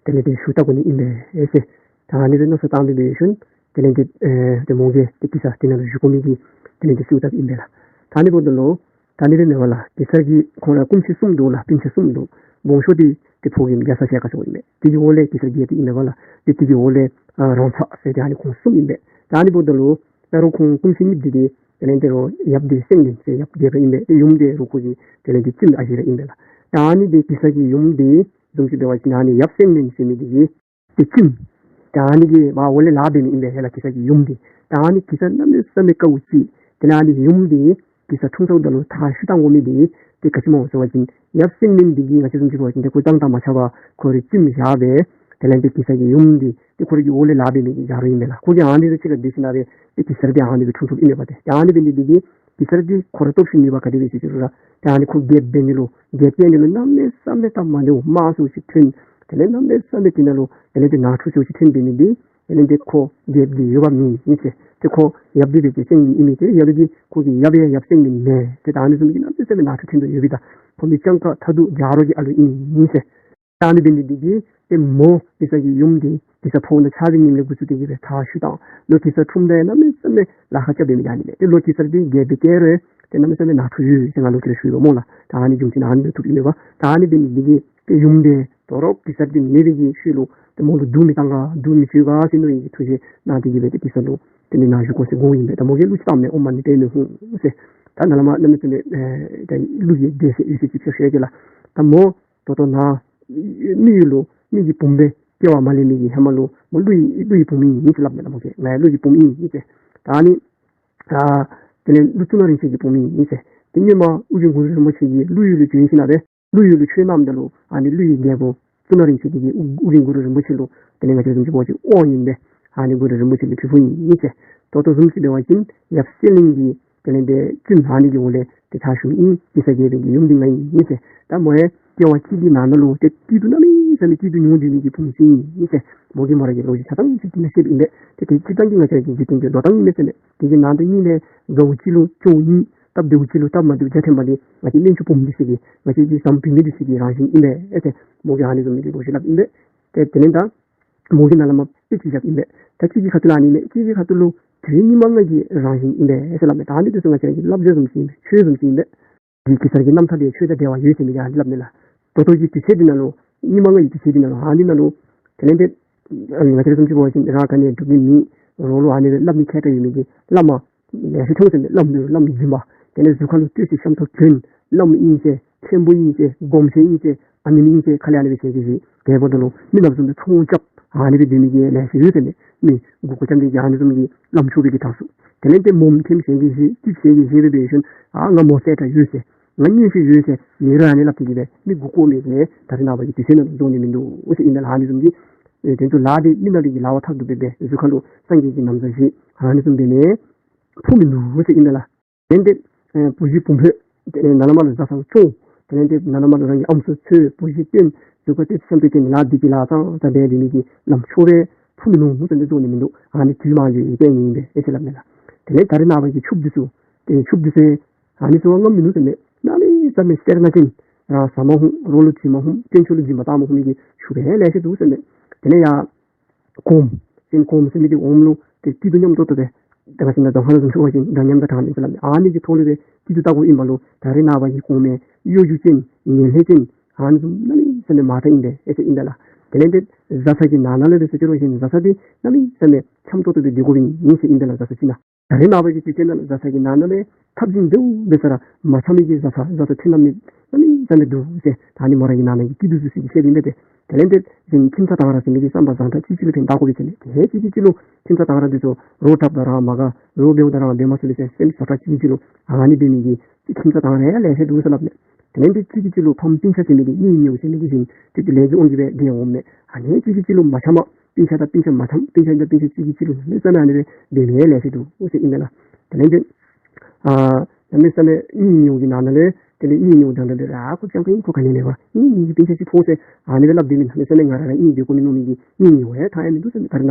དེ་ལས་ཏེ་གསོལཝ་བཏབ་དགོ་ནི་ཨིན་པས་ཟེར། ད་ཨ་ནི་སྦེ་མནོ་བསམ་བཏང་སྦེ་འབད་ཞིནམ་དེ་ལས་ཏེ་ཨེ་ཏེ་མོ་གིས་ཏེ་གེ་སར་དེ་ནང་ལུ་བཞུགས་དགོ་མི་གི་དེ་ལས་ཏེ་གསོལཝ་བཏབ་ཨིན་པས་ལགས། ད་ཨ་ནི་འབདཝ་ད་ལུ་ད་ཨ་ནི་སྦེ་མེན་པ་ལགས། གེ་སར་གྱི་ཁོང་ར་སྐུ་མཆེད་གསུམ་འདུག་ལགས། སྤུན་མཆེད་གསུམ་འདུག། སྦོམ་ཤོས་འདི་ཏེ་ཕོ་རྒནམ་རྒྱ་ཚ་ཞལ་དཀར་ཟེར་ཨིན་པས། དེ་གི་འོག་ལས་གེ་སར་རྒྱལཔོ་འདི་ཨིན་པས་ལགས། ཏེ་དེ་གི་འོག་ལས་ཨ་རོང་ཚ་ཟེར་ཏེ་ཨ་ནི་ཁོང་གསུམ་ཨིན་པས། ད་ཨ་ནི་འབདཝ་ད་ལུ་ད་རུང་ཁོང་སྐུ་མཆེད་གཉིས་འདི་ཏེ་དེ་ལས་ཏེ་རོགས་ཡབ་འདི་སེང་བློན་ཟེར་ཡབ་རྒྱལཔོ་ཨིན་པས། ཏེ་ཡུམ་འདི་རོགས་ཁོ་གི་དེ་ལས་ཏེ་བཙུནམོ་ཨ་ཞེ་ར་ཨིན་པས་ལགས། ད་ཨ་ནི་འདི་གེ་སར་གྱི་ཡུམ་འདི་བཟུམ་ཅིག་འབད་བ་ཅིན་ཨ་ནི་ཡབ་སེང་བློན་ཟེར་མི་འདི་གི་ཏེ་བཙུནམོ། ད་ཨ་ནི་གི་མར་འོག་ལས་ལཱ་འབད་མི་ཨིན་པས་ལགས། གེ་སར་གྱི་ཡུམ་འདི། ད་ཨ་ནི་གེ་སར་གནམ་མེད་ས་མེད་དཀའཝ་སྤྱད། དེ་ལས་ཨ་ནི་ཡུམ་འདི་གེ་སར་འཁྲུངས་ཚརཝ་ད་ལུ་མཐའ་བཤུད་བཏང་དགོ་མི་འདི་ཏེ་ག་ཅི་སྨོ་ཟེར་བ་ཅིན་ཡབ་སེང་བློན་འདི་གིས་ང་བཅས་བཟུམ་ཅིག་འབད་བ་ཅིན་ཏེ་ཁོ་བཏང་བཏངམ་མ་ཁྱབ་པར་ཁོ་རའི་བཙུནམོ་བཞག་སྦེ་དེ་ལས་ཏེ་གེ་སར་གྱི་ཡུམ་འདི་ཏེ་ཁོ་རའི་གི་འོག་ལས་ལཱ་འབད་མི་གི་བྱ་རོག་ཨིན་པས་ལགས། ཁོ་གིས་ཨ་ནི་འདི་ཚུ་གཅིག་ཁར་སྡོད་ཞིནམ་ལས་ཏེ་གེ་སར་འདི་ཨ་ནི་སྦེ་འཁྲུངས་འཁྲུངསམ་ཨིན་པས་ཏེ། ད་ཨ་ནི་འབད་ནི་འདི་གིས་གེ་སར་འདི་ཁོ་ར་སྟོབས་ཤུགས་ནུས་པ་ག་དེ་སྦེ་ཅིག་ཅིག་རུང་ར་ད་ཨ་ནི་ཁོ་རྒྱལཔོ་འབད་ནི་ལུ་རྒྱལཔོ་འབད་ནི་ལུ་གནམ་མེད་ས་མེད་སྟབས་མ་བདེཝ་དམག་ཚུ་ཅིག་ཐོན། དེ་ལས་གནམ་མེད་ས་མེད་དེ་ནང་ལུ་དེ་ལས་ཏེ་ནང་འཁྲུག་ཚུ་ཅིག་ཐོན་འབད་ནི་འདི་དེ་ལས་ཏེ་ཁོ་རྒྱལཔོ་འདི་འོས་འབབ་མེད་ཨིན་ཟེར། ཏེ་ཁོ་ཡབ་འདི་འབད་ཏེ་སེང་བློན་ཨིན་མི་ཏེ་ཡབ་འདི་ཁོ་གི་ཡབ་ཡང་ཡབ་སེང་བློན་མེན། ཏེ་ད་ཨ་ནི་བཟུམ་གྱི་གནམ་མེད་ས་མེད་ནང་འཁྲུག་ཐོན་དོ་ཡོད་པའི་ད་ཁོ་མི་སྤྱང་ཀ་ཐ་དུ་རྒྱ་རོག་གི་ཨ་ལུ་ཨིན་ཟེར། ད་ཨ་ནི་འབད་ནི་འདི་གིས་ཏེ་མོ་གེ་སར་གྱི་ཡུམ་འདི་གེ་སར་ཕོཝ་ནང་ཆགས་པའི་ཉིནམ་ལས་འགོ་བཙུགས་ཏེ་གི་སྦེ་མཐའ་བཤུད་བཏང་། ལོག་གེ་སར་འཁྲུངསམ་ད་གནམ་མེད་ས་མེད་ལཱ་ཁག་རྐྱབ་འབད་མི་ཨ་ནི་ཨིན་པས། ཏེ་ལོག་གེ་སར་འདི་རྒྱལཔོ་སྦེ་བཀལ་རུང་ཏེ་གནམ་མེད་ས་མེད་ནང་འཁྲུག་ཡོད་ཟེར་ང་ལོག་ཅི་ར་ཞུ་ཡི་པ་སྨོ་ལགས། ད་ཨ་ནི་རྒྱུ་མཚན་ཨ་ནི་སྦེ་ཐུགཔ་ཨིན་པས། ད་ཨ་ནི་འབད་ནི་འདི་གིས་ཏེ་ཡུམ་འདི་དོ་རུང་གེ་སར་འདི་མེད་པའི་གི་ཤུལ་ལུ་ཏེ་མོ་ལུ་སྡུག་མི་གཏང་ག་སྡུག་མི་བྱིན་ག་ཟེར་མནོ་བའི་གི་ཐུགས་བཞེད་གནང་སྟེ་གི་སྦེ་ཏེ་གེ་སར་ལུ་དེ་ལས་ནཱ་བཞུགས་དགོ་ཟེར་དགོངས་ཨིན་པས། ད་མོ་གིས་བློ་ཅིག་བཏངམ་མས། ཨོཾ་མ་ཎི་པདྨེ་ཧཱུྃ་ཟེར། ད་ནཱ་ལས་མར་གནམ་མེད་ས་མེད་ཨེ་ད་གླུ་གི་སྡེ་ཚན་ཡོད་ཟེར་ཅིག་ཕྱག་ཞུ་ཡི་ལགས། ད་མོ་ད་ལྟོ་ནཱ་མི་ཡུལ་ལུ་མི་གི་བུམོ་སྦེ་སྐྱེ་བ་མ་ལེན་མི་གི་ཧེ་མ་ལུ་མོ་ཀླུ་ཡི་ཀླུ་ཡི་བུམོ་ཨིན་ཟེར་སླབ་མས་ལགས། མོ་གིས་ང་ཡང་ཀླུ་ཡི་བུམོ་ཨིན་ཟེར། ད་ཨ་ནི་ད་དེ་ལས་ཀླུ་གཙུག་ན་རིན་ཆེན་གྱི་བུམོ་ཨིན་ཟེར། ཏེ་སྔོན་མ་ཨོ་རྒྱན་གུ་རུ་རིན་པོ་ཆེ་གིས་ཀླུ་ཡུལ་ལུ་བྱོན་ཞིནམ་ལས་ཀླུ་ཡུལ་ལུ་ཆོས་གནངམ་ད་ལུ་ཨ་ནི་ཀླུ་ཡི་རྒྱལ་པོ་གཙུག་ན་རིན་ཆེན་འདི་གིས་ཨོ་རྒྱན་གུ་རུ་རིན་པོ་ཆེ་ལུ་དེ་ལས་ང་བཅས་བཟུམ་ཅིག་འབད་བ་ཅིན་དབང་ཨིན་པས། ཨ་ནི་གུ་རུ་རིན་པོ་ཆེ་གི་ཕུལ་ཕུལཝ་ཨིན་ཟེར། ད་ལྟོ་བཟུམ་ཅིག་འབད་བ་ཅིན་ཡབ་སེང་བློན་གྱི་དེ་ལས་ཏེ་བཙུནམོ་ཨ་ནི་གི་འོག་ལས་ཏེ་ཕྱག་ཞུ་མི་ཨིན། གེ་སར་རྒྱལ་པོའི་གི་ཡུམ་འདི་ང་ཨིན་ཟེར། ད་མོ་ཡང་སྐྱེ་བ་གཅིག་གི་ནང་ན་ལུ་ཏེ་སྐྱིད་སྡུག་གནམ་མེད་ས་མེད་སྐྱིད་སྡུག་མྱོང་སྡོད་མི་གི་བུམོ་ཅིག་ཨིན་ཟེར། མོ་གིས་མོ་ར་གི་ལོ་རྒྱུས་ཆ་ཚང་ཅིག་དེ་ནང་བཤདཔ་ཨིན་པས། ཏེ་དེ་སྤྱིར་བཏང་གི་ང་བཅས་ཀྱི་འཇིག་རྟེན་གྱི་འགྲོ་སྟངས་ཨིན་མས་ཟེར་མས། དེ་གི་ནང་དུ་གཉིས་ལས་དགའཝ་གཅིག་ལུ་སྐྱོཝ་གཉིས། སྟབས་བདེཝ་གཅིག་ལུ་སྟབས་མ་བདེཝ་བརྒྱ་ཐམ་པ་འདི་ང་བཅས་གླེན་ཆུང་བུམོ་འདི་ཚུ་གིས་ང་བཅས་ཀྱི་བཟའ་མི་བུད་མེད་འདི་ཚུ་གི་རང་བཞིན་ཨིན་པས་ཨེ་ཟེར། མོ་གིས་ཨ་ནི་བཟུམ་མའི་གི་ལོ་རྒྱུས་སླབ་ཨིན་པས། ཏེ་དེ་ལས་ད་མོ་གིས་ནཱ་ལས་མར་དཔེ་ཅིག་བཞགཔ་ཨིན་པས། ད་གཅིག་གི་ཁ་ཐུག་ལུ་ཨ་ནི་མས། གཅིག་གི་ཁ་ཐུག་ལུ་དུས་ཉི་མ་ལྔ་གི་རང་བཞིན་ཨིན་པས་ཨེ་ཟེར་སླབ་མས། ད་ཨ་ནི་འདི་ཚུ་ང་བཅས་ཀྱི་བསླབ་བྱ་བཟུམ་ཅིག་ཨིན་པས། ཆོས་བཟུམ་ཅིག་ཨིན་པས། འདི་གེ་སར་གྱི་རྣམ་ཐར་འདི་ཆོས་དང་འབྲེལ་བ་ཡོད་ཟེར་མི་གིས་ཨ་ནི་སླབ་ནི་ལགས། ད་ལྟོ་གི་དུས་ཚོད་འདི་ནང་ལུ་ཉི་མ་ལྔ་གི་དུས་ཚོད་འདི་ནང་ལུ་ཨ་ནི་ནང་ལུ་དེ་ལས་ཏེ་ཨ་ང་བཅས་ར་བཟུམ་ཅིག་འབད་བ་ཅིན་རང་ག་ནི་འདྲོག་ནི་མེད། རོགས་ལུ་ཨ་ནི་སྦེ་སླབ་ནི་མཁས་དྲགས་ཡོད་མི་གི་བླ་མ་ལེ་ཤ་ཐོན་ཟེར་མས། བླམ་ལུ་བླམ་རྫུན་པ། དེ་ལས་གཟུགས་ཁ་ལུ་སྟོད་ཅིག་ཤམ་ཐབས་གྱོན། བླམ་ཨིན་ཟེར་མཁན་པོ་ཨིན་ཟེར་སྒོམ་ཆེན་ཨིན་ཟེར་ཨ་ནེམོ་ཨིན་ཟེར་ཁ་ལས་ཨ་ནི་སྦེ་བཤད་གེ་ཟེར། དེ་འབདཝ་ད་ལུ་མི་ནགཔ་བཟུམ་སྦེ་ཚོང་རྐྱབ་ཨ་ནི་སྦེ་སྡོད་མི་གི་ལེ་ཤ་ཡོད་ཟེར་མས། མི་མགུ་སྐོར་རྐྱབ་མི་གི་ཨ་ནི་བཟུམ་གྱི་བླམ་ཆོས་པའི་གི་གྲངས་སུ། དེ་ལས་ཏེ་མོམ་ཐེམ་བཞེས་གེ་ཟེར་ཊིཔ་བཞེས་གེ་ཟེར་སྦེ་འབད་ཞིནམ་ཨ་ང་མོ་གསལ་དྲགས་ཡོད་ཟེར་ང་མངོན་ཤེས་ཡོད་ཟེར་མི་ར་ཨ་ནི་སླབ་སྟེ་གི་སྦེ་མི་མགུ་སྐོར་མི་གི་ད་རེས་ནངས་པ་གི་དུས་ཚོད་ནང་ལུ་འགྱོ་ནི་མིན་འདུག་ཟེར་ཨིན་མས་ལགས། ཨ་ནི་བཟུམ་གྱི་ཨེ་དེ་ཚུ་ལཱ་འདི་མི་ནག་འདི་གིས་ལཱ་བ་ཐབས་སྡུག་སྦེ་འབད། གཟུགས་ཁ་ལུ་སངས་རྒྱས་ཀྱི་ན་བཟའ་བཞེས་ཨ་ནི་བཟུམ་འབད་མི་ཕོག་མིན་འདུག་ཟེར་ཨིན་མས་ལགས། དེ་ལས་ཏེ་ཨེ་བུ་གཞི་བུམོ་ཕོ་དེ་ལས་ནཱ་ལས་མར་ལུ་བཟའ་ཚང་གཙོ་བོ་དེ་ལས་ཏེ་ནཱ་ལས་མར་ལུ་རང་གི་ཨམ་སྲུ་འཚོལ་བུ་གཞི་བསྟེན་གཟུགས་ཁར་ཏེ་སེམས་པའི་རྐྱེན་ལཱ་སྡིག་གི་ལཱ་ཙང་ཙང་འབད་སྡོད་མི་གི་བླམ་ཆོས་པ་ཕོག་མིན་འདུག་ཟེར་ཏེ་འགྱོ་ནི་མིན་འདུག། ཨ་ནི་དུས་མ་འགྱངས་ཡི་གེ་ཨིན་པས་ཨེ་ཟེར་སླབ་མས་ལགས། དེ་ལས་ད་རེས་ནངས་པ་གི་ཕྱུགཔོ་འདི་ཚུ་ཏེ་ཕྱུགཔོ་འདི་ཚུ་ཨ་ནི་ཚུ་བ་ངམ་མིན་འདུག་ཟེར་མས། གནམ་མེད་ས་མེད་སེར་སྣ་ཅན་རང་བཟའ་མ་ཧུམ་རོགས་ལུ་བྱིན་མ་ཧུམ་དཀོན་མཆོག་ལུ་སྦྱིན་པ་བཏང་མ་ཧུམ་མི་གི་ཕྱུགཔོ་ལེ་ཤ་འདུག་ཟེར་མས། དེ་ལས་ཡ་གོམ་ཟེར་གོམ་ཟེར་མི་འདི་འོགམ་ལུ་ཏེ་སྐྱིད་སྡུག་མཉམ་དུ་ཏོག་ཏོ་སྦེ་ད་ང་བཅས་ནཱ་རྫོང་ཁ་ལུ་བཟུམ་ཅིག་འབད་བ་ཅིན་འདྲ་མཉམ་དང་གྲངས་མེད་ཟེར་སླབ་མས། ཨ་ནི་གི་ཐོག་ལུ་སྦེ་སྐྱིད་སྡུག་བལྟ་དགོཔ་ཨིན་པ་ལུ་ད་རེས་ནངས་པ་གི་གོང་མའི་གཡོ་སྒྱུ་ཅན་ངན་ལྷད་ཅན་ཨ་ནི་ཚུ་གནམ་མེད་ས་མེད་མང་དྲགས་ཨིན་པས་ཨེ་ཟེར་ཨིན་པས་ལགས། དེ་ལས་ཏེ་བཟའ་ཚང་གི་ནང་ན་ལུ་འབད་ཟེར་ཅི་རུང་ཞིན་བཟའ་ཚང་འདི་གནམ་མེད་ས་མེད་འཆམ་ཏོག་ཏོ་སྦེ་སྡོད་དགོཔ་ཨིན་ཟེར་ཨིན་པས་ལགས། བཟའ་ཚང་ཅིག་ནང་ད་རེས་ནངས་པ་གི་དུས་ཚོད་ནང་ལུ་བཟའ་ཚང་གི་ནང་ན་ལུ་འཐབ་འཛིང་འབདཝ་འབད་ས་ར་མ་འཆམ་མི་གི་བཟའ་ཚང་བཟའ་ཚང་ཐུན་མ་མེད་གནམ་མེད་ས་མེད་འདུག་ཟེར། ད་ཨ་ནི་མོ་ར་གི་ནང་ན་གི་སྐྱིད་སྡུག་ཚུ་ཟེར་གྱི་བཤདཔ་ཨིན་པས་ཏེ། དེ་ལས་ཏེ་ཁྱིམ་ཚང་དང་ར་ཟེར་མི་གི་བསམ་པ་བཟང་དྲགས་གཅིག་གཅིག་ལུ་ཕན་བཏགས་དགོ་པས་ཟེར་མས། ཏེ་གཅིག་གིས་གཅིག་ལུ་ཁྱིམ་ཚང་དང་ར་འདི་ཚུ་རོགས་འཐབ་ད་རང་མ་དགའ་རོགས་འབདཝ་ད་རང་འབད་མ་ཚུགས་ཟེར་སེམས་བཟོ་དྲགས་གཅིག་གིས་གཅིག་ལུ་ཨ་ནི་འབད་མི་གི་ཁྱིམ་ཚང་དང་ར་ཡང་ལེ་ཤ་འདུག་ཟེར་སླབ་མས། དེ་ལས་ཏེ་གཅིག་གིས་གཅིག་ལུ་ཕམ་སྤུན་ཆ་ཟེར་མི་འདི་གཉེན་ཉེཝ་ཟེར་མི་འདི་བཞིན་ཏེ་ལས་འཛིན་དབང་གིས་སྦེ་འདི་འོངམ་མས། ཨ་ནི་གཅིག་གིས་གཅིག་ལུ་མ་འཆམ་པར་སྤུན་ཆ་དང་སྤུན་ཆ་མ་འཆམ་སྤུན་ཆ་དང་སྤུན་ཆ་གཅིག་གིས་གཅིག་ལུ་གནམ་མེད་ས་མེད་ཨ་ནི་སྦེ་འབད་མི་ཡང་ལེ་ཤ་འདུག་ཟེར་ཨིན་མས་ལགས། དེ་ལས་ཏེ་ཨ་གནམ་མེད་ས་མེད་གཉེན་ཉེཝ་གི་ནང་ན་ལས་ དེ་ལས་གཉེན་ཉེཝ་འདྲ་འདྲ་འདི་ར་ཁོ་ཅང་ཁོ་ཨིན་ཁོ་ག་ནི་ལས་བ་ཨིན། ངེ་གི་སྤུན་ཆ་ཅིག་ཕོག་ཟེར་ཨ་ནི་སྦེ་སླབ་སྡོད་མི་ཨིན་ཟེར་ནི། ང་ར་ར་གཉེན་སྡོད་དགོ་ནི་མནོ་མི་གི་གཉེན་ཉེཝ་ཡང་ཐང་ཡང་མིན་འདུག་ཟེར་ནི། ད་རེས་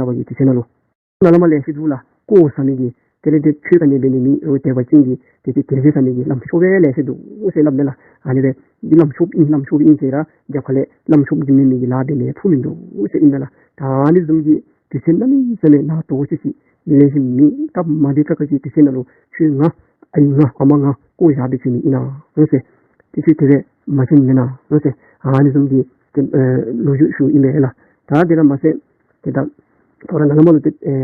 ནངས་པ་ལེ་ཤ་འདུག་ལགས། བཀོ་ཟ་མི་གི་དེ་ལས་དེ་ཆོས་ག་ནི་འབད་ནི་མེད་རུང་དད་པ་ཅན་གྱི་དེ་ཅིག་དེ་ཟེར་ས་མི་གི་བླམ་ཆོསཔ་ལེ་ཤ་འདུག་ཟེར་སླབ་མས་ལགས། ཨ་ནི་སྦེ་འདི་བླམ་ཆོསཔ་ཨིན་བླམ་ཆོསཔ་ཨིན་ཟེར་ར་རྒྱབ་ཁ་ལས་བླམ་ཆོསཔ་འདི་མེན་མི་གི་ལཱ་འབད་ནི་ཕུགས་མིན་འདུག་ཟེར་ཨིན་མས་ལགས། ད་ཨ་ནི་བཟུམ་གྱི་དུས་ཚོད་གནམ་མེད་ས་མེད་ནང་དོག་ཅིག་ཅིག་ལེགས་ཤོམ་མེད། སྟབས་མ་བདེ་ཁག་ཁ་ཅིག་དུས་ཚོད་ནང་ལུ་ཁྱོད་ང་ཨའི་ང་ཨ་མ་ང་བཀོ་བཞག་སྦེ་བྱོན་ནི་ཨིན་ན་ཟེར། དེ་ཁྱོད་དེ་སྦེ་མ་བྱོན་ནི་མེན་ན་ཟེར། ཨ་ནི་བཟུམ་གྱི་ཏེ་ཨེ་ལོ་རྒྱུས་ཞུཝ་ཨིན་པས་ལགས། ད་དེ་ར་མ་ཚད་ཏེ་ད་ཐོ་རངས་ནཱ་ལས་མར་ལུ་ཏེ་ཨེ་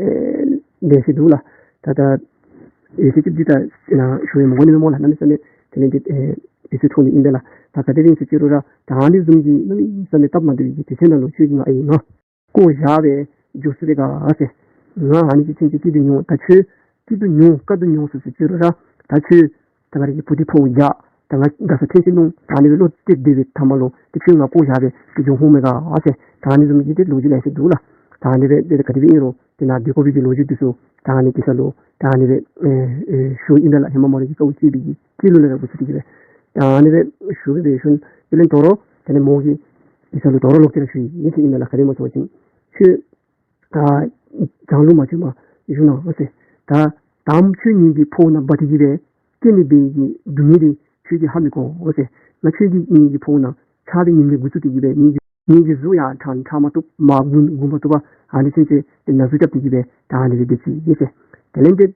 ཨེ་ལེ་ཤ་འདུག་ལགས། ད་ད་ཡོད་ཚད་ཅིག་འདི་ད་ནཱ་ཞུ་ཡང་མི་དགོ་ནི་མས་སྨོ་ལགས། གནམ་མེད་ས་མེད་དེ་ལས་ཏེ་ཨེ་དུས་ཚོད་ཐུང་ནི་ཨིན་པས་ལགས། ད་ག་དེ་སྦེ་ཨིན་ཟེར་ཅི་རུང་ར་ད་ཨ་ནི་བཟུམ་གྱི་གནམ་མེད་ས་མེད་སྟབས་མ་བདེ་བའི་གི་དུས་ཚོད་ནང་ལུ་ཁྱོད་ཀྱིས་ང་ཨའི་ང་བཀོ་བཞག་སྦེ་འགྱོ་ཚུགས་པས་ག་ཟེར། ང་ཨ་ནི་ཅིག་ཚུན་ཚོད་སྐྱིད་སྡུག་མྱོང་། ད་ཁྱོད་སྐྱིད་སྡུག་མྱོང་དཀའ་སྡུག་མྱོང་ཚུགས་ཟེར་ཅི་རུང་ར་ད་ཁྱོད་ད་ང་རའི་བུ་འདི་ཕོཝ་རྒྱག། ད་ང་དགའ་ས་ཐོན་ཅི་མནོ། ད་ཨ་ནི་སྦེ་བློ་གཏད་སྡོད་པའི་མཐའ་མ་ལུ་ཏེ་ཁྱོད་ང་བཀོ་བཞག་སྦེ་ཏེ་འགྱོ་འོང་མས་ག་ཟེར། ད་ཨ་ནི་བཟུམ་གྱི་ཏེ་ལོ་རྒྱུས་ལེ་ཤ་འདུག་ལགས། ད་ཨ་ནི་སྦེ་ཏེ་ག་དེ་སྦེ་ཨིན་རུང་ཏེ་ནཱ་སྡོད་དགོ་པའི་གི་ལོ་རྒྱུས་འདི་ཚུ་ད་ཨ་ནི་གེ་སར་ལུ་ད་ཨ་ནི་སྦེ་ཨེ་ཨེ་ཞུཝ་ཨིན་པས་ལགས། ཧེ་མ་མོ་རའི་གི་དཀའཝ་སྤྱད་པའི་གི་སྐྱེས་ལོ་ལས་ར་འགོ་བཙུགས་ཏེ་གི་སྦེ་ད་ཨ་ནི་སྦེ་ཞུ་སྦེ་ཞུ། དེ་ལས་དོ་རུང་དེ་ལས་མོ་གིས་གེ་སར་ལུ་དོ་རུང་ལོག་སྟེ་ར་ཞུ་ཡི་ཟེར་ཨིན་མས་ལགས། ག་དེ་སྨོ་ཟེར་བ་ཅིན་ཁྱོད་ད་བྱང་ལུ་མ་བྱོན་པར་བཞུགས་གནང་ཟེར། ད་དམ་ཆོས་ངེ་གི་ཕོཝ་ནང་འབག་སྟེ་གི་སྦེ་སྐྱེ་ནི་འབད་བའི་གི་སྡུག་བསྔལ་འདི་ཁྱོད་ཀྱིས་ཧ་མི་གོ་ཟེར། ང་ཁྱོད་ཀྱིས་ངེ་གི་ཕོཝ་ནང་ཆགས་པའི་ཉིམ་ལས་འགོ་བཙུགས་ཏེ་གི་སྦེ་ངེ་གི་ངེ་གི་གཟུགས་ཡང་ཕྲང་ཕྲང་མ་བཏུབ་མར་འགུལ་འགུལ་མ་བཏུབ་པར་ཨ་ནི་ཚུན་ཚོད་ཏེ་ན་ཟུག་རྐྱབ་སྟེ་གི་སྦེ་ད་ཨ་ནི་སྦེ་སྡོད་ཅི་ཨིན་ཟེར། དེ་ལས་ཏེ་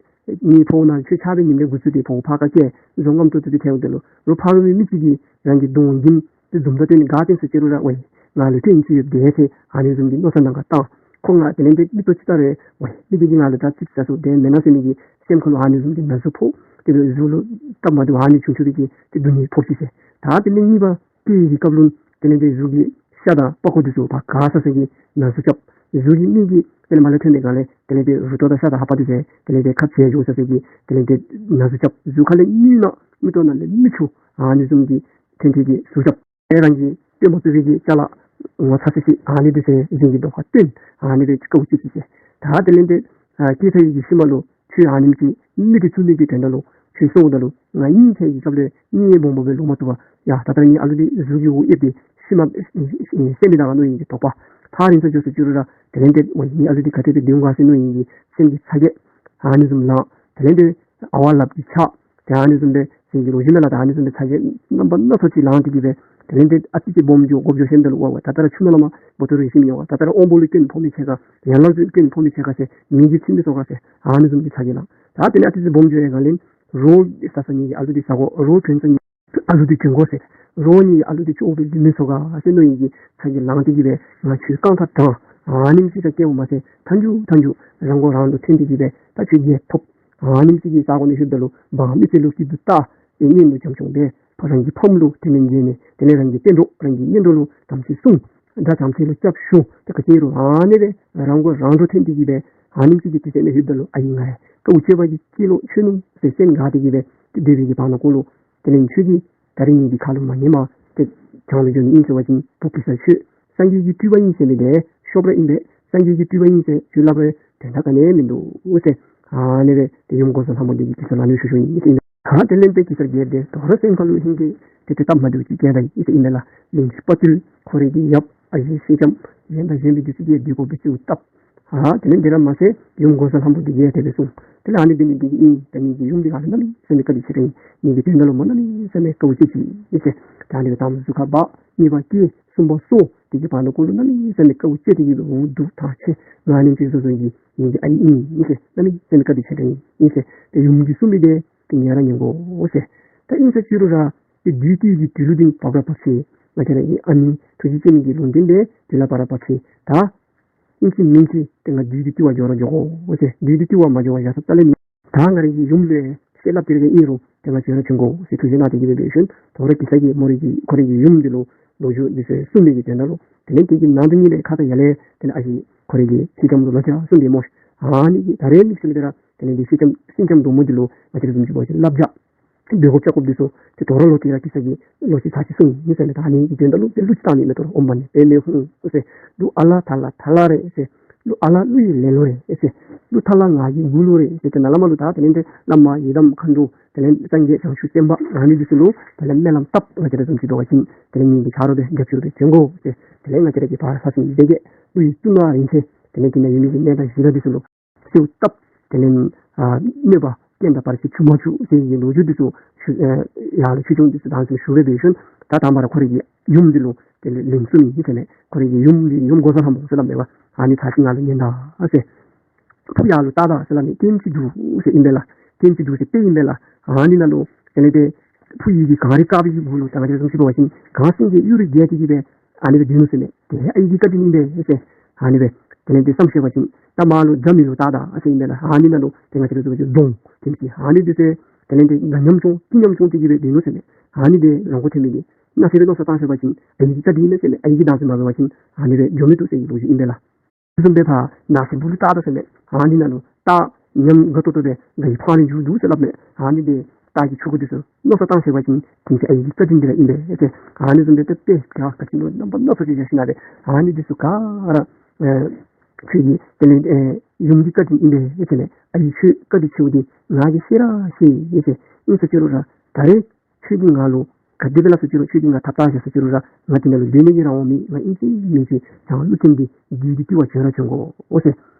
ངེའི་ཕོཝ་ནང་ཁྱོད་ཆགས་པའི་ཉིམ་ལས་འགོ་བཙུགས་ཏེ་ཕོཝ་ཕར་ཁ་བཀལ་བཟོ་ངམ་ཏོག་ཏོ་སྦེ་ཐལཝ་ད་ལུ་རོགས་ཕ་རོལ་མི་མི་ཅིག་གིས་རང་གི་གདོང་འཛིན་ཏེ་འཛུམ་མདངས་སྟོན་ནི་ག་སྟོན་ཟེར་ཅི་རུང་ར་ཝའི་ང་ལུ་སྐྱོན་ཅིག་ཡོདཔ་འདྲས་ཟེར་ཨ་ནི་བཟུམ་གྱི་མནོ་བསམ་ནང་ཁར་བཏང་། ཁོ་ང་དེ་ལས་ཏེ་མི་ཏོ་ཅིག་ལྟར་རེ་ཝའི་མི་འདི་གིས་ང་ལུ་ད་ཅིག་ཟ་ཟ་སུ་དེ་མེན་ན་ཟེར་མི་གི་སེམས་ཁ་ལུ་ཨ་ནི་བཟུམ་གྱི་ན་ཟུག་ཕོག། དེ་ལས་གཟུགས་ལུ་སྟབས་མ་བདེཝ་ཨ་ནི་བྱུང་བྱུངམ་གི་ཏེ་སྡུག་བསྔལ་ཕོག་ཅི་ཟེར། ད་དེ་ལས་གཉིས་པ་སྐྱེ་བའི་གི་སྐབས་ལུ་དེ་ལས་ཏེ་གཟུགས་ཀྱི་ཤ་དང་པགས་ཀོ་འདི་ཚུ་ཕར་ག་ས་ས་གི་ན་ཟུག་རྐྱབ། གཟུགས་ཀྱི་མིག་གིས་དེ་ལས་མར་ལས་ཐོན་པའི་སྒང་ལས་དེ་ལས་ཏེ་རུ་ཏོ་དང་ཤ་དང་ལྷ་པ་འདི་ཚུ་དེ་ལས་ཏེ་ཁ་བྱལ་འགྱོ་ས་ས་གི་དེ་ལས་ཏེ་ན་ཟུག་རྐྱབ། གཟུགས་ཁ་ལས་རྔུལ་ནང་མིག་ཏོ་ནང་ལས་མིག་ཆུ་ཨ་ནི་བཟུམ་གྱི་ཐོན་ཏེ་གི་ཟུག་རྐྱབ། ཨེ་རང་གིས་སྤྲོད་མ་ཚུགས་པའི་གི་ཅ་ལ་ངོ་ཚ་སི་སི་ཨ་ནི་འདི་ཚུ་གཞན་གྱི་གདོང་ཁར་སྟོན། ཨ་ནི་སྦེ་དཀའཝ་སྤྱད་ཅི་ཟེར། ད་དེ་ལས་ཏེ་ཨ་སྐྱེས་ཚར་བའི་གི་ཤུལ་མ་ལུ་ཁྱོད་ཨ་ནེམ་ཅིག་མི་གིས་བཙུགས་ནི་གི་དོན་དག་ལུ་ཁྱོད་སོང་ད་ལུ་ང་གཉིད་ཐལ་གྱི་སྐབས་ལས་གཉིད་སྦོམ་སྦོམ་སྦེ་ལོག་མ་བཏུབ་པར་ཡ་ད་ལྟོ་ངེའི་ཨ་ལུ་འདི་གཟུགས་ཀྱི་འོག་ཨེབ་སྟེ་ཤི་མ་ཤི་མི་ད་ག་མནོ་ནི་གི་དོགས་པ། ཐག་རིང་སར་འགྱོ་ཟེར་ཅི་རུང་ར་དེ་ལས་ཏེ་ཝའི་ངེའི་ཨ་ལུ་འདི་ག་དེ་སྦེ་སྡོད་འོང་ག་ཟེར་མནོ་ནི་གི་སེམས་ཀྱི་ཚ་གྱང་ཨ་ནི་བཟུམ་ལངས། དེ་ལས་ཏེ་ཨ་ཝ་ལགཔ་གིས་ཆག། ཏེ་ཨ་ནི་བཟུམ་སྦེ་སེམས་ཀྱི་ལོ་རྒྱུས་མས་ལགས། ད་ཨ་ནི་བཟུམ་སྦེ་ཚ་གྱང་རྣམ་པ་སྣ་ཚོགས་ཅིག་ལངས་ཏེ་གི་སྦེ་དེ་ལས་ཏེ་ཨ་ཙི་ཅིག་སྦོམ་འགྱོ་སྒོ་འགྱོ་ཤེས་ད་ལུ་ཝའི་ཝའི་ད་ལྟོ་ར་ཆུ་ནང་ལས་མར་བོ་ཏོ་རེ་ཤི་མི་ཡོང་བ། ད་ལྟོ་ར་དབང་པོ་ལུ་སྐྱོན་ཕོག་མི་ཆེ་ག་ཡན་ལག་ལུ་སྐྱོན་ཕོག་མི་ཆེ་ག་ཟེར་མི་གིས་ཚིག་མི་སོ་ག་ཟེར་ཨ་ནི་བཟུམ་གྱི་ཚ་གྱང་ལངས། ད་དེ་ལས་ཨ་ཙི་ཅིག་སྦོམ་འགྱོ་བའི་སྒང་ལས་རོགས་ཟ་ས་ངེའི་ཨ་ལུ་འདི་ཟ་དགོ། རོགས་གྱོན་ས་ངེའི་ཨ་ལུ་འདི་གྱོན་དགོ་ཟེར། རོགས་ངེའི་ཨ་ལུ་འདི་ཅོག་འཐདཔ་འདི་མི་སོ་ག་ཟེར་མནོ་ནི་གི་ཚ་གྱང་ལངས་ཏེ་གི་སྦེ་ང་ཁྱོད་རྐང་ཐང་དྲངས། ཨ་ནེམ་ཅིག་ད་སྐྱེ་བ་མ་ཚད་མཐའ་མཇུག་མཐའ་མཇུག་རང་མགོ་རང་འདྲོངས་ཐོན་ཏེ་གི་སྦེ་ད་ཁྱོད་རྒྱལ་ཐོབ། ཨ་ནེམ་ཅིག་གི་ས་གོ་ནང་ལྷོདཔ་ད་ལུ་འབངས་མི་སེར་ལུ་སྐྱིད་སྡུག་བལྟ། ཏེ་གཉེན་ལུ་བྱམས་སྐྱོང་འབད། ཕོ་རང་གི་ཕམ་ལུ་དྲིན་ལན་འཇལ་ནི། དེ་ལས་རང་གི་གཏན་གྲོགས་རང་གི་གཉེན་གྲོགས་ལུ་དམ་ཚིག་སྲུང་། དགྲ་བྱམས་ཚེ་ལུ་སྐྱབས་ཞུ། ཏེ་ག་ཅི་རུང་ཨ་ནི་སྦེ་རང་མགོ་རང་འདྲོངས་ཐོན་ཏེ་གི་སྦེ་ཨ་ནེམ་ཅིག་གི་དུས་ཚོད་ནང་ལྷོདཔ་ད་ལུ་ཨའི་ང་ཡ་དཀའཝ་སྤྱད་པ་གི་སྐྱེས་ལོ་ཆོས་ནུ་ཟེར་སེམས་དགའ་སྟེ་གི་སྦེ་ཏེ་སྡོད་པའི་གི་བར་ན་ཀོ་ལུ་དེ་ལས་ཁྱོད་ཀྱིས་ད་རིས་ངེའི་གི་ཁ་ལུ་མ་ཉན་པར་ཏེ་བྱང་ལུ་འགྱོ་ནི་ཨིན་ཟེར་བ་ཅིན་བུ་གེ་སར་ཁྱོད་སངས་རྒྱས་ཀྱི་སྤྲུལ་པ་ཨིན་ཟེར་མི་འདི་ཤོབ་ར་ཨིན་པས། སངས་རྒྱས་ཀྱི་སྤྲུལ་པ་ཨིན་ཟེར་ཁྱོད་སླབ་རུང་དོན་དག་ག་ནི་མིན་འདུག་ཟེར། ཨ་ནི་སྦེ་ཏེ་ཡུམ་འགོག་བཟའ་ལྷ་མོ་འདི་གིས་གེ་སར་ལུ་ཨ་ནི་ཞུ་ཞུཝ་ཨིན་ཟེར་ཨིན་པས། ད་དེ་ལས་ཏེ་གེ་སར་རྒྱལཔོ་འདི་དོ་རུང་སེམས་ཁ་ལུ་ཧིང་གི་ཏེ་ཏེ་སྟབས་མ་བདེཝ་ཅིག་བསྐྱལ་ད་ཡི་ཟེར་ཨིན་པས་ལགས། གླིང་རྗེ་དཔའ་བརྟུལ་ཁོ་རའི་གི་ཡབ་ཨ་ཞེ་སེང་ལྕམ་གཞན་དང་གཞན་མི་འདི་ཚུ་གིས་སྡོད་དགོ་པའི་གི་སྟབས། ཨ་དེ་ལས་འདི་ར་མ་ཚད་ཡུམ་འགོག་བཟའ་ལྷ་མོ་འདི་གིས་དེ་སྦེ་གསུངས། དེ་ལས་ཨ་ནི་འབད་ནི་འདི་གིས་ཨིན། ད་ངེའི་གི་ཡུམ་འདི་ང་ལུ་གནམ་མེད་ས་མེད་དཀའ་ལས་ཆེ་དྲགས་ཨིན། ངེའི་གི་དོན་དག་ལུ་མོ་གནམ་མེད་ས་མེད་དཀའཝ་སྤྱད་ཅི་ཨིན་ཟེར། ད་ཨ་ནི་སྦེ་དང་པ་གཟུགས་ཁར་འབག། གཉིས་པ་སྐྱེས། གསུམ་པ་གསོ། དེ་གི་བར་ན་ཀོ་ལུ་གནམ་མེད་ས་མེད་དཀའཝ་སྤྱད་དེ་གི་སྦེ་འུ་སྡུག་ཐང་ཆད། ང་ཨ་ནེམ་ཅིག་བཟོ་བཟོཝ་གིས་ངེའི་གི་ཨའི་ཨིན་ཨིན་ཟེར་གནམ་མེད་ས་མེད་དཀའ་ལས་ཆེ་དྲགས་ཨིན་ཨིན་ཟེར། ཏེ་ཡུམ་གྱིས་གསུངས་མི་འདི་ཏེ་ཉན་ར་ཉན་དགོ་ཟེར། ད་ཨིན་ཟེར་ཅི་རུང་ར་ཏེ་བདུད་འདུལ་གྱི་དུས་ལུ་འདི་བབས་ར་བབས་ཅི། ང་བཅས་ར་གི་ཨ་ནི་ཐུགས་རྗེ་ཅན་གྱི་ལུང་བསྟན་འདི་དུས་ལུ་བབས་ར་བབས་ཅི། ད་ཨིན་ཅི་མིན་ཅི་ཏེ་ང་བདུད་འདི་བཏུལ་བར་འགྱོ་ར་འགྱོ་དགོ་ཟེར། བདུད་འདི་བཏུལ་བར་མ་འགྱོ་བར་ཡ་ས་རྩ་ལས་མེད། ད་ང་རའི་གི་ཡུམ་ལུ་ཡང་བཤད་སླབ་སྟེ་ར་གི་ཨིན་རུང་ཏེ་ང་བྱོན་ར་བྱོན་དགོ་ཟེར་ཐུགས་བཞེད་གནང་སྟེ་གི་སྦེ་འབད་ཞིནམ་དོ་རུང་གེ་སར་གྱིས་མོ་རའི་གི་ཁོ་རའི་གི་ཡུམ་འདི་ལུ་ལོ་རྒྱུས་འདི་ཚུ་གསུངས་མི་གི་དོན་དག་ལུ་དེ་ལས་དེ་གི་ནང་དུ་ཉིད་ལས་ཁ་ཙ་ཡར་ལས་དེ་ལས་ཨ་ཞེ་ཁོ་རའི་གི་ཚིག་སྐམ་ལུ་ལོ་ཅིག་གསུངས་ཏེ་སྨོ། ཨ་ནི་གིས་ད་རེས་དམིགས་བསལ་སྦེ་ར་དེ་ལས་འདི་སེང་ལྕམ་སེང་ལྕམ་འབྲུག་མོ་འདི་ལུ་ང་བཅས་ར་བཟུམ་ཅིག་འབད་བ་ཅིན་བསླབ་བྱ་འབད་དགོཔ་རྐྱབ་དགོཔ་འདི་ཚུ་ཏེ་དོ་རུང་ལོག་སྟེ་ར་གེ་སར་གྱིས་ལོག་ཅིག་ཚར་ཅིག་གསུངས་ཡི་ཟེར་མས། ད་ཨ་ནི་གི་དོན་དག་ལུ་ཏེ་གླུ་ཅིག་བཏང་ནི་མས། དོ་རུང་ཨོཾ་མ་ཎི་པདྨེ་ཧཱུྃ་ཟེར། གླུ་ཨ་ལ་ཐ་ལ་ཐ་ལ་རེད་ཟེར། གླུ་ཨ་ལ་གླུ་ཡི་ལེ་ལོ་རེད་ཟེར། ལུ་ཐ་ལ་ང་གི་མགུ་ལུ་རེ་ཟེར་ཏེ་ནཱ་ལས་མར་ལུ་ད་དེ་ལས་ཏེ་བླ་མ་ཡི་དམ་མཁའ་འགྲོ་དེ་ལས་སངས་རྒྱས་བྱང་ཆུབ་སེམས་དཔའ་ཨ་ནི་འདི་ཚུ་ལུ་དེ་ལས་སྨོན་ལམ་བཏབ། ང་བཅས་ར་བཟུམ་ཅིག་འབད་བ་ཅིན་དེ་ལས་ངེ་གི་ཆ་རོགས་སྦེ་རྒྱབ་སྐྱོར་སྦེ་བྱོན་དགོ་ཟེར། དེ་ལས་ང་བཅས་ར་གི་བར་ས་སེང་ལྡེང་བརྒྱད་ཀླུ་ཡི་སྟོད་ན་རིང་ཚེ་དེ་ལས་དེ་ན་ཡོད་མི་གི་གནས་དང་གཞི་བདག་འདི་ཚུ་ལུ་གསོལཝ་བཏབ། དེ་ལས་ཨ་གནོད་པ་རྐྱེན་དང་བར་ཆད་བྱུང་མ་བཅུག་ཟེར་བའི་ལོ་རྒྱུས་འདི་ཚུ་ཞུ་ཨ་ཡར་ལུ་ཆོས་སྐྱོང་འདི་ཚུ་དང་ཚུ་ཞུ་སྦེ་འབད་ཞིནམ་ད་དང་པ་ར་ཁོ་རའི་གི་ཡུམ་འདི་ལུ་དེ་ལས་ལན་གསུངས་ཡི་ཟེར་མས། ཁོ་རའི་གི་ཡུམ་འདི་ཡུམ་འགོག་བཟའ་ལྷ་མོ་ཟེར་སླབ་མས་པ། ཨ་ནི་ཚར་ཅིག་ང་ལུ་ཉན་ད་ཟེར། ཕུག་ཡར་ལུ་བལྟ་ད་ཟེར་སླབ་མས། ལྐོདམ་ཅིག་འདུག་ཟེར་ཨིན་པས་ལགས། ལྐོདམ་ཅིག་འདུག་ཟེར་དཔེ་ཨིན་པས་ལགས། ཨ་ནི་ནང་ལུ་དེ་ལས་ཏེ་ཕུག་ཡི་གི་གངས་རི་དཀར་པོའི་གི་གུ་ལུ་ད་ང་བཅས་བཟུམ་ཅིག་འབད་བ་ཅིན་གངས་སེང་གེ་གཡུ་རལ་རྒྱས་ཏེ་གི་སྦེ་ཨ་ནི་སྦེ་སྡོད་ནུག་ཟེར་མས། དེ་ཨའི་གི་བཀའ་དྲིན་ཨིན་པས་ཟེར། ཨ་ནི་སྦེ་དེ་ལས་ཏེ་བསམ་ཤེས་པ་ཅིན་ད་མར་ལུ་རྫ་མི་ལུ་བལྟ་ད་ཟེར་ཨིན་པས་ལགས། ཨ་ནི་ནང་ལུ་ཏེ་ང་བཅས་བཟུམ་ཅིག་གདོང་ལྐོདམ་ཅིག་ཨ་ནི་འདི་ཚུ་དེ་ལས་ཏེ་དགའ་ཉམ་ཆུང་སྐྱིད་ཉམ་ཆུང་སྟེ་གི་སྦེ་སྡོད་ནུག་ཟེར་མས། ཨ་ནི་འདི་རང་མགོ་ཐོན་མི་འདི་ནཱ་ཟེར་སྦེ་མནོ་བསམ་བཏང་ཤེས་པ་ཅིན་ཨའི་གི་བཀའ་དྲིན་ཨིན་མས་ཟེར་མས། ཨའི་གི་བདག་འཛིན་མ་འབད་བ་ཅིན་ཨ་ནི་སྦེ་འགྱོ་མི་བཏུབ་ཟེར་བའི་ལོ་རྒྱུས་ཨིན་པས་ལགས། དེ་བཟུམ་སྦེ་ཕར་ནཱ་སེ་སྦུག་ལུ་བལྟ་ད་ཟེར་མས། ཨ་ནི་ནང་ལུ་སྟག་ཉམས་དགའ་ཏོག་ཏོ་སྦེ་དགའ་བའི་ཕང་རི་འགྱོ་འདུག་ཟེར་སླབ་མས། ཨ་ནི་འདི་སྟག་གི་ཕྲུ་གུ་འདི་ཚུ་མནོ་བསམ་བཏང་ཤེས་པ་ཅིན་དེ་ཚེ་ཨའི་གི་བཀའ་དྲིན་འདི་ར་ཨིན་པས་ཟེར། ཨ་ནི་བཟུམ་སྦེ་ཏེ་དཔེ་ག་ག་ཅི་མནོ་རྣམ་པ་སྣ་ཚོགས་ཅིག་བཞག་ཞིནམ་ལས་ཨ་ནི་འདི་ཚུ་ག་ར་ཨེ་ཁྱོད་ཀྱི་དེ་ལས་ཨེ་ཡུམ་གྱི་བཀའ་དྲིན་ཨིན་པས་ཟེར་མས། ཨའི་ཁྱོད་བཀའ་དྲིན་ཆེ་བོ་འདི་ང་གིས་ཤེས་ར་ཤེས་ཡི་ཟེར། ཨིན་ཟེར་ཅི་རུང་ར་ད་རེས་ཁྱོད་ཀྱིས་ང་ལུ་ག་དེ་སྦེ་སླབ་ཟེར་ཅི་རུང་ཁྱོད་ཀྱིས་ང་ཐབས་ཆག་བཞག་ཟེར་ཅི་རུང་ར་ང་འདི་ནང་ལུ་སྡོད་ནི་གི་རང་དབང་མེད། ང་ཨིན་ཅི་མིན་ཅི་བྱང་ཀླུ་བཙན་འདི་བདུད་ཀྱི་རྟུལ་བ་བྱོན་ར་བྱོན་དགོ་ཟེར།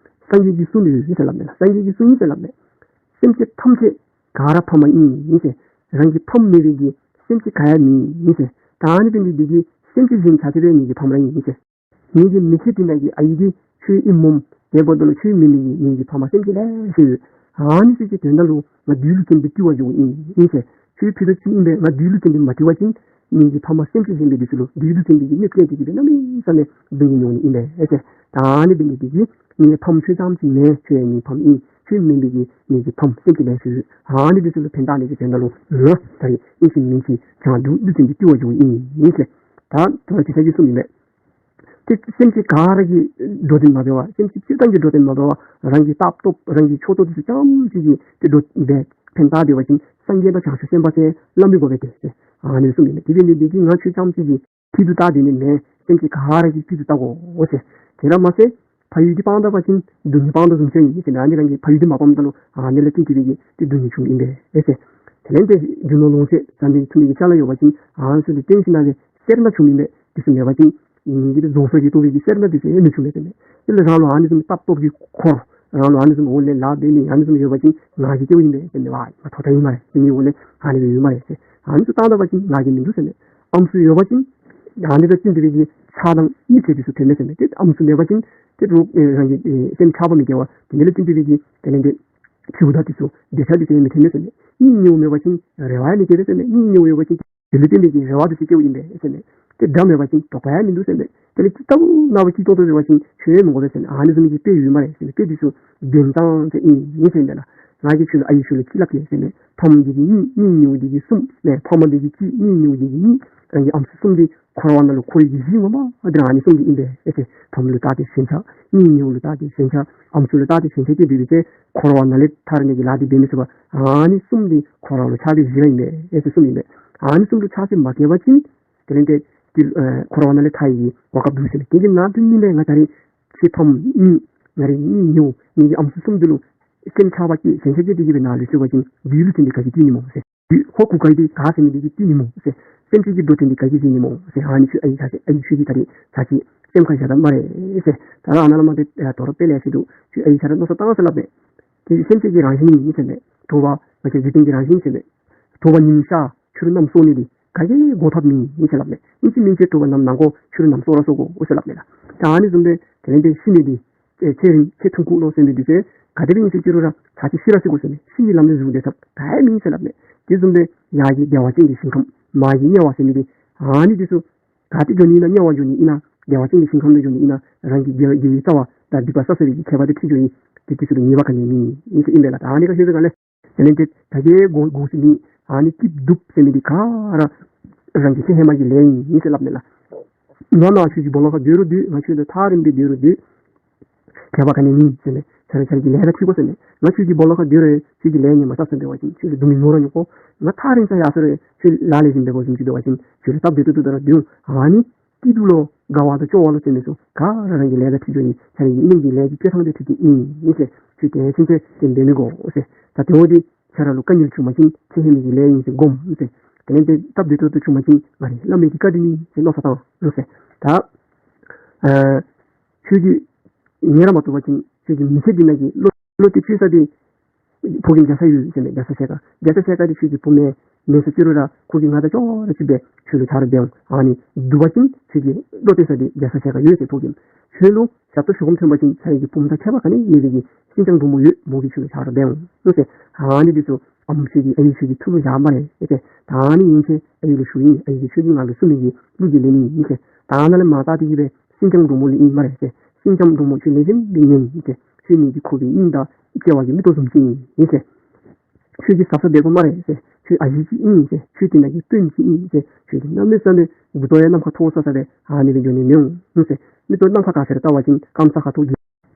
སངས་རྒྱས་ཀྱིས་གསུངས་ཡི་ཟེར་སླབ་མས་ལགས། སངས་རྒྱས་ཀྱིས་གསུངས་ཡི་ཟེར་སླབ་མས། སེམས་ཅན་ཐམས་ཅད་ག་ར་ཕ་མ་ཨིན་ཟེར། རང་གི་ཕམ་མེད་པའི་གི་སེམས་ཅན་ག་ཡང་མེད་ཟེར། ད་ཨ་ནི་འབད་ནི་འདི་གིས་སེམས་ཅན་གཞན་ཆ་ཁྱབ་སྦེ་ངེ་གི་ཕམ་ར་ཨིན་ཟེར། ངེ་གི་མི་ཚེ་འདི་ནང་གི་ཨའི་འདི་ཁྱོད་ཨིནམ་འོང་། དེ་འབདཝ་ད་ལུ་ཁྱོད་མེད་མི་གི་ངེ་གི་ཕ་མ་སེམས་ཅན་ལེ་ཤ་ཡོད། ཨ་ནི་ཚུ་གི་དོན་དག་ལུ་ང་བདུད་ཀླུ་བཙན་འདི་བཏུལ་བར་འགྱོཝ་ཨིན་ཟེར། ཁྱོད་ཕུད་རྡོག་གཅིག་ཨིན་པས། ང་བདུད་ཀླུ་བཙན་འདི་མ་བཏུལ་བ་ཅིན་ངེ་གི་ཕ་མ་སེམས་ཅན་གཞན་མི་འདི་ཚུ་ལུ་བདུད་ཀླུ་བཙན་འདི་གིས་གནོདཔ་བཀལ་ཏེ་གི་སྦེ་གནམ་མེད་ས་མེད་སྡུག་བསྔལ་མྱོང་ནི་ཨིན་པས་ཟེར། ད་ཨ་ནི་འབད་ནི་འདི་གིས་ངེའི་ཕམ་ཁྱོད་རྐྱངམ་ཅིག་མེན། ཁྱོད་ཡང་ངེའི་ཕམ་ཨིན། ཁྱོད་མེད་མི་གི་ངེ་གི་ཕམ་སེམས་ཅན་ལེ་ཤ་ཡོད། ཨ་ནི་འདི་ཚུ་ལུ་ཕན་བཏགས་ནི་གི་དོན་དག་ལུ་ང་ད་རེས་ཨིན་ཅི་མིན་ཅི་བྱང་བདུད་ཀླུ་བཙན་འདི་བཏུལ་བར་འགྱོཝ་ཨིན་ཟེར། ད་དོ་རུང་དེ་ཚར་གཅིག་གསུངས་ཡི་མས། ཏེ་སེམས་ཅན་ག་ར་གིས་འགྲོ་དོན་མ་འབད་བར་སེམས་ཅན་སྤྱིར་བཏང་གིས་འགྲོ་དོན་མ་འབད་བར་རང་གི་ལྟ་སྟོབས་རང་གི་ཕྱོགས་གཏོགས་འདི་ཚུ་རྐྱངམ་ཅིག་གིས་ཏེ་འགྲོ་འབད་ཕན་བཏགས་འབད་བ་ཅིན་སངས་རྒྱས་དང་བྱང་ཆུབ་སེམས་དཔའ་ཟེར་སླབ་མི་དགོ་པས་ཏེ་ཟེར། ཨ་ནི་གསུངས་ཡི་མས། དེ་འབད་ནི་འདི་གིས་ང་ཁྱོད་རྐྱངམ་ཅིག་གིས་ཕུད་རྡོག་བལྟ་སྡོད་ནི་མེན། སེམས་ཅན་ག་ར་གིས་ཕུད་རྡོག་བལྟ་དགོ་ཟེར། དེ་ར་མ་ཚད་ཕ་ཡུལ་འདི་སྤང་ད་པ་ཅིན་སྡུག་བསྔལ་སྤང་ད་བཟུམ་ཅིག་ཨིན་ཟེར་མས། ཨ་ནི་རང་གི་ཕ་ཡུལ་འདི་མ་སྤངམ་ད་ལུ་ཨ་ནི་ལས་བརྟེན་ཏེ་གི་ཏེ་སྡུག་བསྔལ་བྱུངམ་ཨིན་པས་ཟེར། དེ་ལས་ཏེ་རྒྱུ་ནོར་ལོངས་སྤྱོད་བཟའ་ནི་འཐུང་ནི་གི་ཅ་ལ་ཡོད་པ་ཅིན་ཨ་ནི་ཚུ་ལུ་བརྟེན་ཞིནམ་ལས་སེར་སྣ་བྱུངམ་ཨིན་པས། དེ་ཚུ་མེད་པ་ཅིན་ངེ་གི་རྫོང་སོགས་ཀྱིས་བཏོག་པའི་གི་སེར་སྣ་འདི་ཚུ་ཡང་མི་བྱུང་མས་ཟེར་མས། དེ་ལས་རང་ལུ་ཨ་ནི་བཟུམ་སྟབས་སྟོབས་ཀྱི་འཁོར་རང་ལུ་ཨ་ནི་བཟུམ་འོག་ལས་ལཱ་འབད་ནི་ཨ་ནི་བཟུམ་ཡོད་པ་ཅིན་ང་གིས་སྐྱེཝ་ཨིན་པས་ཟེར་མས། ང་ང་ཐོབ་ཐངས་ཨིན་སྨ་རེ་ཟེར་མི་འོག་ལས་ཨ་ནི་སྦེ་ཡོད་སྨ་རེ་ཟེར། ཨ་ནི་ཚུ་བཏང་ད་པ་ཅིན་ང་གིས་མིན་འདུག་ཟེར་མས། ཨམ་སྲུ་ཡོད་པ་ཅིན་ཨ་ནི་ལས་བརྟེན་ཏེ་སྦེ་གི་ཆགས་སྡང་གཉིས་ཆེ་འདི་ཚུ་ཐོན་མས་ཟེར་མས། ཏེ་ཨམ་སྲུ་མེད་པ་ཅིན་ཏེ་རོགས་ཨེ་རང་གི་ཨེ་སེམས་ཆགས་པ་མི་སྐྱེ་བ། དེ་ལས་བརྟེན་ཏེ་སྦེ་གི་དེ་ལས་འདི་ཕྱི་དང་དེ་ཚུ་འདོད་ཆགས་འདི་ཚུ་ཡང་མི་ཐོན་མས་ཟེར་མས། གཉིད་ཉལཝ་མེད་པ་ཅིན་རེ་བ་ཡང་མི་སྐྱེ་བས་ཟེར་མས། གཉིད་ཉལཝ་ཡོད་པ་ཅིན་དེ་ལུ་བརྟེན་ཏེ་གི་རེ་བ་འདི་ཚུ་སྐྱེཝ་ཨིན་པས་ཟེར་མས། ཏེ་དགྲ་མེད་པ་ཅིན་དོགས་པ་ཡང་མིན་འདུག་ཟེར་མས། དེ་ལས་ཅིག་ལྟ་བུ་ན་བ་སྐྱིད་ཏོང་ཏོ་འབད་བ་ཅིན་ཁྱོད་ཡང་མི་དགོ་པས་ཟེར་མས། ཨ་ནི་བཟུམ་གྱི་དཔེ་ཡོད་སྨ་རེ་ཟེར་མས། དཔེ་འདི་ཚུ་དོན་ཙང་ཙང་ཨིན་ཨིན་ཟེར་མས་ལགས། ང་གིས་ཁྱོད་ལུ་ཨའི་ཁྱོད་ལུ་ཅིག་སླབ་གེ་ཟེར་མས། ཕམ་འདི་གིས་གཉིད། གཉིད་ཉལཝ་འདི་གིས་གསུམ་ལས་ཕ་མ་འདི་གིས་གཅིག། གཉིད་ཉལཝ་འདི་གིས་གཉིས། རང་གི་ཨམ་སྲུ་གསུམ་འདི་འཁོར་བ་ནང་ལུ་འཁོར་བའི་གི་གཞི་ངོ་མ་འདི་ར་ཨ་ནི་གསུམ་འདི་ཨིན་པས་ཟེར། ཕམ་ལུ་བལྟ་སྟེ་ཞེན་ཆགས། གཉིད་ཉལཝ་ལུ་བལྟ་སྟེ་ཞེན་ཆགས། ཨམ་སྲུ་ལུ་བལྟ་སྟེ་ཞེན་ཆགས་སྐྱེས་ཏེ་འབད་དེ་འཁོར་བ་ནང་ལས་ཐར་ནི་གི་ལཱ་འདི་འབད་མི་ཚུགས་པས། ཨ་ནི་གསུམ་འདི་ཁོ་ར་ལུ་ཆགས་པའི་གཞི་ར་ཨིན་པས་ཟེར་གསུངམ་ཨིན་པས། ཨ་ནི་གསུམ་ལུ་ཆགས་སེམས་མ་སྐྱེས་པ་ཅིན་དེ་ལས་ཏེ་ཏེ་ཨེ་འཁོར་བ་ནང་ལས་ཐར་ནི་གི་གོ་སྐབས་འདུག་ཟེར་མས། དེ་གི་ནང་དུ་ནི་ལས་ང་ད་རེས་ཁྱོད་ཕམ་གཉིད་ང་རེ་གཉིད་ཉལཝ་ངེ་གི་ཨམ་སྲུ་གསུམ་འདི་ལུ་སེམས་ཆགས་པ་སྐྱེས་ཞེན་ཆགས་སྐྱེས་ཏེ་གི་སྦེ་ནཱ་ལུ་སོང་པ་ཅིན་བདུད་ཀླུ་བཙན་འདི་ག་གིས་བཏུལ་ནི་སྨོ་ཟེར། བདུད་ཧོར་གུར་དཀར་འདི་ག་ཟེར་མི་འདི་གིས་བཏུལ་ནི་སྨོ་ཟེར། སེམས་ཅན་གྱི་འགྲོ་དོན་འདི་ག་གིས་མཛད་ནི་སྨོ་ཟེར། ཨ་ནི་ཁྱོད་ཨའི་ཆ་ཨའི་ཁྱོད་ཀྱིས་ད་རེས་ཚར་གཅིག་སེམས་ཁར་བཞག་ད་སྨ་རེ་ཟེར། ད་རང་ནཱ་ལས་མར་ཏེ་ཨ་དོ་རུང་དཔེ་ལེ་ཤ་འདུག། ཁྱོད་ཨའི་ཆ་ར་མནོ་བསམ་བཏང་ཟེར་སླབ་མས། དེ་སེམས་ཅན་གྱི་རང་བཞིན་ཨིན་ཟེར་མས། དྲོ་པ་ང་བཅས་འཇིག་རྟེན་གྱི་རང་བཞིན་ཟེར་མས། དྲོ་པ་ཉིམ་ཤར་ཕྱི་རུ་གནམ་སྲོ་ནི་འདི་ག་གིས་འགོག་ཐབས་མེད་ཟེར་སླབ་མས། ཨིན་ཅི་མིན་ཅི་དྲོ་པ་གནམ་ནང་འགོ་ཕྱི་རུ་གནམ་སྲོ་ར་སྲོ་དགོ་ཟེར་སླབ་མས་ལགས། ད་ཨ་ནི་བཟུམ་སྦེ་དེ་ལས་ཏེ་ཤི་ནི་འདི་ཨེ་ཚེ་རིང་ཚེ་ཐུང་ཀུ་ལོ་ཟེར་མི་འདི་ཚུ་ག་དེ་སྦེ་ཨིན་ཟེར་ཅི་རུང་ར་ཚར་གཅིག་ཤི་ར་ཤི་དགོ་ཟེར་མས། ཤི་བའི་ལམ་ནས་འཛུལ་སྡོད་ཐབས་ག་ཡང་མེད་ཟེར་སླབ་མས། དེ་བཟུམ་སྦེ་ཡར་གྱི་བདེ་བ་ཅན་གྱི་ཞིང་ཁམས། མར་གྱི་དམྱལ་བ་ཟེར་མི་འདི་ཨ་ནི་འདི་ཚུ་ག་ཏེ་འགྱོ་ནི་ཨིན་ན། དམྱལ་བ་འགྱོ་ནི་ཨིན་ན། བདེ་བ་ཅན་གྱི་ཞིང་ཁམས་ལུ་འགྱོ་ནི་ཨིན་ན། རང་གི་དགེ་དགེ་བའི་རྩ་བ་དང་སྡིག་པ་བསགས་བསགས་པའི་གི་ཁྱད་པར་དེ་འཕྲོ་འགྱོ་ནི་དེ་དེ་ཚུ་ལུ་ངེས་པ་ག་ནི་ཡང་མེད་ཨིན་ཟེར་ཨིན་པས་ལགས། ད་ཨ་ནི་ག་ཤེས་ཟེར་ག་ལས་དེ་ལས་ཏེ་ད་གིན་འགོག་འགོག་ཟེར་མི་ཨ་ནི་སྐྱིད་སྡུག་ཟེར་མི་འདི་ག་ར་རང་གི་ཚེ་ཧེ་མ་གི་ལས་ཨིན་ཟེར་སླབ་མས་ལགས། ང་ནཱ་ཁྱོད་ཀྱི་སྦོ་ལོགས་ཁར་སྡོད་རུང་སྡོད། ང་ཁྱོད་ལུ་ཐག་རིང་སྦེ་སྡོད་རུང་སྡོད། ཁྱད་པར་ག་ནི་ཡང་མེད་ཟེར་མས། ཁྱོད་ར་ཁྱོད་ཀྱི་ལས་ར་འཁྲི་དགོ་ཟེར་མས། ང་ཁྱོད་ཀྱི་སྦོ་ལོགས་ཁར་སྡོད་རུང་ཁྱོད་ཀྱི་ལས་ངོ་མ་བསགས་ཟེར་འབད་བ་ཅིན་ཁྱོད་ལུ་སྡུག་བསྔལ་མྱོང་ར་མྱོང་དགོ། ང་ཐག་རིང་ས་ཡར་སོང་རུང་ཁྱོད་ལཱ་ལེགས་ཤོམ་འབད་དགོ་བཟུམ་ཅིག་འབད་བ་ཅིན་ཁྱོད་ལུ་སྟབས་བདེ་ཏོག་ཏོ་ར་སྡོད་འོང་། ཨ་ནི་སྐྱིད་སྡུག་ལོ་དགའ་བ་དང་སྐྱོ་བ་ལོ་ཟེར་མི་ཚུ་ག་ར་རང་གི་ལས་དང་འཁྲིལ་འགྱོ་ནི་ཁྱོད་ར་གི་སྙིང་གི་ལས་ཀྱི་བསྐྱོད་ཐངས་དེ་འཁྲིལ་ཏེ་ཨིན་ཟེར། ཁྱོད་དེ་ཚུན་ཚོད་དེ་འབད་མི་དགོ་ཟེར། ད་དེ་འོ་དེ་ཁྱོད་ར་ལུ་དཀའ་ངལ་བྱུང་པ་ཅིན་ཁྱོད་ཧེ་མའི་གི་ལས་ཨིན་ཟེར་སྒོམ་ཟེར། དེ་ལས་དེ་སྟབས་བདེ་ཏོག་ཏོ་བྱུང་པ་ཅིན་ང་རའི་བླ་མའི་གི་བཀའ་དྲིན་ཨིན་ཟེར་མནོ་བསམ་བཏང་ཟེར། ད་ཨ་ཁྱོད་ཀྱིས་ཉན་ར་མ་བཏུབ་པ་ཅིན་ཁྱོད་ཀྱི་མི་ཚེ་འདི་ནང་གི་བློ་བློ་གཏད་བཅོལ་ས་དེ་ཕོ་རྒནམ་རྒྱ་ཚ་ཡོད་ཟེར་མས། རྒྱ་ཚ་ཞལ་དཀར། རྒྱ་ཚ་ཞལ་དཀར་དེ་ཁྱོད་ཀྱི་བུ་མེན་མེན་ཟེར་ཅི་རུང་ར་ཁོ་གིས་ང་དང་ཅོག་ར་ཅིག་སྦེ་ཁྱོད་ལུ་ཆ་རོགས་འབད་འོང་། ཨ་ནི་བཏུབ་པ་ཅིན་ཁྱོད་ཀྱི་བློ་གཏད་ས་དེ་རྒྱ་ཚ་ཞལ་དཀར་ཡོད་ཟེར། ཕོ་རྒནམ་ཁྱོད་ལུ་ཞབས་ཏོག་ཞུ་ཁོམ་ཐོན་པ་ཅིན་ཁྱོད་རའི་གི་བུམོ་དང་ཁྱད་པར་ག་ནི་མེད་པའི་གི་སེང་ལྕམ་འབྲུག་མོ་ཡོད། མོ་གིས་ཁྱོད་ལུ་ཆ་རོགས་འབད་འོང་ཟེར། ཨ་ནི་འདི་ཚུ་ཨམ་ཁྱོད་ཀྱི་ཨའི་ཁྱོད་ཀྱི་ཐུགས་ལུ་བཞག་སྨ་རེ་ཟེར། ད་ཨ་ནི་ཡན་ཆད་ཨའི་ལུ་ཞུ་ཡི། ཨའི་གིས་ཁྱོད་ཀྱིས་ང་ལུ་གསུངས་མི་གི་གླུ་གི་ལན་ཨིན་ཟེར། ད་ཨ་ནཱ་ལས་མར་བལྟ་སྟེ་གི་སྦེ་སེང་ལྕམ་འབྲུག་མོ་ལུ་ཨིན་སྨ་རེ་ཟེར། སེང་ལྕམ་འབྲུག་མོ་ཁྱོད་ལེགས་ཤོམ་སྦེ་ཉན་ཟེར། ཁྱོད་མི་འདི་ཁོག་པའི་སྙིང་དང་དཔྲལ་བ་གི་མིག་ཏོ་བཟུམ་ཅིག་ཨིན་ཟེར། ཁྱོད་ཀྱིས་གཟབ་གཟབ་འབད་དགོ་སྨ་རེ་ཟེར། ཁྱོད་ཨ་ཞེ་ཅིག་ཨིན་ཟེར། ཁྱོད་འདི་ནང་གི་དཔོན་ཅིག་ཨིན་ཟེར། ཁྱོད་འདི་གནམ་མེད་ས་མེད་མགུ་ཏོ་ཡང་ནམ་མཁའ་མཐོ་ས་ས་སྦེ་ཨ་ནི་སྦེ་འགྱོ་ནི་མི་འོང་ཟེར། མིག་ཏོ་ནམ་མཁའ་ག་ས་ར་བལྟ་བ་ཅིན་སྐམ་ས་ཁ་ཐུག་གི་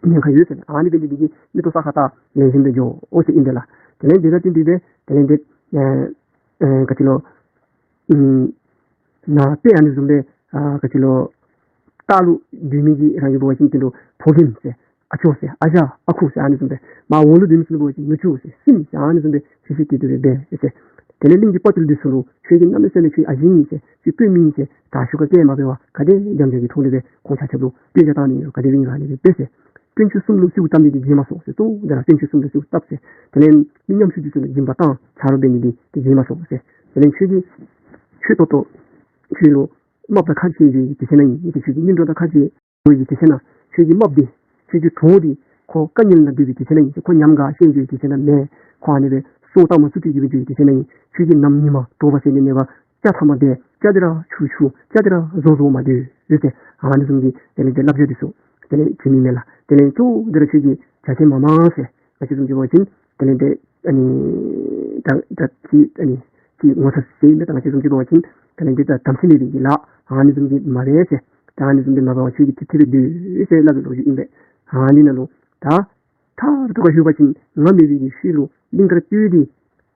ཉེན་ཁ་ཡོད་ཟེར། ཨ་ནི་འབད་ནི་འདི་གིས་མིག་ཏོ་ས་ཁར་བལྟ་ལེགས་ཤོམ་སྦེ་འགྱོ་འོང་ཟེར་ཨིན་པས་ལགས། དེ་ལས་འདི་ད་ཏིང་འདི་སྦེ་དེ་ལས་འདི་ཨེ་ཨེ་ག་ཅི་ལོ། ཨམ་ནཱ་དཔེ་ཨ་ནི་བཟུམ་སྦེ་ཨ་ག་ཅི་ལོ། ལྟག་ལུ་སྡོད་མི་གི་རང་གི་འབད་བ་ཅིན་དེ་ལུ་ཕོ་རྒནམ་ཟེར། ཨ་ཅོ་ཟེར། ཨ་ཞང་ཨ་ཁུ་ཟེར། ཨ་ནི་བཟུམ་སྦེ་མར་འོག་ལུ་སྡོད་མི་ཚུ་ལུ་འབད་བ་ཅིན་ནུ་གཅུང་ཟེར། སྲིངམ་ཟེར། ཨ་ནི་བཟུམ་སྦེ་ཤེས་ཤེས་ཏེ་དེ་སྦེ་འབད་ཟེར། དེ་ལས་གླིང་གི་དཔའ་བརྟུལ་འདི་ཚུ་ལུ་ཁྱོད་ཀྱིས་གནམ་མེད་ས་མེད་ཁྱོད་ཨ་ཞེ་ཨིན་ཟེར། ཁྱོད་དཔོན་མེན་ཟེར། དྲག་ཤོས་ཁར་བཀལ་མ་འབད་བར་ག་དེ་རྒྱབ་འཇམ་གྱི་ཐོག་ལས་སྦེ་ཁོང་ཆ་ཁྱབ་ལུ་དཔེ་ཆ་བཏང་ནི་ཡོད། ག་དེ་སྦེ་ཨིན་རུང་ཨ་ནི་སྦེ་འབད་ཟེར། དཀོན་མཆོག་གསུམ་ལུ་གསོལཝ་བཏབ་ནི་འདི་བརྗེད་མ་སོང་ཟེར། ཏོ་དེ་ར་དཀོན་མཆོག་གསུམ་ལུ་གསོལཝ་བཏབ་ཟེར། དེ་ལས་མི་ཉམ་ཆུང་འདི་ཚུ་ལུ་སྦྱིན་པ་བཏང་ཆ་རོགས་འབད་ནི་འདི་འདི་བརྗེད་མ་སོང་ཟེར། དེ་ལས་ཁྱོད་ཀྱིས་ཆོས་ཏོག་ཏོ་ཁྱོད་ལུ་རྨགཔ་དང་ཁ་འབྱལ་འགྱོ་བའི་དུས་ཚོད་ནང་ཨིན་ཟེར། ཁྱོད་ཀྱི་གཉེན་གྲོགས་དང་ཁ་འབྱལ་འགྱོ་བའི་དུས་ཚོད་ནང་ཁྱོད་ཀྱི་རྨགཔ་འདི་ཁྱོད་ཀྱི་གྲོགས་འདི་ཁོ་དཀའ་ངལ་ནང་སྡོད་པའི་དུས་ཚོད་ནང་ཨིན་ཟེར། ཁོ་ཉམས་དགའ་ཤེས་འགྱོ་བའི་དུས་ཚོད་ནང་མེན། ཁོ་ཨ་ནི་སྦེ་སྲོག་ལྟག་མ་ཚུགས་ཏེ་གི་སྦེ་འགྱོ་བའི་དུས་ཚོད་ནང་ཨིན། ཁྱོད་ཀྱིས་ནམ་ཉི་མ་དྲོ་པ་ཟེར་ནི་མེད་པར་སྐྱ་ཐ་མ་དེ་སྐྱ་དེ་ར་ཆུ་ཆུ་སྐྱ་དེ་ར་བཟོ་བཟོ་མ་སྡོད་ཟེར། ཨ་ནི་བཟུམ་གྱི་དེ་ལས་དེ་བསླབ་བྱ་འདི་ཚུ་དེ་ལས་བྱིན་ནི་མས་ལགས། དེ་ལས་ཏོ་དེ་ར་ཁྱོད་ཀྱིས་བྱ་བྱེད་མ་མང་ཟེར། ག་ཅི་བཟུམ་ཅིག་འབད་བ་ཅིན་དེ་ལས་དེ་ཨ་ནི་ད་ད་ཅི་ཨ་ནི་ཅི་ངོ་ཚ་ཟེར་ཨིན་པས། ད་ག་ཅི་བཟུམ་ཅིག་འབད་བ་ཅིན་དེ་ལས་དེ་ད་དམ་ཚིག་མེད་པའི་གི་ལཱ་ཨ་ནི་བཟུམ་ཅིག་མ་འབད་ཟེར། ད་ཨ་ནི་བཟུམ་ཅིག་མ་འབད་བར་ཁྱོད་ཀྱིས་ཏིག་ཏིག་སྦེ་སྡོད་ཟེར་སླབ་པའི་ལོ་རྒྱུས་ཨིན་པས། ཨ་ནི་ནང་ལུ་ད་མཐར་ཐུག་ཁར་ཞུ་བ་ཅིན་ང་མེད་པའི་གི་ཤུལ་ལུ་གླིང་དཀར་སྟོད་འདི་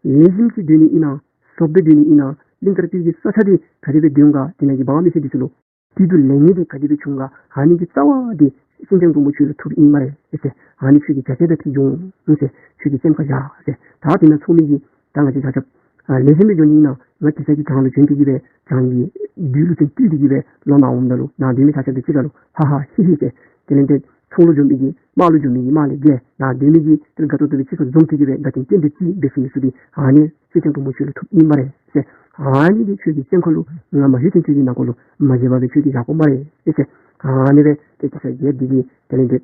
ལེགས་ཤོམ་ཅིག་སྡོད་ནི་ཨིན་ན་བཟོ་སྦེ་སྡོད་ནི་ཨིན་ན། གླིང་དཀར་སྟོད་ཀྱི་ས་ཆ་འདི་ག་དེ་སྦེ་སྡོད་འོང་ག། དེ་ནང་གི་འབངས་མི་སེར་འདི་ཚུ་ལུ་དེ་ཚུ་ལེགས་ཉེས་འདི་ག་དེ་སྦེ་བྱུང་ག། ཨ་ནི་གི་རྩ་བ་འདི་སེང་ལྕམ་འབྲུག་མོ་ཁྱོད་ལུ་ཐུགཔ་ཨིན་སྨ་རེ་ཟེར། ཨ་ནི་ཁྱོད་ཀྱིས་བྱ་བྱེད་དང་འཁྲིལ་འགྱོ་འོང་ཟེར། ཁྱོད་ཀྱིས་སེམས་ཁར་བཞག་ཟེར། ད་དེ་ནང་ཚོགས་མི་གིས་ད་ང་བཅས་ཆ་ཁྱབ་ཨ་ལེགས་ཤོམ་སྦེ་འགྱོ་ནི་ཨིན་ན། ང་དེ་ཚུ་གི་བྱང་ལུ་བྱོན་ཏེ་གི་སྦེ་བྱང་གི་བདུད་ལུ་བྱོན་ཏེ་གི་སྦེ་ལོག་ནཱ་འོངམ་ད་ལུ་ནཱ་སྡོད་མི་ཆ་ཁྱབ་འདི་གཅིག་ཁར་ལུ་ཧ་ཧ་ཧི་ཧི་ཟེར། དེ་ལས་དེ་ཚོགས་ལུ་འགྱོ་མི་གིས་དམག་ལུ་འགྱོ་མི་གིས་དམག་ལས་རྒྱལ། ནཱ་སྡོད་མི་གིས་དེ་ལས་དགའ་ཏོག་ཏོ་སྦེ་གཅིག་ཁར་འཛོམས་ཏེ་གི་སྦེ་དགའ་སྟོན་རྟེན་འབྲེལ་རྩིས་འབད་ཚུགས་མི་ཚུ་འདི་ཨ་ནི་སེང་ལྕམ་འབྲུག་མོ་ཁྱོད་ལུ་ཐུགཔ་ཨིན་སྨ་རེ་ཟེར། ཨ་ནི་འདི་ཁྱོད་ཀྱི་སེམས་ཁར་ལུ་ང་མ་ཤེས་ཅིན་ཁྱོད་ཀྱི་ནང་ཁོག་ལུ་མ་བརྗེད་པར་སྦེ་ཁྱོད་ཀྱིས་བཞག་དགོ་སྨ་རེ་ཟེར། ཨ་ནི་སྦེ་དེ་གེ་སར་རྒྱལཔོ་འདི་གིས་དེ་ལས་དེ་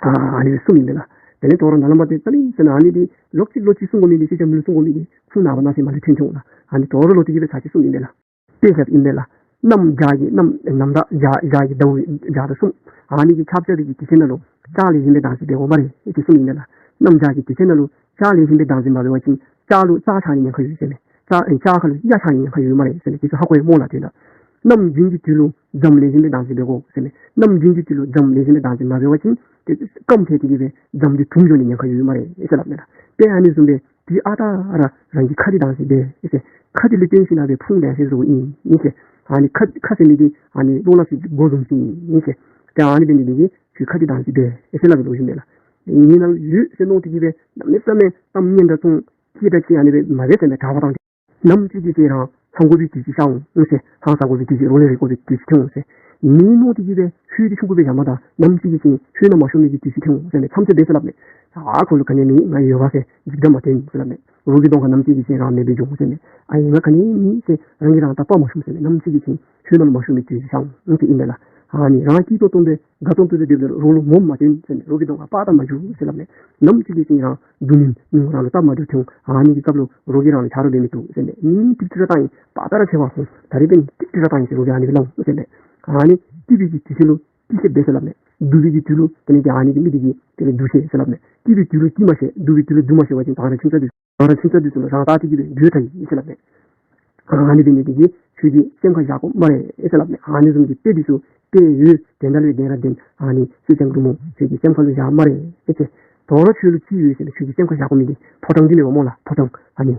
ཨ་ནི་སྦེ་གསུངམ་ཨིན་པས་ལགས། དེ་ལས་དོ་རུང་ནཱ་ལས་མར་དེ་ད་ལས་ཟེར་ན་ཨ་ནི་འདི་ལོག་ཅི་ལོག་ཅི་གསུང་དགོ་མི་འདི་སེང་ལྕམ་ལུ་གསུང་དགོ་མི་འདི་ཁུངས་ནཱ་བ་ནཱ་ཟེར་མ་ལུ་ཐོན་ཐོན་ལགས། ཨ་ནི་དོ་རུང་ལོག་སྟེ་གི་སྦེ་ཚར་ཅིག་གསུངམ་ཨིན་པས་ལགས། དཔེ་བཞགཔ་ཨིན་པས་ལགས། གནམ་བྱཱར་གྱི་གནམ་ནམ་ཟླ་བྱཱར་བྱཱར་གྱི་ཟླཝ་བྱཱར་དང་གསུམ་ཨ་ནི་གི་ཆརཔ་རྐྱབ་པའི་གི་དུས་ཚོད་ནང་ལུ་ལྕགས་ལེགས་ཤོམ་སྦེ་བདག་འཛིན་འབད་དགོ་སྨ་རེ་ཟེར་གསུངམ་ཨིན་པས་ལགས། གནམ་བྱཱར་གྱི་དུས་ཚོད་ནང་ལུ་ལྕགས་ལེགས་ཤོམ་སྦེ་བདག་འཛིན་མ་འབད་བ་ཅིན་ལྕགས་ལུ་རྩ་ཆག་ནི་ཉེན་ཁ་ཡོད་ཟེར་མས། རྩ་ཨེ་ལྕགས་ཁར་ལུ་གཡའ་ཆག་ནི་ཉེན་ཁ་ཡོད་སྨ་རེ་ཟེར་མས། དེ་ཚུ་ཧ་གོ་ཡི་སྨོ་ལགས། དེ་ལགས། གནམ་དབྱུང་གི་དུས་ལུ་རྫམ་ལེགས་ཤོམ་སྦེ་བདག་འཛིན་འབད་དགོ་ཟེར་མས། གནམ་དབྱུང་གི་དུས་ལུ་རྫམ་ལེགས་ཤོམ་སྦེ་བདག་འཛིན་མ་འབད་བ་ཅིན་དེ་སྐམ་ཐལ་ཏེ་གི་སྦེ་རྫམ་འདི་དྲུངམ་འགྱོ་ནི་ཉེན་ཁ་ཡོད་སྨ་རེ་ཟེར་སླབ་མས་ལགས། དཔེ་ཨ་ནི་བཟུམ་སྦེ་དུས་ཨ་རྟག་ར་རང་གི་ཁ་འདི་བདག་འཛིན་འབད་ཟེར། ཁ་འདི་ལུ་བརྟེན་ཞིན་ན་སྦེ་ཕུང་ལེ་ཤ་བཟོཝ་ཨིན་ཟེར། ཨ་ནི་ཁ་ཁ་ཟེར་མི་འདི་ཨ་ནི་བློ་སླབ་ས་གི་སྒོ་བཟུམ་ཅིག་ཨིན་ཟེར། ཏེ་ཨ་ནི་འབད་ནི་འདི་གིས་ཁྱོད་ཁ་འདི་བདག་འཛིན་འབད་ཟེར་སླབ་པའི་ལོ་རྒྱུས་མས་ལགས། ངེའི་ནང་ལུ་ཡོད་ཟེར་མནོ་སྟེ་གི་སྦེ་གནམ་མེད་ས་མེད་གཏམ་སྙན་གྲགས་བཙོང་ཅི་དང་ཅི་ཨ་ནི་སྦེ་མ་འབད་ཟེར་མས། གྲགས་པ་བཏང་སྟེ་ནམ་ཅིག་གི་ཚེ་རང་ལྷང་དགོ་པའི་དུས་ཅིག་ཤར་འོང་ཟེར། ལྷང་ས་དགོ་པའི་དུས་ཅིག་རོགས་ལས་རེ་དགོ་པའི་དུས་ཅིག་ཐོན་འོང་ཟེར། མི་མནོ་སྟེ་གི་སྦེ་ཤུལ་འདི་ཆུང་ཀུ་སྦེ་བཞག་མ་ད་ནམ་ཅིག་གི་ཚེ་ཤུལ་ནང་མ་ཤོང་མི་གི་དུས་ཅིག་ཐོན་འོང་ཟེར་མས། མཚམས་ཚད་འབད་ཟེར་སླབ་མས། ཨ་ཁོ་ལུ་ག་ནི་མེད་ང་ཡོད་པ་ཟེར་འཇིགས་སྐྲག་མ་སྟོན་ཟེར་སླབ་མས། རོགས་ཀྱི་གདོང་ཁར་ནམ་ཅིག་གི་ཚེ་རང་མེདཔ་སྦེ་འགྱོ་འོང་ཟེར་མས། ཨ་ཡེ་ང་ག་ནི་མེད་ཟེར་རང་གིས་རང་ད་དཔའ་མ་ཤོང་ཟེར་མས། ནམ་ཅིག་གི་ཚེ་ཤུལ་ནང་མ་ཤོང་མི་དུས་ཅིག་ཤར་འོང་ཟེར་ཨིན་པས་ལགས། ཨ་ནི་རང་སྐྱིད་ཏོང་ཏོ་སྦེ་དགའ་ཏོང་ཏོ་སྦེ་སྡོདཔ་ད་རོགས་ལུ་མོ་མ་སྟོན་ཟེར་མས། རོགས་ཀྱི་གདོང་ཁར་དཔའ་རྟགས་མ་འགྱུར་ཟེར་སླབ་མས། ནམ་ཅིག་གི་ཚེ་རང་སྡུག་བསྔལ་ནུ་རང་ལུ་སྟབས་མ་བདེཝ་ཐོན་འོང་། ཨ་ནི་གི་སྐབས་ལུ་རོགས་ཀྱིས་རང་ལུ་ཆ་རོགས་འབད་མི་བཏུབ་ཟེར་མས། ངེའི་ཏིག་ཏི་ར་བཏང་ཡི། བ་ད་ར་ཆེ་བ་ཧོ་ད་རེས་འབད་ནི་ཏིག་ཏི་ར་བཏང་ཡི་ཟེར་རོགས་ཀྱིས་ཨ་ནི་སྦེ་སླབ་འོང་ཟེར་མས། ཨ་ནི་སྐྱིད་པའི་གི་དུས་ཚོད་ལུ་སྐྱིད་ཤོས་འབད་ཟེར་སླབ་མས། སྡུག་པའི་གི་དུས་ལུ་དེ་ལས་དེ་ཨ་ནི་གི་མི་དེ་གིས་དེ་ལས་སྡུག་ཤོས་ཟེར་སླབ་མས། སྐྱིད་པའི་དུས་ལུ་སྐྱིད་མ་ཤེས། སྡུག་པའི་དུས་ལུ་སྡུག་མ་ཤེས་པ་ཅིན་ད་རེས་ཁྱིམ་ཚང་འདི་ཚུ་རང་རང་ཁྱིམ་ཚང་འདི་ཚུ་ལུ་རང་བལྟ་སྟེ་གི་སྦེ་འགྱོ་ད་ཡི་ཟེར་སླབ་མས། ཨ་ནི་འབད་ནི་དེ་གིས་ཁྱོད་ཀྱིས་སེམས་ཁར་བཞག་དགོ་སྨ་རེ་ཟེར་སླབ་མས། ཨ་ནི་བཟུམ་གྱི་དཔེ་འདི་ཚུ་དཔེ་ཡོད་དེ་འདྲ་ལུ་བདེན་ར་བདེན། ཨ་ནི་སེང་ལྕམ་འབྲུག་མོ་ཁྱོད་ཀྱིས་སེམས་ཁར་ལུ་བཞག་སྨ་རེ་ཟེར། དོ་རུང་ཁྱོད་ལུ་ཅི་ཡོད་ཟེར་ན་ཁྱོད་ཀྱིས་སེམས་ཁར་བཞག་དགོ་མི་འདི་ཕོ་བྲང་འདི་མེན་པ་སྨོ་ལགས། ཕོ་བྲང་ཨ་ནི་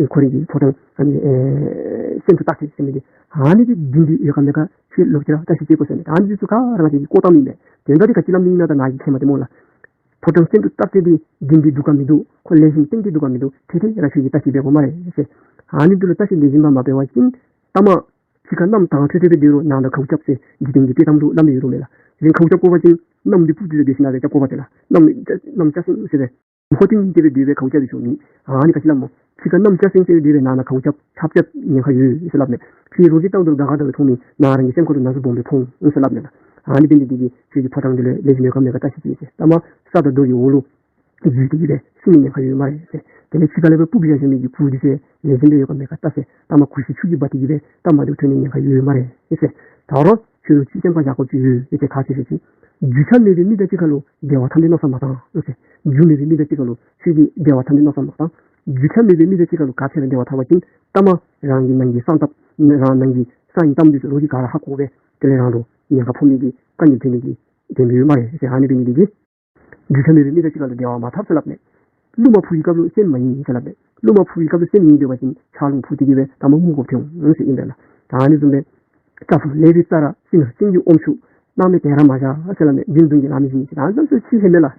ཁོ་རའི་གི་ཕོ་བྲང་ཨ་ནི་ཨེ་སེམས་སུ་བཏགས་ཏེ་ཟེར་མི་འདི་ཨ་ནི་འདི་འདི་འདི་ཡོད་ག་མེད་ག་ཁྱོད་ལོག་ཅི་ར་བལྟ་ཤིག་ཅིག་གོ་ཟེར་མས། ཨ་ནི་འདི་ཚུ་ག་ར་ང་བཅས་ཀྱིས་བཀོ་བཏང་མི་མས། དེ་འདྲ་འདི་ག་ཅི་སླབ་ནི་ཨིན་ན་ད་ནཱ་གིས་མཁྱེན་མ་སྟེ་སྨོ་ལགས། ཕོ་བྲང་སྟེང་དུ་བཏབ་སྟེ་འདི་འདི་འདི་འདུག་ག་མི་འདུག། ཁོ་ལེགས་ཤོམ་བཏིང་སྟེ་འདུག་ག་མི་འདུག། དེ་དེ་ར་ཁྱོད་ཀྱིས་བརྟག་ཞིབ་འབད་དགོ་སྨ་རེ་ཟེར། ཨ་ནི་འདི་ལུ་བརྟག་ཞིབ་ལེགས་ཤོམ་སྦེ་མ་འབད་བ་ཅིན་ལྟ་མ་ཕྱི་ཁ་གནམ་དྭངས་འཕྲོས་འཕྲོས་སྦེ་སྡོད་རུང་ནང་ན་ཁཝ་རྐྱབ་ཟེར་འཇིག་རྟེན་གྱི་དཔྱེ་གཏམ་ལུ་སླབ་མི་ཡོད་རུང་མེན་ལགས། རིང་ཁཝ་རྐྱབ་དགོ་པ་ཅིན་གནམ་འདི་སྤུབ་སྟེ་སྡོད་ཞིན་ན་ར་རྐྱབ་དགོ་པ་ཅིན་ལགས། གནམ་གནམ་སྐྱ་སེང་ཟེར་སྦེ་ཧོ་ཏིང་སྟེ་སྦེ་སྡོད་སྦེ་ཁཝ་རྐྱབ་སྦེ་འགྱོ་ནི། ཨ་ནི་ག་ཅི་སླབ་སྨོ། ཕྱི་ཁ་གནམ་སྐྱ་སེང་སེང་སྦེ་སྡོད་སྦེ་ནང་ན་ཁཝ་རྐྱབ་ཆརཔ་རྐྱབ་ཉེན་ཁ་ཡོད་ཟེར་སླབ་མས། ཕྱི་རོ་གི་སྟེང་དུ་དགའ་དགའ་སྦེ་མཐོང་ནི་ནང་རང་གི་སེམས་ཁ་ལུ་ན་ཟུག་སྦོམ་སྦེ་ཕོག་འོང་ཟེར་སླབ་མས་ལགས། ཨ་ནི་འབད་ནི་འདི་གིས་ཁྱོད་ཀྱི་ཕོ་བྲང་འདི་ལུ་ལེགས་ཤོམ་ཡོད་ག་མེད་ག་བརྟག་ཞིབ་ཅིག་ཟེར། ལྟ་མ་ས་དང་རྡོ་གི་འོག་ལུ་འཛུལ་ཏེ་གི་སྦེ་ཤི་ནི་ཉེན་ཁ་ཡོད་སྨ་རེ་ཟེར། དེ་ལས་ཕྱི་ཁ་ལས་སྦེ་སྤུབ་བཞག་བཞག་མི་གི་གུར་འདི་ཚུ་ལེགས་ཤོམ་སྦེ་ཡོད་ག་མེད་ག་བལྟ་ཟེར། ལྟ་མ་གུར་ཤི་ཆུ་གིས་འབག་སྟེ་གི་སྦེ་ལྟ་མ་འདི་ཐོན་ནི་ཉེན་ཁ་ཡོད་སྨ་རེ་ཟེར། ད་རུང་ཁྱོད་ར་ཅིག་སེམས་ཁར་བཞག་དགོཔ་ཅིག་ཡོད་ཟེར། ག་ཅི་ཟེར་བ་ཅིན་རྒྱུས་ཆ་མེད་པའི་མི་དང་གཅིག་ཁར་ལུ་བདེ་བ་ཐོབ་ནི་མནོ་བསམ་མ་བཏང་ཟེར། རྒྱུས་མེད་པའི་མི་དང་གཅིག་ཁར་ལུ་ཁྱོད་ཀྱིས་བདེ་བ་ཐོབ་ནི་མནོ་བསམ་མ་བཏང་། རྒྱུས་ཆ་མེད་པའི་མི་དང་གཅིག་ཁར་ལུ་ག་ཅི་ར་བདེ་བ་ཐོབ་པ་ཅིན་ལྟ་མ་རང་གི་ནང་གི་གསང་གཏམ་རང་ནང་གི་གསང་བའི་གཏམ་འདི་ཚུ་རོགས་ཀྱིས་ག་ར་ཧ་གོ་སྦེ་དེ་ལས་རང་ལུ་ཉེན་ཁ་ཕོག་ནི་གི་དཀའ་ངལ་འཕྱད་ནི་གི་དེ་མི་ཡོད་སྨ་རེ་ཟེར། ཨ་ནི་འབད་ནི་འདི་གིས་རྒྱུས་ཆ་མེད་པའི་མི་དང་གཅིག་ཁར་ལུ་བདེ་བ་མ་ཐོབ་ཟེར་སླབ་མས། རླུང་མ་ཕུ་བའི་སྐབས་ལུ་སེམས་མ་ཡེངས་ཟེར་སླབ་མས། རླུང་མ་ཕུ་བའི་སྐབས་ལུ་སེམས་ཡེངས་སྡོད་པ་ཅིན་ཆར་རླུང་ཕུ་སྟེ་གི་སྦེ་ལྟ་མ་ངུ་དགོཔ་ཐོན་འོང་ཟེར་ཨིན་པས་ལགས། ད་ཨ་ནི་བཟུམ་སྦེ་སྐྲ་ཕུང་ལེགས་པའི་རྩྭ་ར་སྲིན་སྲིན་གྱི་ཨོམ་ཆུ་སྣང་མེད་དེ་ར་མ་བཞག་ཟེར་སླབ་མས། རྒྱུན་དུ་གི་ལམ་བཞིན་ཟེར། ད་ཨ་ནི་བཟུམ་ཅིག་ཟེར་མས་ལགས།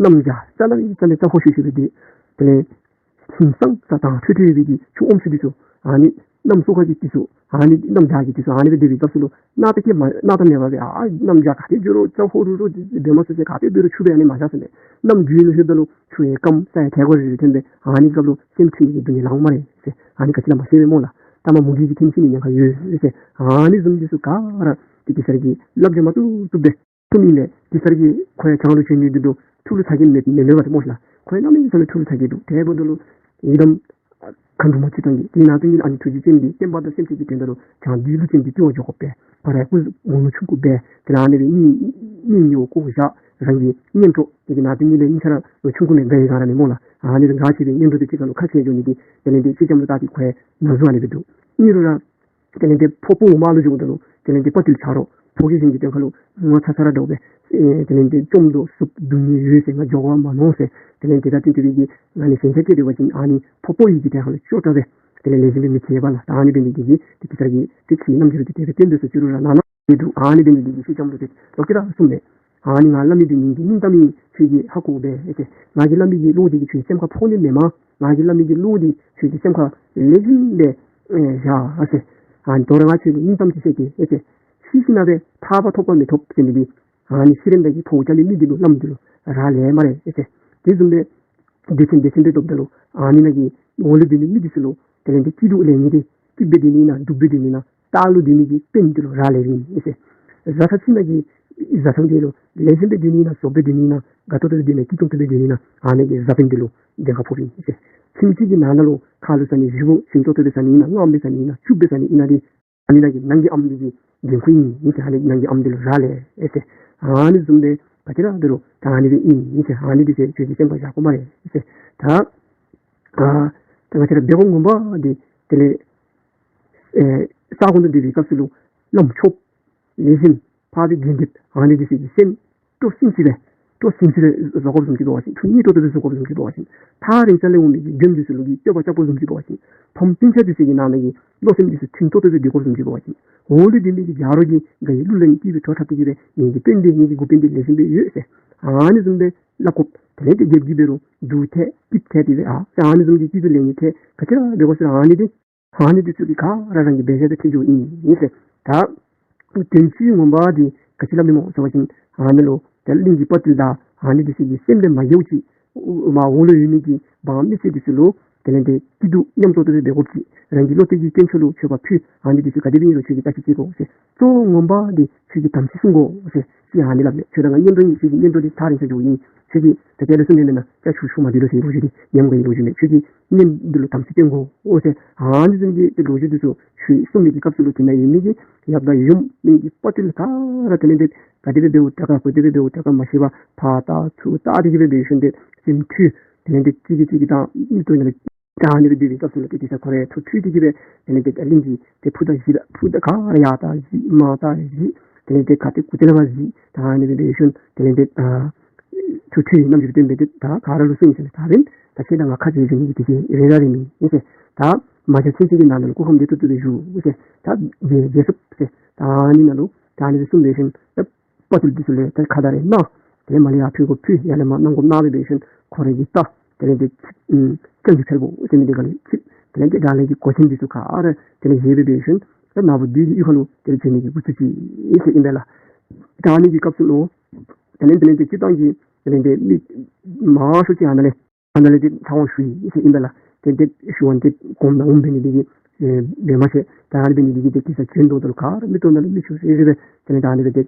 གནམ་བྱཱར་རྩྭ་ལ་རྩྭ་ལ་རྩྭ་ཕོ་ཤུ་ཤུ་སྦེ་སྡོད། དེ་ལས་ཁྱིམ་ཚང་ས་དྭངས་འཕྲོས་འཕྲོས་སྦེ་གི་ཆུ་ཨོམ་ཆུ་འདི་ཚུ་ཨ་ནི་གནམ་སོ་ཁ་གི་དུས་སུ་ཨ་ནི་གནམ་བྱཱར་གྱི་དུས་སུ་ཨ་ནི་སྦེ་སྡོད་པའི་སྐབས་སུ་ལུ་སྣང་དག་གི་མ་སྣང་དག་མེད་པར་སྦེ་ཨ་གནམ་བྱཱར་ག་ཏེ་འགྱོ་རུང་རྩྭ་ཕོ་རུ་རུ་འདི་འབད་མ་ཚུགས་ཟེར་ག་ཏེ་འབད་རུང་ཆུ་སྦེ་ཨ་ནི་མ་བཞག་ཟེར་མས། གནམ་དགུན་ལུ་ལྷོདཔ་ད་ལུ་ཆུ་ཡང་སྐམ་ས་ཡང་ཐལ་གོ་རི་རི་ཐོན་སྦེ་ཨ་ནི་སྐབས་ལུ་སེམས་འཁྲུལ་ནི་གི་སྡུག་བསྔལ་ལང་སྨ་རེ་ཟེར། ཨ་ནི་ག་ཅི་ལ་མ་ཤེས་པས་སྨོ་ལགས། ལྟ་མ་མུ་གེ་གིས་ཐིམ་ཤི་ནི་ཉེན་ཁ་ཡོད་ཟེར། ཨ་ནི་བཟུམ་འདི་ཚུ་ག་ར་དེ་གེ་སར་གྱིས་བསླབ་བྱ་མ་བཏུབ་བཏུབ་སྦེ་གསུངམ་ཨིན་ལགས། གེ་སར་གྱིས་ཁོ་ཡང་བྱང་ལུ་བྱོན་ནི་འདི་ལུ་ཐུགས་ལུ་ཚ་གྱང་མེད་མེད་མེད་པ་ཏེ་སྨོ་ལགས། ཁོ་ཡང་གནམ་མེད་ས་མེད་ཐུགས་ལུ་ཚ་གྱང་འདུག། དེ་འབདཝ་ད་ལུ་ཡི་དམ་མཁའ་འགྲོ་མ་བྱེ་ཐང་གིས་དེ་ནང་དོན་ཉིད་ཨ་ནི་ཐུགས་རྗེ་ཅན་འདི་བསྟན་པ་དང་སེམས་ཅན་གྱི་དོན་དག་ལུ་བྱང་བདུད་ཀླུ་བཙན་གྱི་བཏུལ་བར་འགྱོ་དགོ་པས། ཕར་ཡང་སྐུ་ངོ་ལུ་ཆུང་ཀུ་སྦེ་དེ་ལས་ཨ་ནི་སྦེ་གཉེན་གཉེན་ཉེ་བོ་བཀོ་བཞག། རང་གི་གཉེན་གྲོགས་དེ་གི་ནང་དོན་ཉིད་ལས་གཉིས་ཆ་ར་ལོ་ཆུང་ཀུ་མས། འགའ་ཡི་ག་ར་མེད་སྨོ་ལགས། ཨ་ནི་སྦེ་འགའ་བྱེད་པའི་གཉེན་གྲོགས་དེ་གཅིག་ཁར་ལུ་ཁ་འཁྱེར་འགྱོ་ནི་འདི་དེ་ལས་འདི་སེང་ལྕམ་ལུ་བལྟ་སྟེ་ཁོ་ཡང་ན་ཟུག་ཨ་ནི་སྦེ་འདུག། ཨིན་རུང་ར་དེ་ལས་འདི་ཕོ་ཕོ་བོ་མར་ལུ་འགྱོཝ་ད་ལུ་དེ་ལས་འདི་དཔའ་བརྟུལ་ཆ་རོགས་ཕོ་སྐྱེས་གཞན་གྱི་དོན་ཁ་ལུ་ངོ་ཚ་ཚ་ར་འདྲཝ་སྦེ་ཨེ་དེ་ལས་འདི་བཅོམ་དོ་གསུབ་སྡུག་བསྔལ་ཡོད་ཟེར་ང་འགྱོ་བ་མ་མནོ་ཟེར། དེ་ལས་འདི་ད་ཏིང་ཏི་རིགས་ཀྱི་ང་ནི་ཞེན་ཆགས་སྐྱེས་སྡོད་པ་ཅིན་ཨ་ནི་ཕོ་ཕོ་ཡི་གི་དོན་ཁ་ལུ་སྐྱོ་དྲགས་སྦེ་དེ་ལས་ལེགས་ཤོམ་སྦེ་མི་བྱེད་པས་ལགས། ད་ཨ་ནི་འབད་ནི་འདི་གིས་དེ་གེ་སར་གྱིས་དེ་ཁྱོད་རྣམ་འགྱུར་འདི་དེ་སྦེ་སྟོན་དོ་ཟེར་ཅི་རུང་ར་ནང་ན་འདི་འདུག། ཨ་ནི་འབད་ནི་འདི་གིས་སེང་ལྕམ་ལུ་དེ་ལོག་སྟེ་ར་གསུངས་མས། ཨ་ནི་ང་སླབ་མི་འདི་སྙིང་གི་སྙིང་གཏམ་ཨིན། ཁྱོད་ཀྱིས་ཧ་གོ་སྦེ་ཨེ་ཟེར། ང་གིས་སླབ་མི་གི་བློ་འདི་གིས་ཁྱོད་སེམས་ཁར་ཕོག་ནི་མེན་མས། ང་གིས་སླབ་མི་གི་བློ་འདི་ཁྱོད་ཀྱིས་སེམས་ཁར་ལེགས་ཤོམ་སྦེ་ཨེ་བཞག་ཨ་ཟེར། ཨ་ནི་དོ་རུང་ང་ཁྱོད་ལུ་སྙིང་གཏམ་ཅིག་བཤད་གེ་ཨེ་ཟེར། ཤི་ཞིན་ན་སྦེ་ཐར་པ་ཐོབ་པ་མི་ཐོབ་ཟེར་མི་འདི་ཨ་ནི་ཤི་རནམ་ད་གི་ཕོཝ་རྐྱབ་མི་མི་འདི་ལུ་བླམ་འདི་ལུ་རག་ལས་སྨ་རེ་ཨེ་ཟེར། དེ་བཟུམ་སྦེ་སྡེ་ཚན་སྡེ་ཚན་སྦེ་སྡོདཔ་ད་ལུ་ཨ་ནི་ནང་གི་འོག་ལུ་སྡོད་མི་མི་འདི་ཚུ་ལུ་དེ་ལས་འདི་སྐྱིད་སྡུག་ལེན་ནི་འདི་སྐྱིད་སྦེ་སྡོད་ནི་ཨིན་ན་སྡུག་སྦེ་སྡོད་ནི་ཨིན་ན་ལྟག་ལུ་སྡོད་མི་གི་དཔོན་འདི་ལུ་རག་ལས་ཨིན་ཨེ་ཟེར། བཟའ་ཚང་ཕྱི་ནང་གི་བཟའ་ཚང་འདི་ལུ་ལེགས་ཤོམ་སྦེ་སྡོད་ནི་ཨིན་ན་བཙོག་སྦེ་སྡོད་ནི་ཨིན་ན་དགའ་ཏོག་ཏོ་སྦེ་སྡོད་ནི་སྐྱིད་ཏོང་ཏོ་སྦེ་སྡོད་ནི་ཨིན་ན་ཨ་ནི་གི་བཟའ་དཔོན་འདི་ལུ་བདེན་ཁ་ཕོགཔ་ཨིན་ཨེ་ཟེར། ཁྱིམ་གཅིག་གི་ནང་ན་ལུ་ཁ་ལུ་ཟ་ནི་བཞེས་སྒོ་ཞིམ་ཏོག་ཏོ་སྦེ་ཟ་ནི་ཨིན་ན་མངརམོ་སྦེ་ཟ་ནི་ཨིན་ན་སྐྱུརཔ་སྦེ་ཟ་ནི་ཨིན་ན་འདི་ཨ་ནི་ནང་གི་ནང་གི་ཨམ་འདི་གི་འགན་ཁུར་ཨིན་ཨེ་ཟེར། ཨ་ནི་ནང་གི་ཨམ་འདི་ལུ་རག་ལས་ཨེ་ཟེར། ཨ་ནི་བཟུམ་སྦེ་ག་ཅི་ར་འབད་རུང་ད་ཨ་ནི་སྦེ་ཨིན་ཨེ་ཟེར། ཨ་ནི་འདི་ཟེར་ཁྱོད་ཀྱིས་སེམས་ཁར་བཞག་དགོ་སྨ་རེ་ཨེ་ཟེར། ད་ཨ་ད་ང་བཅས་ར་སྦེ་གོ་ངོ་མ་འདི་དེ་ལས་ཨེ་ས་གོ་ནང་སྡོད་པའི་སྐབས་སུ་ལུ་བླམ་ཆོསཔ་ལེགས་ཤོམ་ཕར་སྦེ་འགན་འདེབས། ཨ་ནི་འདི་ཚུ་གི་སེམས་སྤྲོ་སིང་སིང་སྦེ་སྤྲོ་སིང་སིང་སྦེ་བཟོ་དགོཔ་བཟུམ་ཅིག་འབད་བ་ཅིན་ཐུགས་མཉེས་ཏོག་ཏོ་སྦེ་བཟོ་དགོཔ་བཟུམ་ཅིག་འབད་བ་ཅིན་ཐག་རིང་ས་ལས་འོང་མི་གི་མགྱོནམ་འདི་ཚུ་ལུ་གི་བསྟོད་པ་རྐྱབ་དགོཔ་བཟུམ་ཅིག་འབད་བ་ཅིན་ཕམ་སྤུན་ཆ་འདི་ཚུ་གི་ནང་ན་གི་བློ་སེམས་འདི་ཚུ་མཐུན་ཏོག་ཏོ་སྦེ་སྡོད་དགོཔ་བཟུམ་ཅིག་འབད་བ་ཅིན་འོག་ལུ་སྡོད་མི་གི་རྒྱ་རོགས་ཀྱིས་ག་ཡི་གླུ་ལེན་ཏེ་སྦེ་བྲོ་འཁྲབ་སྟེ་གི་སྦེ་ངེ་གི་དཔོན་འདི་ངེ་གི་འགོ་དཔོན་འདི་ལེགས་ཤོམ་སྦེ་ཡོད་ཟེར་ཨ་ནི་བཟུམ་སྦེ་སླབ་དགོཔ། དེ་ལས་འདི་རྒྱལཔོ་གིས་འབད་རུང་སྡུག་ཐལ་སྐྱིད་ཐལ་ཏེ་སྦེ་ཨ་ཨ་ནི་བཟུམ་གྱི་སྐྱིད་སྡུག་ལེན་ནི་ཐད་ག་ཅི་ར་འབད་དགོ་ཟེར་ཨ་ནི་འདི་ཨ་ནི་འདི་ཚུ་འདི་ག་ར་རང་གི་འབད་བཞག་དང་འཁྲིལ་འགྱོཝ་ཨིན་ཟེར། ད་དོན་སྤྱི་ངོ་མ་འདི་ག་ཅི་སླབ་ནི་སྨོ་ཟེར་བ་ཅིན་ཨ་ནི་ལུ་ད་གླིང་གི་དཔའ་བརྟུལ་དང་ཨ་ནི་འདི་ཚུ་གི་སེམས་ལས་མ་འགལཝ་ཅིག། མར་འོག་ལུ་ཡོད་མི་གི་འབངས་མི་སེར་འདི་ཚུ་ལུ་དེ་ལས་འདི་སྐྱིད་སྡུག་མཉམ་གཏོགས་ཏོག་ཏོ་སྦེ་འབད་དགོཔ་ཅིག། རང་གི་བློ་གཏད་ཀྱི་དཀོན་མཆོག་ལུ་མཆོད་པ་ཕུལ། ཨ་ནི་འདི་ཚུ་ག་དེ་སྦེ་ཨིན་རུང་ཁྱོད་ཀྱིས་བརྟག་ཞིབ་བྱེད་དགོ་ཟེར། གཙོ་བོ་ངོ་མ་འདི་ཁྱོད་ཀྱིས་དམ་ཚིག་བསྲུང་དགོ་ཟེར། ཅིག་ཨ་ནི་སླབ་མས། ཁྱོད་ར་ང་གཉེན་གྲོགས་ཨིན། ཁྱོད་ཀྱི་གཉེན་གྲོགས་འདི་ཐག་རིང་ས་འགྱོཝ་ཨིན། ཁྱོད་ཀྱིས་ད་ལྟོ་ལས་གསུངས་མི་མེན་ན་ཅ་ཆུ་ཆུ་མ་འདི་ལོ་ཟེར་ལོ་རྒྱུས་འདི་ཉམས་དགའི་ལོ་རྒྱུས་མས། ཁྱོད་ཀྱིས་གཉེན་འདི་ལུ་དམ་ཚིག་བསྟེན་དགོ་ཟེར། ཨ་ནི་བཟུམ་གྱི་ལོ་རྒྱུས་འདི་ཚུ་ཁྱོད་གསུངས་མི་གི་སྐབས་སུ་ལུ་དེ་ནང་ཡོད་མི་གི་ཡབ་དང་ཡུམ་གླིང་གི་དཔའ་བརྟུལ་ག་ར་དེ་ལས་འདི་ག་དེ་སྦེ་འབདཝ་དྲག་ག་ག་དེ་སྦེ་འབདཝ་དྲག་ག་མ་ཤེས་པར་ཕར་བལྟ་ཚུར་བལྟ་སྟེ་གི་སྦེ་འབད་ཞིནམ་ཏེ་སེམས་འཁྲུལ། དེ་ལས་འདི་གཅིག་གིས་གཅིག་གི་དང་མིག་ཏོ་ནང་ལུ་ད་ཨ་ནི་སྦེ་སྡོད་པའི་སྐབས་སུ་ལུ་ཏེ་དེ་ཚེ་ཁོ་ར་ཐུགས་འཁྲུལ་ཏེ་གི་སྦེ་དེ་ལས་འདི་གླིང་གི་ཏེ་ཕུ་དང་གཞི་ལ་ཕུ་དང་ག་ར་ཡར་བལྟ་གཞི་མར་བལྟ་གཞི་དེ་ལས་འདི་ག་ཏེ་གུ་ཏེ་ལས་མར་གཞི་ད་ཨ་ནི་སྦེ་འབད་ཞིནམ་དེ་ལས་འདི་ཨ་ཐུགས་འཁྲུལ་རྣམ་འགྱུར་སྟོན་སྦེ་ཏེ་ད་ག་ར་ལུ་གསུངས་ཡི་ཟེར་མས། ད་རིམ་ད་ཁྱེད་དང་ང་ཁ་འབྱལ་འགྱོ་ནི་གི་དེ་ཅིག་རེ་ར་རེ་མེད་ཨིན་ཟེར། ད་མ་བྱ་ཚིག་གཅིག་གི་ནང་ན་ལུ་སྐུ་ཁམས་བདེ་ཏོག་ཏོ་སྦེ་བཞུགས་ཟེར། ད་མཇལ་མཇལ་ཚུགས་ཟེར། ད་ཨ་ནི་ནང་ལུ་ད་ཨ་ནི་སྦེ་གསུངས་སྦེ་ཞིནམ་ད་དཔའ་བརྟུལ་འདི་ཚུ་ལས་ད་ཁ་བརྡ་རེ་གནང་། དེ་ལས་མར་ལས་ཡར་འཕུར་དགོཔ་འཕུར། ཡར་ལས་མར་གནམ་སྒོ་ནང་སྦེ་འབད་ཞིནམ་ཁོ་རའི་གི་རྟ་དེ་ལས་དེ་ཨམ་རྐྱང་རྒོད་འཕེལ་པོ་ཟེར་མི་འདི་ག་ལས་ཅིག་དེ་ལས་དེ་དགྲ་ལྷ་གི་གོ་ཆེན་འདི་ཚུ་ག་ར་དེ་ལས་བཞེས་སྦེ་འབད་ཞིནམ་ད་ནཱ་བུ་བདུད་ཀྱི་གཡུས་ཁ་ལུ་དེ་ལས་བྱོན་ནི་གི་འགོ་བཙུགས་ཅི་ཟེར་ཨིན་པས་ལགས། ད་ཨ་ནི་གི་སྐབས་སུ་ལུ་དེ་ལས་དེ་ལས་དེ་སྤྱིར་བཏང་གི་དེ་ལས་དེ་མི་མང་ཤོས་ཅིག་ཨ་ནཱ་ལས་ཨ་ནཱ་ལས་དེ་ཕྱག་དབང་ཞུ་ཡི་ཟེར་ཨིན་པས་ལགས། དེ་དེ་ཞུ་བ་དེ་གོམས་དང་འོངམ་འབད་ནི་དེ་གིས་ཨེ་འབད་མ་ཤེས། ད་ཨ་ནི་འབད་ནི་དེ་གིས་དེ་གེ་སར་བྱོན་དོ་ད་ལུ་ག་ར་མིག་ཏོ་ནང་ལས་མིག་ཆུ་རེ་རེ་སྦེ་དེ་ལས་ད་ཨ་ནི་སྦེ་དེ་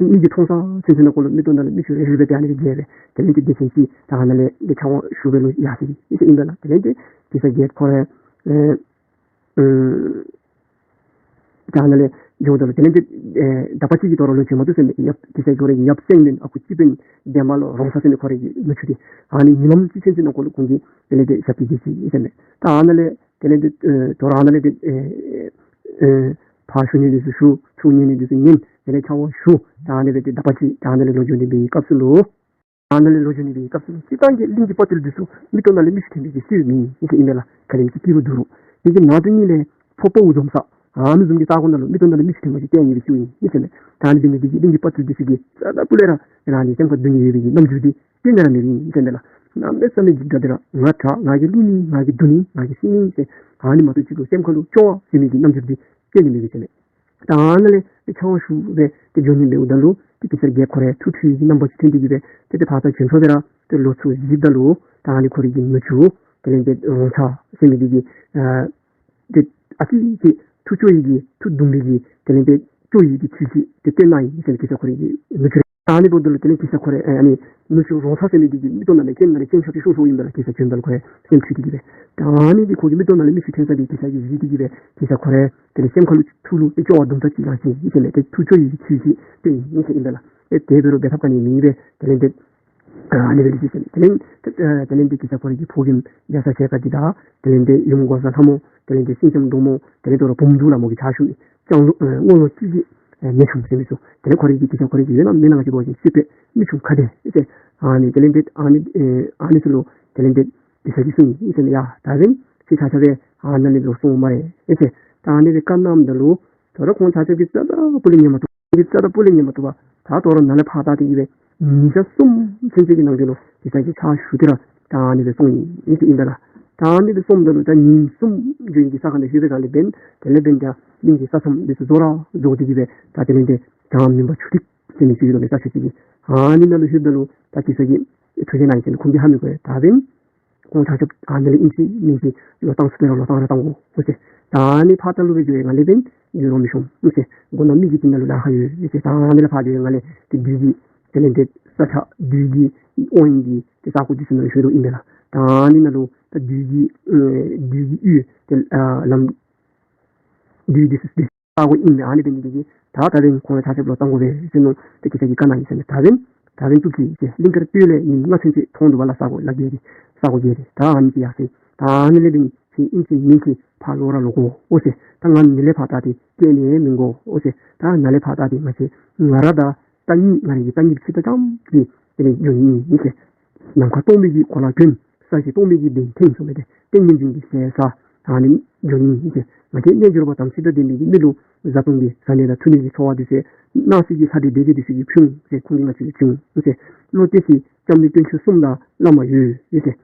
མིག་གིས་མཐོང་ས་ཚུན་ཚོད་ནང་འཁོད་ལུ་མིག་ཏོ་ནང་ལས་མིག་ཆུ་རེ་རེ་སྦེ་དེ་ཨ་ནི་སྦེ་རྒྱས་སྦེ་དེ་ལས་དེ་སྡེ་ཚན་ཅིག་ད་ཨ་ནཱ་ལས་དེ་ཕྱག་དབང་ཞུ་བའི་ལུ་ཡར་སོ་ཡི་ཟེར་ཨིན་པས་ལགས། དེ་ལས་དེ་གེ་སར་རྒྱལཔོ་ཁོ་ར་ཨེ་ཨེ་ད་ཨ་ནཱ་ལས་འགྱོཝ་ད་ལུ་དེ་ལས་དེ་ཨེ་དག་པ་ཅིག་གིས་དོ་རུང་ལོག་བྱོན་མ་བཏུབ་ཟེར་མས། ཡབ་གེ་སར་ཁོ་རའི་ཡབ་སེང་བློན་ཨ་ཁུ་སྤྱི་དཔོན་འདན་མ་ལོ་རོང་ཚ་ཟེར་མི་ཁོ་རའི་གི་ནུ་གཅུང་དེ་ཨ་ནི་ཉིནམ་གཅིག་ཚུན་ཚོད་ནང་འཁོད་ལུ་ཁོང་གིས་དེ་ལས་དེ་ཞབས་ཀྱིས་འདེགས་ཅི་ཟེར་མས། ད་ཨ་ནཱ་ལས་དེ་ལས་དེ་ཨེ་དོ་རུང་ཨ་ནཱ་ལས་དེ་ཨེ་ཨེ་ཕར་ཞུ་ནི་འདི་ཚུ་ཞུ། ཚུར་ཉན་ནི་འདི་ཚུ་ཉན། དེ་ལས་ཕྱག་དབང་ཞུ། ད་ཨ་ནི་སྦེ་དེ་དག་པ་ཅིག་ད་ཨ་ནཱ་ལས་ལོག་འགྱོ་ནི་འདི་གི་སྐབས་སུ་ལུ་ཨ་ནཱ་ལས་ལོག་འགྱོ་ནི་འདི་གི་སྐབས་སུ་ལུ་སྤྱིར་བཏང་གི་གླིང་གི་དཔའ་བརྟུལ་འདི་ཚུ་མིག་ཏོ་ནང་ལས་མིག་ཆུ་ཐོན་པའི་གི་སྲོལ་མེད་ཟེར་ཨིན་མས་ལགས། ག་དེམ་ཅིག་སྐྱིད་རུང་སྡུག་རུང་། དེ་གི་ནང་དོན་ཉིད་ལས་ཕོ་དཔའ་བོ་འཛོམས་ས་ཨ་ནི་བཟུམ་གྱི་ས་གོ་ནང་ལུ་མིག་ཏོ་ནང་ལས་མིག་ཆུ་ཐོན་པ་ཅིག་སྟོན་ནི་གི་སྲོལ་ཨིན་ཟེར་མས། ད་ཨ་ནི་འབད་ནི་འདི་གིས་གླིང་གི་དཔའ་བརྟུལ་འདི་ཚུ་གིས་རྩ་དང་སྤུ་ལས་ར་རང་གི་སེམས་ཁར་སྡུག་བསྔལ་ཡོད་པའི་གི་རྣམ་འགྱུར་འདི་གཏན་ནས་ར་མེད་པས་ཟེར་མས་ལགས། གནམ་མེད་ས་མེད་ཀྱི་དགྲ་འདི་ར་ང་དྲག། ང་གིས་བསླུ་ནི། ང་གིས་བསྡུ་ནི། ང་གིས་བསད་ནི་ཟེར་ཨ་ནི་མ་གཏོགས་ཅིག་ལུ་སེམས་ཁར་ལུ་སྐྱོ་བ་ཟེར་མི་གི་རྣམ་འགྱུར་འདི་གཏན་ནས་མེད་པས་ཟེར་མས། ད་ཨ་ནཱ་ལས་དེ་ཕྱག་དབང་ཞུ་སྦེ་དེ་འགྱོ་ནི་འབདཝ་ད་ལུ་དེ་གེ་སར་རྒྱལཔོ་ཁོ་ར་ཐུགས་ཁྲོ་བའི་གི་རྣམ་པ་ཅིག་ཐོན་ཏེ་གི་སྦེ་དེ་དེ་ཕར་ད་བྱོན་ཐོབ་སྦེ་ར་དེ་ལོག་ཚུར་གཟིགསཔ་ད་ལུ་ད་ཨ་ནི་ཁོ་རའི་གི་ནུ་གཅུང་དེ་ལས་དེ་རོང་ཚ་ཟེར་མི་འདི་གིས་ཨ་དེ་ཨ་ཙི་ཅིག་ཐུགས་སྐྱོ་བའི་གི་ཐུགས་དུང་བའི་གི་དེ་ལས་དེ་སྐྱོ་བའི་གི་ཚུལ་ཅིག་དེ་སྟོན་གནང་ཡི་ཟེར་གེ་སར་ཁོ་རའི་གི་ནུ་གཅུང་ར། ཨ་ནི་འབདཝ་ད་ལུ་དེ་ལས་གེ་སར་ཁོ་ར་ཨ་ནི་ནུ་གཅུང་རོང་ཚ་ཟེར་མི་འདི་གི་མིག་ཏོ་ནང་ལས་སྐྱེམས་ནང་ལས་སྐྱེམས་ཤོར་ཏེ་ཤོར་སོངམ་ཨིན་པས་ལགས། གེ་སར་བྱོནམ་ད་ལུ་ཁོ་ར་སེམས་འཁྲུལ་ཏེ་གི་སྦེ། ད་ཨ་ནི་འདི་ཁོ་གི་མིག་ཏོ་ནང་ལས་མིག་ཆུ་ཐོན་ས་འདི་གེ་སར་གྱིས་གཟིགས་ཏེ་གི་སྦེ་གེ་སར་ཁོ་ར་དེ་ལས་སེམས་ཁར་ལུ་ཐུགས་ལུ་དེ་སྐྱོ་བ་དུམ་གྲ་ཅིག་ལང་ཅི་ཟེར་མས། དེ་ཐུགས་སྐྱོ་བའི་ཚུལ་ཅིག་སྟོན་ཡི་ཟེར་ཨིན་པས་ལགས། ཨེ་དེ་འབད་རུང་འབད་ཐབས་ག་ནི་མེད་པས། དེ་ལས་དེ་ཨ་ནི་སྦེ་ལུས་ཅི་ཟེར་མས། དེ་ལས་དེ་ལས་དེ་གེ་སར་ཁོ་རའི་གི་ཕོ་རྒནམ་རྒྱ་ཚ་ཞལ་དཀར་འདི་དང་དེ་ལས་དེ་ཡུམ་འགོག་བཟའ་ལྷ་མོ་དེ་ལས་དེ་སེང་ལྕམ་འབྲུག་མོ་དེ་ལས་དོ་རུང་བུམོ་འབྲུག་ལྷ་མོ་གི་ཕྱག་ཞུ་མི་སྐྱ་ལོ་ཨེ་སྔོ་ལོ་ཅིག་གི་ཨེ་མེ་ཆུང་ཟེར་མི་ཚུ་དེ་ལས་ཁོ་རའི་གི་གེ་སར་ཁོ་རའི་གི་ཡོད་ན་མེད་ན་ཅིག་འབད་བ་ཅིན་སྲིད་པའི་མི་ཆུང་ཁ་བདེ་ཟེར། ཨ་ནི་དེ་ལས་དེ་ཨ་ནི་ཨེ་ཨ་ནི་ཚུ་ལུ་དེ་ལས་དེ་གེ་སར་གྱིས་གསུངས་ཡི་ཟེར་མས། ཡ་ད་འབདན་ཁྱེད་ཆ་ཁྱབ་སྦེ་ཨ་ནཱ་ལས་ལོག་སོང་སྨ་རེ་ཟེར། ད་ཨ་ནི་སྦེ་བཀའ་གནངམ་ད་ལུ་དོ་རུང་ཁོང་ཆ་ཁྱབ་ཀྱིས་རྩ་དང་སྤུ་ལས་ཉན་མ་བཏུབ། ཁོང་གིས་རྩ་དང་སྤུ་ལས་ཉན་མ་བཏུབ་པར་ད་དོ་རུང་ནཱ་ལས་ཕར་བལྟ་སྟེ་གི་སྦེ་ཉིན་ཞག་གསུམ་ཚུན་ཚོད་ཀྱི་ནང་འཁོད་ལུ་གེ་སར་གྱི་ཕྱག་ཞུ་སྟེ་ར་ད་ཨ་ནི་སྦེ་སོང་ཡི་ཟེར་ཨིན་པས་ལགས། ད་ཨ་ནི་སྦེ་སོངམ་ད་ལུ་ད་ཉིན་གསུམ་འགྱོ་ནི་གི་ས་ཁར་ལྷོད་པའི་སྒང་ལས་འབདན་དེ་ལས་འབདན་ད་གླིང་གི་ས་མཚམས་འདི་ཚུ་རྫོགས་ར་རྫོགས་ཏེ་གི་སྦེ་ད་དེ་ལས་འབདན་ད་མུན་པ་ཆུ་ཐིགས་ཟེར་མི་ཅིག་ཡོད་དོ་མས་ས་ཆ་ཅིག་གི། ཨ་ནི་ནང་ལུ་ལྷོདཔ་ད་ལུ་ད་གེ་སར་གྱིས་ཐུགས་རྗེ་གནང་ཡི་ཟེར་ཁོང་གིས་ཧ་མི་གོ་བས། ད་འབདན་ཁོང་ཆ་ཁྱབ་ཨ་ནི་ལས་ཨིན་ཅི་མིན་ཅི་ལོག་བཏང་ཚུགས་པས་ར་ལོག་བཏང་ར་བཏང་དགོ་འོང་ཟེར། ད་ཨ་ནི་ཕར་ད་ལུ་སྦེ་འགྱོ་བའི་སྒང་ལས་འབདན་འགྱོ་རུང་མི་ཤོང་འོང་ཟེར། སྒོ་ནང་མི་གི་དེ་ནང་ལུ་ལཱ་ཁག་ཡོད་ཟེར། ད་ཨ་ནི་ལས་ཕར་འགྱོ་བའི་སྒང་ལས་དེ་བདུད་ཀྱི་དེ་ལས་དེ་ས་ཆ་བདུད་ཀྱི་དབང་གིས་དེ་ས་གོ་འདི་ཚུ་ནང་ལུ་ལྷོད་དོ་ཨིན་པས་ལགས། ད་ཨ་ནི་ནང་ལུ་ད་བདུད་ཀྱི་ཨེ་བདུད་ཀྱི་ཡུལ་དེ་ཨ་ལམ་བདུད་འདི་ཚུ་ས་གོ་ཨིན་མས། ཨ་ནི་འབད་ནི་འདི་གིས་ད་ད་འབདན་ཁོང་ལུ་ཆ་ཁྱབ་ལོག་བཏང་དགོ་པས་ཟེར་མནོ་སྟེ་གེ་སར་གྱིས་བཀའ་གནང་ཡི་ཟེར་མས། ད་འབདན་ད་འབདན་བཏུབ་ཅི་ཟེར། གླིང་དཀར་སྟོད་ལས་ཉིན་ལྔ་ཚུན་ཚོད་མཐོང་འདུག་པ་ལགས། ས་གོ་ལ་བརྒལ་ཏེ་ས་གོ་བརྒལ་ཏེ་ད་ཨ་ནི་ཅིག་ཡར་སོང་ཡི། ད་ཨ་ནི་ལས་འབདན་ཁྱེད་ཨིན་ཅི་མིན་ཅི་ཕར་ལོག་ར་ལོག་དགོ་འོང་ཟེར། ད་ང་ནཱ་ལས་ཕར་བལྟ་སྟེ་སྐྱེལ་ནི་མི་དགོ་འོང་ཟེར། ད་ནཱ་ལས་ཕར་བལྟ་སྟེ་ང་བཅས་ང་ར་དང་རྟ་གཉིས་ང་རའི་གི་རྟ་གཉིས་ཕྱི་ད་ཙམ་ཅིག་དེ་ལས་འགྱོ་ནི་ཨིན་ཟེར། ནམ་མཁའ་སྟོང་པའི་གི་གོ་ལ་གྱོན། ས་གཞི་སྟོང་པའི་གི་གདན་ཐིམ་སོང་མི་དེ་ཏིང་ངེ་འཛིན་གྱི་ཟེར་ས་ཨ་ནི་འགྱོ་ནི་ཨིན་ཟེར། ང་བཅས་རྣལ་འབྱོར་པ་དམ་ཚིག་དང་ལྡན་པའི་གི་མི་ལུ་བཟའ་བཏུང་གི་བཟའ་ནི་དང་འཐུང་ནི་གི་འཚོ་བ་འདི་ཚུ་སྣང་སྲིད་ཀྱི་ལྷ་འདྲེ་སྡེ་བརྒྱད་འདི་ཚུ་གིས་ཕུལ་འོང་ཟེར། ཁོང་གིས་ང་བཅས་ལུ་བྱིན་འོང་ཟེར། བློ་གཏད་ཅིག་སྐྱབས་གནས་དཀོན་མཆོག་གསུམ་དང་བླ་མ་ཡོད་ཡོད་ཟེར།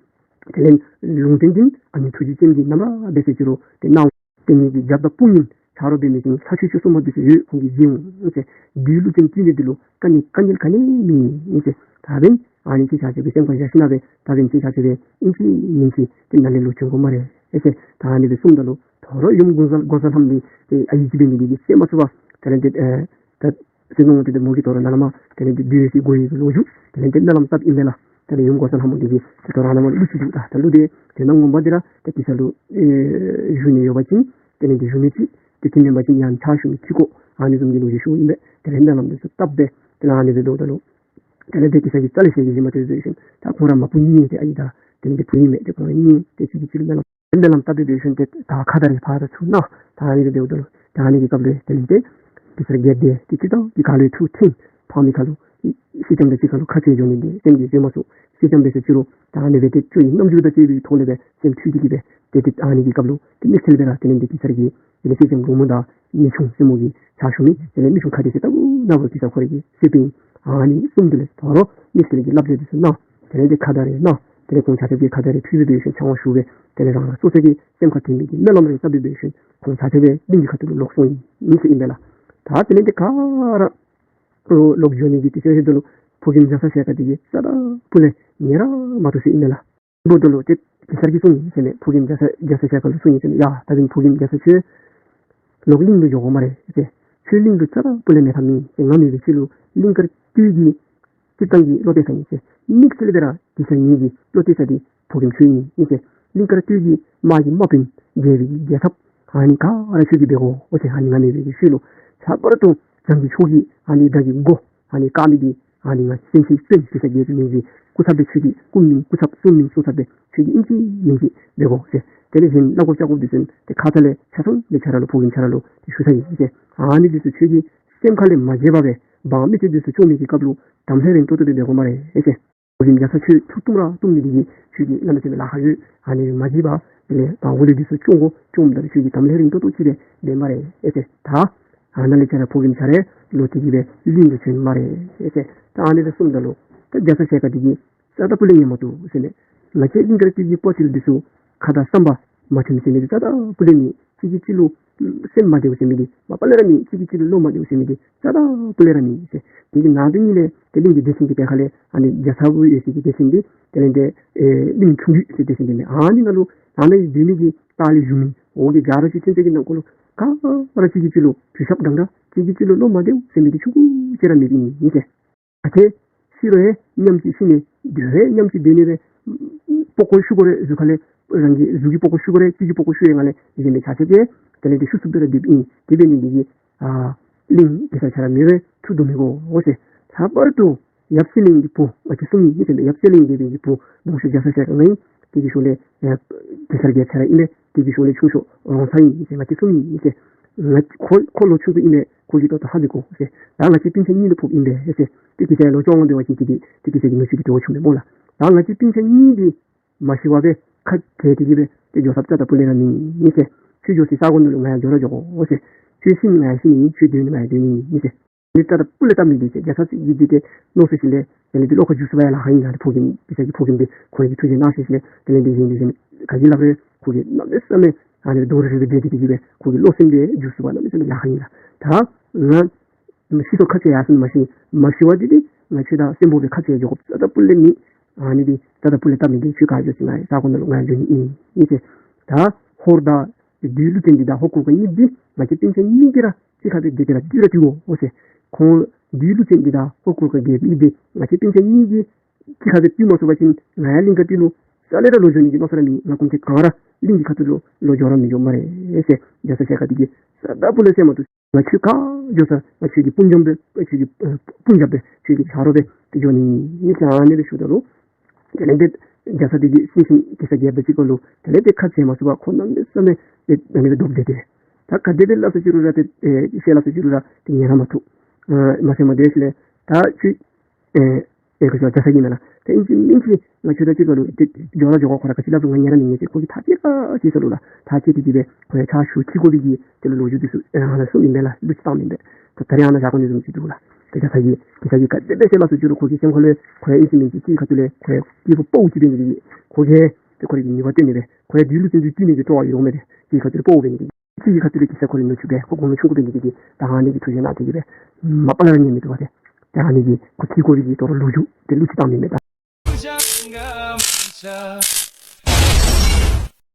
དེ་ལས་ལུང་བསྟན་ཅིག་ཨ་ནི་ཐུགས་རྗེ་ཅན་གྱིས་ནམ་ར་འབད་ཟེར་ཅི་རུང་དེ་གནང་། དེ་ཉིད་ཀྱི་རྒྱབ་དང་དཔུང་གཉེན་ཆ་རོགས་འབད་མི་ཅིག་ལྷ་ཆོས་སྐྱོང་སྲུང་མ་འདི་ཚུ་ཡོད། ཁོང་གིས་བཞེས་འོང་ཟེར། བདུད་ཀླུ་བཙན་བཅོམ་ལྡན་འདས་ལུ་དཀའ་ངལ་དཀའ་ངལ་ག་ནི་མེད་ཟེར། ད་འབདན་ཨ་ནི་ཁྱེད་ཆ་ཁྱབ་ཀྱིས་སེམས་ཁར་བཞག་ཞིན་ན་སྦེ་ད་འབདན་ཁྱེད་ཆ་ཁྱབ་ཀྱིས་ཨིན་ཅི་མིན་ཅི་དེ་ནཱ་ལས་ལོག་བྱོན་དགོ་སྨ་རེ་ཟེར། ད་ཨ་ནི་སྦེ་གསུངམ་ད་ལུ་དོ་རུང་ཡུམ་འགོག་བཟའ་འགོག་བཟའ་ལྷ་མོ་འདི་དེ་ཨའི་གིས་འབད་ནི་འདི་གིས་བསད་མ་ཚུགས་པར་དེ་ལས་དེ་ཨེ་ད་ཟེར་མནོ་སྟེ་དེ་མོ་གིས་དོ་རུང་ནཱ་ལས་མར་དེ་ལས་དེ་བདུད་ཀྱི་སྒོ་ཡི་ལོག་འགྱོ། དེ་ལས་དེ་སྨོན་ལམ་བཏབ་ཨིན་པས་ལགས། དེ་ལས་ཡུམ་འགོག་བཟའ་ལྷ་མོ་འདི་གིས་དེ་དོ་རུང་ནཱ་ལས་མར་ལུས་ཅི་འདུག། ད་ད་ལུས་ཏེ་དེ་ནང་ངོ་མ་འདི་ར་དེ་གེ་སར་ལུ་ཨེ་བཞུགས་ནི་ཡོད་པ་ཅིན་དེ་ལས་དེ་བཞུགས་ནི་ཅིག། དེ་དེ་མེན་པ་ཅིན་ཡང་ཕྱག་ཞུ་མི་ཅིག་དགོ། ཨ་ནི་བཟུམ་གྱི་ལོ་རྒྱུས་ཞུཝ་ཨིན་པས། དེ་ལས་སྨོན་ལམ་འདི་ཚུ་བཏབ་སྦེ་དེ་ལས་ཨ་ནི་སྦེ་འབདཝ་ད་ལུ་དེ་ལས་དེ་གེ་སར་གྱིས་རྩ་ལས་བཤད་ཀྱི་ཡོད་མ་བཏུབ་པས་ཟེར་ཞིནམ་ད་ཁོང་ར་མ་བུ་གཉིས་ཏེ་ཨའི་དང་དེ་ལས་དེ་བུ་ཨིན་མས། ཏེ་ཁོང་ར་གཉིས་ཏེ་གཅིག་གིས་གཅིག་ལུ་སྨོན་ལམ་སྨོན་ལམ་བཏབ་སྦེ་འབད་ཞིནམ་ཏེ་ད་ཁ་དར་རེ་ཕར་ཚུར་གནང་། ད་ཨ་ནི་སྦེ་འབདཝ་ད་ལུ་ད་ཨ་ནི་གི་སྐབས་ལུ་དེ་ལས་དེ་གེ་སར་རྒྱལཔོ་དེ་དེ་གཅིག་དང་དེ་ག་ལུ་ཐུགས་འཐེན། ཕ་མའི་ཁ་ལུ་སེང་ལྕམ་དང་གཅིག་ཁར་ལུ་ཁ་འཕྱལ་འགྱོ་ནི་འདི་སེམས་ཀྱིས་བཟོད་མ་ཚུགས། སེང་ལྕམ་འབད་ཟེར་ཅི་རུང་ད་ཨ་ནི་སྦེ་དེ་སྐྱོ་བའི་རྣམ་འགྱུར་དང་བཅས་པའི་ཐོག་ལས་སྦེ་སེམས་འཁྲུལ་ཏེ་གི་སྦེ་དེ་དེ་ཨ་ནི་གི་སྐབས་ལུ་དེ་དམིགས་བསལ་སྦེ་ར་དེ་ལས་དེ་གེ་སར་གྱི་དེ་ལས་སེང་ལྕམ་འབྲུག་མོ་དང་མེ་ཆུང་སྲིང་མོ་གི་ཕྱག་ཞུ་མི་དེ་ལས་མེ་ཆུང་ཁ་བདེ་ཟེར་ལྟ་བུ་ནཱ་བུ་གེ་སར་ཁོ་རའི་གི་སྲིད་པའི་ ཨ་ནི་གསུངམ་ད་ལས་དོ་རུང་དམིགས་བསལ་གྱི་བསླབ་བྱ་འདི་ཚུ་གནང་། དེ་ལས་ཏེ་ཁ་དར་རེ་གནང་། དེ་ལས་ཁོང་ཆ་ཁྱབ་ཀྱིས་ཁ་དར་རེ་ཕུལ་སྦེ་འབད་ཞིནམ་ཕྱག་དབང་ཞུ་སྦེ་དེ་ལས་རང་རང་སོ་སོ་གི་སེམས་ཁར་ཐོན་མི་གི་སྨོན་ལམ་རེ་བཏབ་སྦེ་འབད་ཞིནམ་ཁོང་ཆ་ཁྱབ་སྦེ་གླིང་གི་ཁ་ཐུག་ལུ་ལོག་སོང་ཡི་ཟེར་ཨིན་པས་ལགས། ད་དེ་ལས་ཏེ་ག་ར་ལོག་འགྱོ་ནི་གི་དུས་ཚོད་ལྷོདཔ་ད་ལུ་ཕོ་རྒནམ་རྒྱ་ཚ་ཞལ་དཀར་འདི་གིས་རྩ་དང་སྤུ་ལས་ཉན་ར་མ་བཏུབ་ཟེར་ཨིན་པས་ལགས། འབདཝ་ད་ལུ་ཏེ་གེ་སར་གྱིས་གསུངས་ཡི་ཟེར་མས། ཕོ་རྒནམ་རྒྱ་ཚ་རྒྱ་ཚ་ཞལ་དཀར་ལུ་གསུངས་ཡི་ཟེར་མས། ཡ་ད་འབདན་ཕོ་རྒནམ་རྒྱ་ཚ་ཁྱོད་ལོག་གླིང་ལུ་འགྱོ་དགོ་སྨ་རེ་ཟེར། ཁྱོད་གླིང་ལུ་རྩ་དང་སྤུ་ལས་མེད་ཐབས་མེད་ཟེར། ང་མེད་པའི་ཤུལ་ལུ་གླིང་དཀར་སྟོད་ཀྱི་སྤྱིར་བཏང་གི་བློ་གཏད་ས་ཨིན་ཟེར། དམིགས་བསལ་སྦེ་ར་གེ་སར་ངེ་གི་བློ་གཏད་ས་འདི་ཕོ་རྒནམ་ཁྱོད་ཨིན་ཟེར། གླིང་དཀར་སྟོད་ཀྱི་དམག་གི་དམག་དཔོན་རྒྱལ་པོའི་རྒྱལ་ཚབ་ཨ་ནི་ག་ར་ཁྱོད་ཀྱིས་འབད་དགོ་ཟེར། ཨ་ནི་ང་མེད་པའི་ཤུལ་ལུ་ལྷག་པར་དུ་བྱང་གི་ཕྱོགས་ཀྱི་ཨ་ནི་དགྲ་གི་མགོ་ཨ་ནི་བཀག་མི་འདི་ཨ་ནི་ང་སེང་ཆེན་བཙན་གེ་སར་རྒྱལ་པོའི་མིང་གི་སྐུ་ཚབ་སྦེ་ཁྱོད་ཀྱིས་སྐུ་མིང་སྐུ་ཚབ་གསུང་མིང་གསུང་ཚབ་སྦེ་ཁྱོད་ཀྱིས་ཨིན་ཅི་མིན་ཅི་འབད་དགོ་ཟེར། དེ་ལས་གཞན་བླ་གོ་ལྕགས་གོབ་འདི་ཚུ་ཏེ་ཁ་ཙ་ལས་ཆ་ཚང་སྦེ་ཁྱོད་ར་ལུ་ཕོ་རྒནམ་ཁྱོད་ར་ལུ་ཏེ་ཞུ་ཚར་ཡི་ཟེར། ཨ་ནི་འདི་ཚུ་ཁྱོད་ཀྱིས་སེམས་ཁ་ལས་མ་བརྗེད་པར་སྦེ་འབངས་མི་སེར་འདི་ཚུ་སྐྱོང་མི་གི་སྐབས་ལུ་དམ་ལྷོད་རིང་ཏོག་ཏོ་སྦེ་འབད་དགོ་སྨ་རེ་ཟེར། ཕོ་རྒནམ་རྒྱ་ཚ་ཁྱོད་ཁྲུ་གཏུམ་ར་གཏུམ་ནི་འདི་གིས་ཁྱོད་ཀྱིས་གནམ་མེད་ས་མེད་ལཱ་ཁག་ཡོད། ཨ་ནི་མ་བརྗེད་པར་དེ་ལས་འབངས་འོག་ལས་འདི་ཚུ་སྐྱོང་དགོ། སྐྱོངམ་ད་ལུ་ཁྱོད་ཀྱིས་དམ་ལྷོད་རིང་ཏོག་ཏོ་ཅིག་སྦེ་འབད་སྨ་རེ་ཨེ་ཟེར། ད་ཨ་ནཱ་ལས་ཁྱོད་ར་ཕོ་རྒནམ་ཁྱོད་ར་ལོག་སྟེ་གི་སྦེ་གླིང་ལུ་བྱོན་སྨ་རེ་ཨེ་ཟེར། ད་ཨ་ནི་སྦེ་གསུངམ་ད་ལུ་ད་རྒྱ་ཚ་ཞལ་དཀར་འདི་གིས་རྩ་དང་སྤུ་ལས་ཉན་མ་བཏུབ་ཟེར་མས། ང་བཅས་གླིང་དཀར་སྟོད་ཀྱི་དཔའ་རྟུལ་འདི་ཚུ་ཁ་དང་བསམ་པ་མ་མཐུན་ཟེར་མི་འདི་རྩ་དང་སྤུ་ལས་མེད། གཅིག་གིས་གཅིག་ལུ་སེམས་མ་བདེཝ་ཟེར་མི་འདི་མ་པ་ལས་ར་མེད། གཅིག་གིས་གཅིག་ལུ་བློ་མ་བདེཝ་ཟེར་མི་འདི་རྩ་དང་སྤུ་ལས་ར་མེད་ཟེར། དེ་གི་ནང་དོན་ཉིད་ལས་ཏེ་གླིང་གི་སྡེ་ཚན་གྱི་ཕྱོགས་ཁ་ལས་ཨ་ནི་རྒྱ་ཚ་བོ་ཡོད་ས་གི་སྡེ་ཚན་འདི་དེ་ལས་ཏེ་ཨེ་གླིང་ཁྱུང་རྒྱུད་ཟེར་སྡེ་ཚན་འདི་མས། ཨ་ནི་ནང་ལུ་ཨ་ནཱ་ཡི་སྡོད་མི་གི་ལྟག་ལས་བཞུགས་མི་འོག་གི་ག་ར་ཅིག་ཚུན་ཚོད་ཀྱི་ནང་འཁོད་ལུ་ག་ར་གཅིག་གིས་གཅིག་ལུ་གུས་ཞབས་འདྲན་འདྲ་གཅིག་གིས་གཅིག་ལུ་བློ་མ་བདེཝ་ཟེར་མི་འདི་ཆུང་ཀུ་ཅིག་ར་མེད་ཨིན་ཟེར། ཨ་ཏེ་ཤི་རུང་ཡང་མཉམ་གཅིག་ཤི་ནི། སྡོད་རུང་ཡང་མཉམ་གཅིག་སྡོད་ནི་སྦེ་པགས་ཀོ་བཤུ་དགོ་རུང་གཟུགས་ཁ་ལས་རང་གི་གཟུགས་ཀྱི་པགས་ཀོ་བཤུ་དགོ་རུང་ལྕེ་གི་པགས་ཀོ་བཤུ་ཡི་ནང་ལས་གཞན་མི་ཆ་ཁྱབ་ཀྱིས་དེ་ལས་ཏེ་བཤུ་ཚུགསཔ་སྦེ་ར་སྡོདཔ་ཨིན། དེ་འབད་ནི་འདི་གིས་ཨ་གླིང་གེ་སར་ཁྱོད་ར་མེད་པར་ཐུགས་སྡུག་མི་དགོ་ཟེར། ལྷག་པར་དུ་ཡབ་སེང་བློན་གྱི་བུ་ང་བཅས་གསུམ་ཨིན་ཟེར་མས། ཡབ་སེང་བློན་རྒྱལ་པོའི་གི་བུ་སྦོམ་ཤོས་རྒྱ་ཚ་ཞལ་དཀར་ང་ཨིན། དེ་གི་ཤུལ་ལས་ཨེ་གེ་སར་རྒྱལཔོ་ཁྱོད་ར་ཨིན་པས། དེ་གི་ཤུལ་ལས་ཆུང་ཤོས་རོང་ཚ་ཨིན་ཟེར། ང་བཅས་གསུམ་ཨིན་ཟེར། ང་ཁོ་ཁོ་ལོ་ཆུང་ཀུ་ཨིན་པས། ཁོ་གིས་ད་ལྟོ་ཧ་མི་གོ་ཟེར། ད་ང་བཅས་སྤུན་ཆ་གཉིས་ལུ་ཕོགཔ་ཨིན་པས་ཟེར། ཏེ་གེ་སར་ལོ་བཅོ་ལྔ་འབད་བ་ཅིན་ཏེ་ཏེ་གེ་སར་གྱི་ནུ་གཅུང་གི་དེ་བ་ཆུང་མས་སྨོ་ལགས། ད་ང་བཅས་སྤུན་ཆ་གཉིས་འདི་མ་ཤི་བར་སྦེ་ཁ་གྱེས་ཏེ་གི་སྦེ་ཏེ་འགྱོ་ས་རྩ་དང་སྤུ་ལས་ར་མེད་ཟེར། ཁྱོད་འགྱོ་སའི་ས་གོ་ནང་ལུ་ང་ཡང་འགྱོ་ར་འགྱོ་དགོ་ཟེར། ཁྱོད་ཤི་ནི་ང་ཡང་ཤི་ནི་ཨིན། ཁྱོད་སྡོད་ནི་ང་ཡང་སྡོད་ནི་ཨིན་ཟེར། ནི་རྩ་དང་སྤུ་ལས་བཏབ་མི་འདི་ཟེར། རྒྱ་ཚ་ཞལ་དཀར་འདི་ཏེ་མནོ་བསམ་ཅིག་ལས་དེ་ལས་ཏེ་བློ་ཁ་འགྱུར་ཚུགས་པ་ཡང་ལཱ་ཁག་ཨིན། ཨ་ནི་ཕོ་རྒནམ་གེ་སར་གྱི་ཕོ་རྒནམ་འདི་ཁོ་གིས་ཐུགས་རྗེ་གནང་ཞིནམ་ལས་དེ་ལས་ཏེ་གཞན་འདི་གཞན་ག་གིས་སླབ་རུང་ཁོ་གིས་གནམ་མེད་ས་མེད་ཨ་ནི་རྡོག་རིལ་རི་སྦེ་སྡོད་དེ་གི་སྦེ་ཁོ་གི་བློ་སེམས་འདི་འགྱུར་ཚུགས་པ་གནམ་མེད་ས་མེད་ལཱ་ཁག་ཨིན་ལགས། ད་ང་ཤི་སོང་ཁ་ཚ་ཡར་སོང་མ་ཤེས། མ་ཤི་བར་འདི་ཏེ་ང་ཁྱོད་དང་གསོན་པོ་སྦེ་ཁ་ཚ་ཡར་འགྱོ་དགོཔ་རྩ་དང་སྤུ་ལས་མེད། ཨ་ནི་འདི་རྩ་དང་སྤུ་ལས་བཏབ་མི་འདི་ཁྱོད་ག་འགྱོ་ཟེར་ང་ཡང་ས་གོ་ནང་ལུ་ང་ཡང་འགྱོ་ནི་ཨིན་ཨིན་ཟེར། ད་ཧོར་དང་བདུད་ཀླུ་བཙན་འདི་དང་ཧོར་གུར་དཀར་གཉིས་འདི་ང་བཅས་སྤུན་ཆ་གཉིས་ཀྱིས་ར་གཅིག་ཁར་སྦེ་སྡོད་དེ་ར་སྡོད་ར་སྡོད་དགོ་ཟེར། ཁོང་བདུད་ཀླུ་བཙན་འདི་དང་ཧོར་གུར་དཀར་རྒྱལཔོ་གཉིས་འདི་ང་བཅས་སྤུན་ཆ་གཉིས་ཀྱིས་གཅིག་ཁར་སྦེ་སྡོད་མ་ཚུགས་པ་ཅིན་ང་ཡང་གླིང་དཀར་སྟོད་ལུ་རྩ་ལས་ར་ལོག་འགྱོ་ནི་གི་མནོ་བསམ་ར་མེད། ང་ཀུན་དགའ་ག་ར་གླིང་གི་ཁ་ཐུག་ལུ་ལོག་འགྱོ་ར་མི་འགྱོ་སྨ་རེ་ཟེར། རྒྱ་ཚ་ཞལ་དཀར་འདི་གིས་རྩ་དང་སྤུ་ལས་བཟོད་མ་བཏུབ། ང་ཁྱོད་ག་འགྱོ་ས་ང་ཁྱོད་ཀྱི་སྤུན་འཇམ་སྦེ་ཁྱོད་ཀྱི་ཨ་སྤུན་ཆ་སྦེ་ཁྱོད་ཀྱི་ཆ་རོགས་སྦེ་ཏེ་འགྱོ་ནི་ཨིན་ཟེར་ཨ་ནི་སྦེ་ཞུཝ་ད་ལུ་དེ་ལས་ཏེ་རྒྱ་ཚ་འདི་གིས་སེང་ཆེན་གེ་སར་རྒྱལཔོ་ཅིག་ཁར་ལུ་དེ་ལས་ཏེ་ཁ་བཟེད་མ་ཚུགས་པར་ཁོ་གནམ་མེད་ས་མེད་ཏེ་ཨ་ནི་སྦེ་སྡོདཔ་འདི་ཏེ་ད་ག་དེ་སྦེ་སླབ་ས་ཅི་རུང་ར་ཏེ་ཨེ་བཤད་སླབ་ས་ཅི་རུང་ར་ཏེ་ཉན་ར་མ་བཏུབ། ཨ་མ་བཟེད་མ་སྡོད་ཞིནམ་ལས་ད་ཁྱོད་ཨེ་ཨེ་ཁོ་ཚུ་རྒྱ་ཚ་གིས་མེན་ན། ད་ཨིན་ཅི་མིན་ཅི་ང་ཁྱོད་དང་གཅིག་ཁར་ལུ་ཏེ་འགྱོ་ར་འགྱོ་དགོ། ཁོ་ར་ག་ཅི་སླབ་རུང་ང་ཉན་ར་མི་ཉན་ཟེར་ཁོ་གིས་ཐག་བཅད་ར་བཅད་ས་ལུ་ལགས། ཐག་བཅད་དེ་གི་སྦེ་ཁོ་ཡང་ཕྱག་ཞུ་ཁྱི་དགོ་པའི་གི་དེ་ལུ་ལོ་རྒྱུས་འདི་ཚུ་ཨ་ནཱ་གསུངམ་ཨིན་པས་ལགས། གླུ་ཅིག་བཏངམ་ཨིན་པས། ད་ད་རེས་ཨ་ནཱ་བཞག་དགོ་ནི་བཟུམ་ཅིག་འདུག་ལགས། ད་རྒྱ་ཚ་གིས་རྒྱ་ཚ་གིས་ག་དེ་སྦེ་བཤད་སླབ་ས་ཅི་རུང་ཁོ་གི་སེམས་ཁ་ལུ་ཁོ་ཡང་ཨིན་ཅི་མིན་ཅི་གཅིག་གི་ཁ་ཐུག་ལས་ཁོ་ཡང་སྐྱེས་བུ་དཔའ་བོ་ཅིག་འབད་ནི་དེ་གིས་ཁོ་གིས་ཏེ་ཁོ་རའི་གི་ནུས་པ་བཏོན་ནི་སྦེ་ཁོ་ཡང་བདུད་ཀླུ་བཙན་འདི་བཏུལ་ནི་གི་སྤྲོ་བ་ཡོད་མི་འདི་གཅིག་གི་ཁ་ཐུག་ལས་དཔའ་བོ་འབད་ནི་དེ་གིས། གཅིག་གི་ཁ་ཐུག་ལས་གེ་སར་ཁོ་རའི་ནུ་གཅུང་སྦེ་ཁོ་དགུང་ལོ་ཆུང་ཀུ་འབད་ནི་དེ་གིས་ད་ཨ་ནི་གི་ཐུགས་བཞེད་གནང་སྟེ་གི་སྦེ་མ་པ་ལས་ར་ཉན་མི་བཏུབ་པས་ཏེ། ད་ཨ་ནི་གི་ཁོ་ཁྱི་དགོ་པའི་གི་དོ་རུང་ལོ་རྒྱུས་དེ་གླུ་ཅིག་བཏངམ་ཨིན་པས་ད།